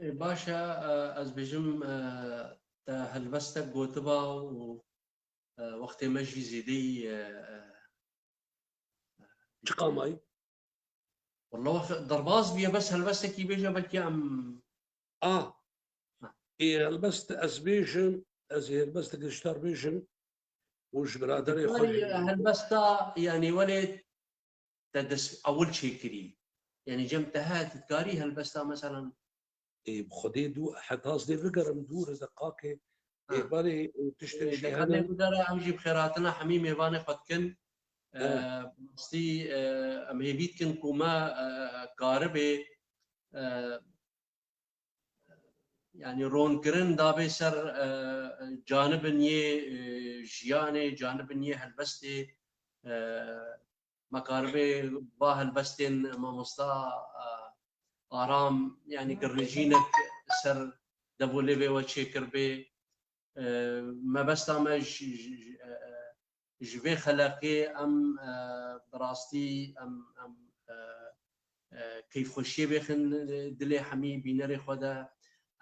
Ê, baş e, e, ez bêjim, e, te helbestek gotiba û, e, wextê me jî zêdeyî, e, e, Çi qamayî? Walla wext derbas bûye, bes helbestekî bêje, belkî em A. Ha. Ê, helbest ez bêjim, ez ê helbestek ji te re bêjim û ji biraderê xwe Karî jî. Helbesta, yani, welê te dest ewil çêkirî. Yani, cem te heye, tu dikarî helbesta, meselan. Ê, bi Xwedê dû, heta ez dê bigerim dûr, ez deqakê. Ha. Ê, belê, û tiştên Ê, jî deqakê hene. Bidere, em jî bi xêrhatina hemî mêvanê xwe dikin. He. E, rastî, e, em hêvî dikin ku me, e, karibê, e, yani ronkirin dabe ser, e, canibin yê, e, jiyanê, canibin yê helbestê, e, me karibe va helbestên mamosta, e, Aram, yani girnijînek ser devolêvê we çêkiribê. E, mebesta me ji, ji, ji, e, e, ji vê xeleqê em, e, bi rastî em, em, e, e, keyfxweşiyê bêxin dilê hemî bînerê xwe de.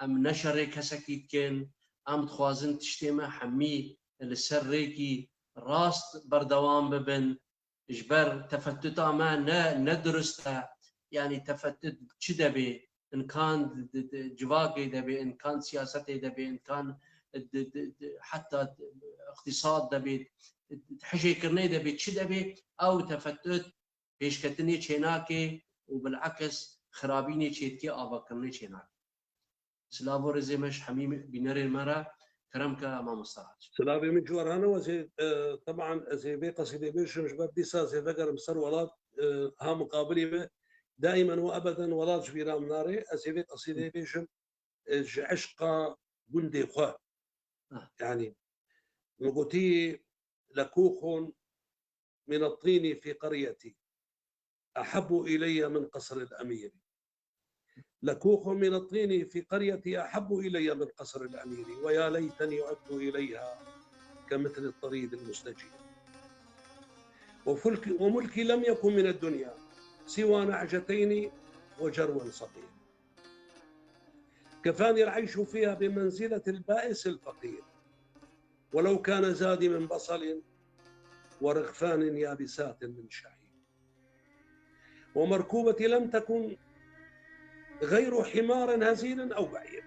Em ne şerê kesekî dikin, em dixwazin tiştê me hemî li ser rêkî rast berdewam bibin. Ji ber tefetuta me ne, ne dirust e. Yani tefetut çi de bê, imkan di, di, di civakê de bê, imkan siyasetê de bê, imkan di, di, di, heta di, iqtisad de bê, hijêkirinê de bê, çi de bê, ew tefetut pêşketinê çênake û bilekis xirabînê çêdike, avakirinê çênake. Silav û rêzê me ji hemî bînerên me re, kerem ke mamosta Hac. Silavê min ciwaran e, ez ê, e, teban ez ê vê qesîdê bêjim, ji ber dîsa ez ê vegerim ser welat, e, ha muqabilî me, daimen û ebeden welat ji bîra min nare, ez ê vê qesîdê bêjim, e, ji eşqa gundê xwe. Ah. Yani, min gotî, "Lekûxun min at-tînî fî qeryetî." أحب إلي من قصر الأمير. لكوخ من الطين في قريتي أحب إلي من قصر الأمير، ويا ليتني عدت إليها كمثل الطريد المستجير. وفلك-، وملكي لم يكن من الدنيا سوى نعجتين وجروا صغير. كفاني العيش فيها بمنزلة البائس الفقير، ولو كان زادي من بصل ورغفان يابسات من شعير. ومركوبتي لم تكن غير حمار هزيل أو بعير،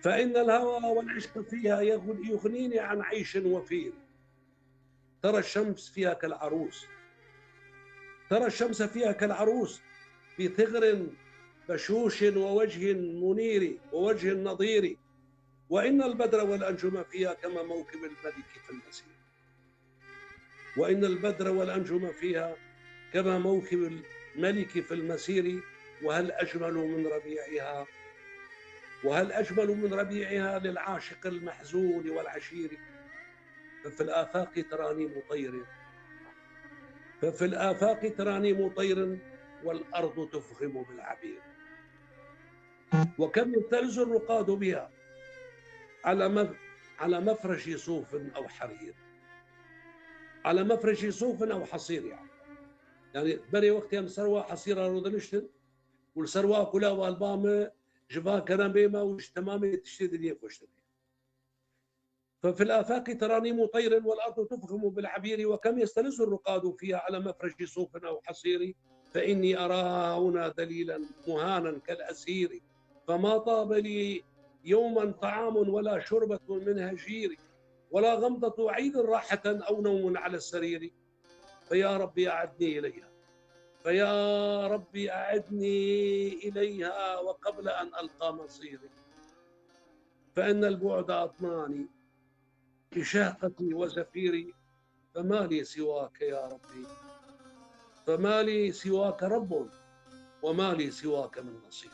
فإن الهوى والعشق فيها يغن-، يغنيني عن عيش وفير. ترى الشمس فيها كالعروس، ترى الشمس فيها كالعروس، في ثغر بشوش ووجه منير ووجه نضير، وإن البدر والأنجم فيها كما موكب الملك في المسير. وإن البدر والأنجم فيها كما موكب الملك في المسير، وهل أجمل من ربيعها، وهل أجمل من ربيعها للعاشق المحزون والعشير؟ ففي الآفاق ترانيم طير، ففي الآفاق ترانيم طير، والأرض تفغم بالعبير. وكم يهتز الرقاد بها على مف-، على مفرش صوف أو حرير. على مفرش صوف أو حصير، يعني. يعني، berê wextê em ser wa hesîra rûdiniştin û li ser wa kula wan ba me, ji va keremê me û ji temamê tiştê dinyê xweştir. ففي الآفاق ترانيم طير والأرض تفغم بالعبير، وكم يهتز الرقاد فيها على مفرش صوف أو حصير، فإني أراها هنا ذليلا مهانا كالأسير، فما طاب لي يوما طعام ولا شربة من هجير، ولا غمضة عين راحة أو نوم على السرير، فيا رب أعدني إليها، فيا رب أعدني إليها وقبل أن ألقى مصيري. فإن البعد أضناني بشهقتي وزفيري، فما لي سواك يا ربي، فما لي سواك رب، وما لي سواك من نصير،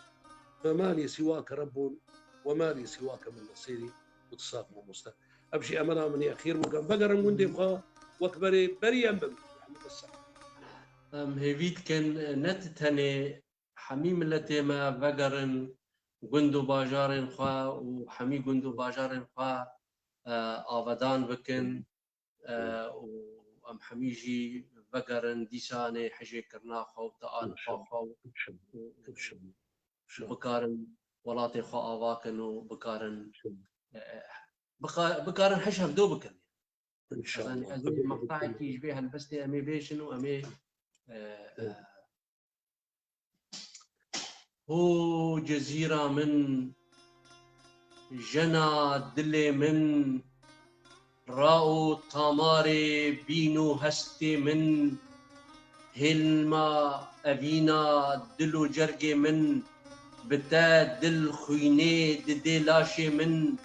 فما لي سواك رب، وما لي سواك من نصير. Wextê sax mamoste. Ev jî emela min ê exîr bû, em vegerin gundê xwe, wek berê berî em bin. Yani, bes. Em hêvî dikin, ne ti tenê, hemî miletê me vegerin gund û bajarên xwe û hemî gund û bajarên xwe, e, avedan bikin, e, û em hemî jî vegerin dîsanê hejêkirina xwe û tealifa xwe û, û, û bikarin welatê xwe ava kin û bikarin, e, e, bika-, bikarin hej hevdo bikin. Ez, ez ê meqtayekî ji vê helbestê em ê bêjin û em ê, e, e, Ho cezîra min, jena dilê min, ra û tamarê bîn û hestê min, hêlma evîna dil û cergê min, bi te dil xwînê didê laşê min,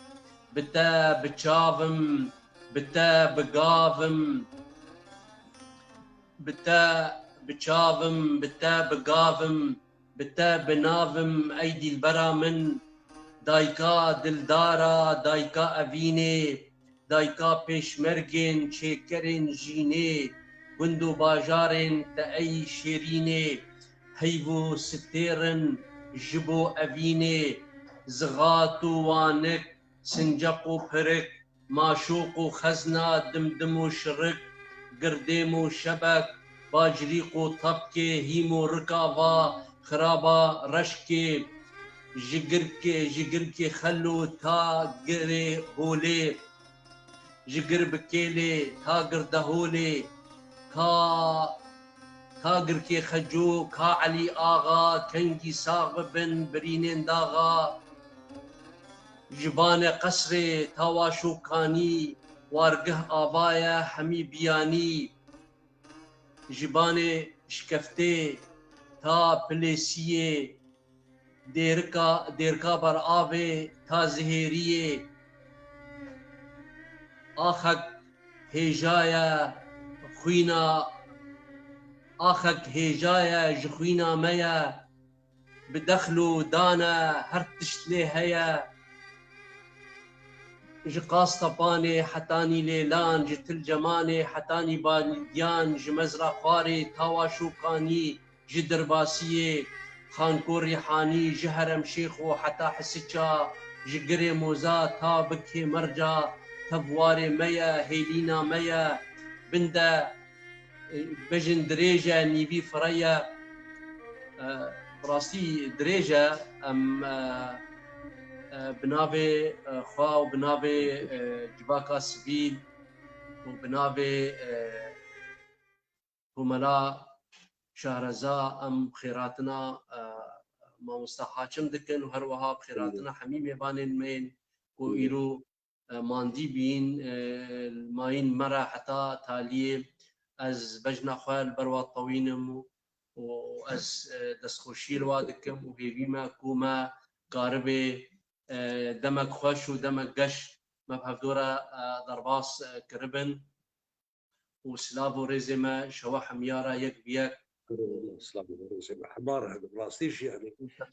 bi te bi çav im, bi te bi gav im. Bi te bi çav im, bi te bi gav im, bi te bi nav im, ey dîlbera min, dayika dildara, dayika evînê, dayika pêşmergên çêkerên jînê, gund û bajarên te ey şêrînê, heyv û stêr in ji bo evînê, zixat û wanik, sinceq û pirik, maşûq û xezna, dimdim û şirik, girdêm û şebek, bacrîq û tepkê, hîm û rikava, xiraba reşkê, ji girkê, ji girkê xelo ta girê holê, ji gir bi kêlê ta girdeholê, ka, ka girkê Xeco, ka Elî Axa, kengî sax bibin birînên daxa. Ji Banê Qesrê ta Waşo Kanî, wargeh ava ye hemî biyanî. Ji Banê Şikeftê ta Pilêsiyê, dêrika, dêrka Beravê ta Zihêriyê. Axek hêja ye xwîna, axek hêja ye ji xwîna me ye. Bi dexl û dane her tişt lê heye. Ji Qastepanê hetanî Lêlan, ji Til Cemanê hetanî Balgiyan, ji Mezra Xwarê ta Waşo Kanî, ji Dirbasiyê, Xanko Rîhanî, ji Herem Şêxo heta Hisiça, ji Girê Moza ta Bikê Merca, tev warê me ye, hêlîna me ye. Bin de, e, bejin dirêj e, nîvî firey e. E, Bi rastî dirêj e. Em, e, e, bi navê, e, xwe û bi navê, e, civaka sivîl û bi navê, e, Komela Şahreza em xêratina, e, mamosta Haçim dikin û her wiha bi xêratina hemî mêvanên me yên ku îro, e, mandî bîn, e, mayîn me re heta taliyê. Ez bejna xwe li ber wa tewînim û, û ez, e, destxweşî li wa dikim û hêvî me ku me karibê, e, demek xweş û demek geş me bi hevdora, e, derbas, e, kiribin. Û silav û rêzê me ji we hemiya re yek bi yek. Silav û rêzê me hema re hebe, bi rastî jî, yanî,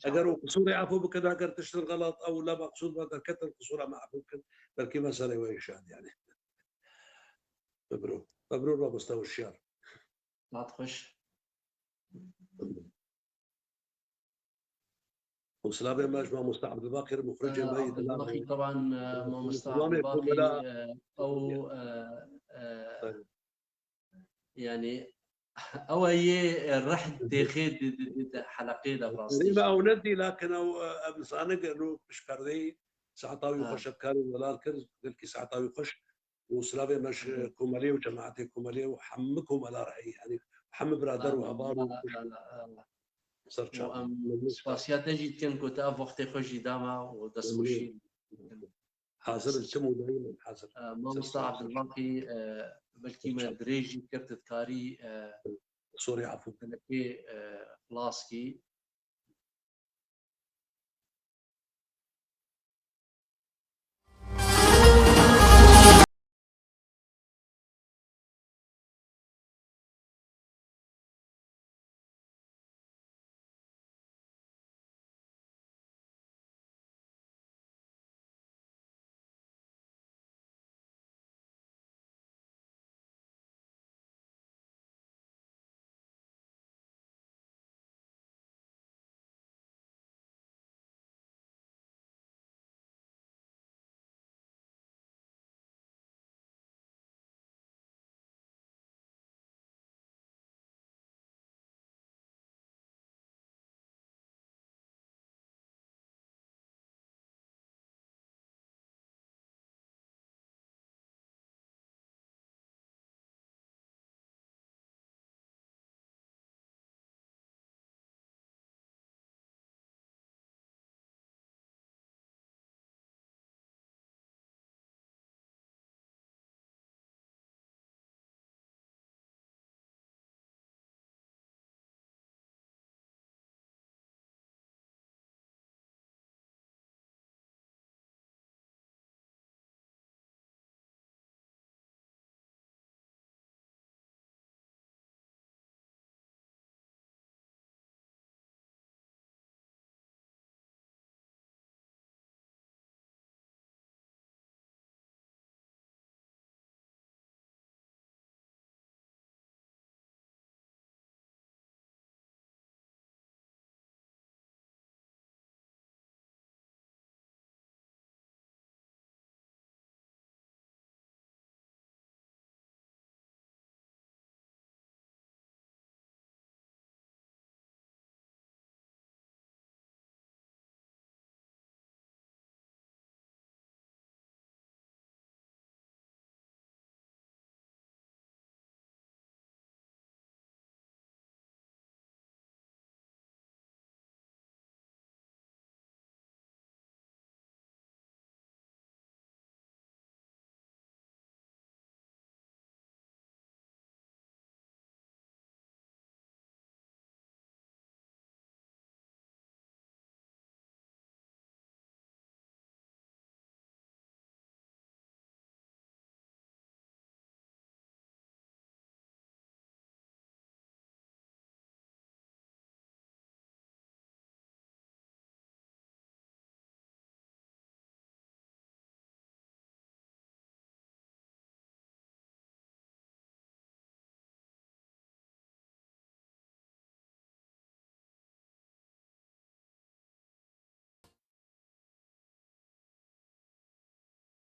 eger o qisûrê efû bikin, eger tiştin xelat ew ne meqsûd me derketin, qisûra me efû bikin, belkî meselê we îşan, yanî. Bibro. Bibro, mamosta Hişyar. Saet xweş. Û silavê me ji mamosta Abdulbaqî re, muxricê me yî, Abdulbaqî, teban, e, mamosta Abdulbaqî, e, ew, e, e, yanî, ew e yê rih têxê di, di, di, di heleqê de, rastî. Ew ne dî, lakin ew, e, ev zanik, no pişperdeyî, saeta wî xweş, karî welal kir, gelkî saeta wî xweş. û silavê me ji komelê û cemaetê komelê û hemû komela re heye, yanî hemû birader û heval û ser çav. Em spasiya te jî dikin ku te ev wextê xwe jî da me û destxweşî. Hazir in, tim û daîm in hazir. E, mamosta Abdulbaqî, e, belkî me dirêj jî kir, tu dikarî, e, sorê efû, tenekê, e, xilas kî.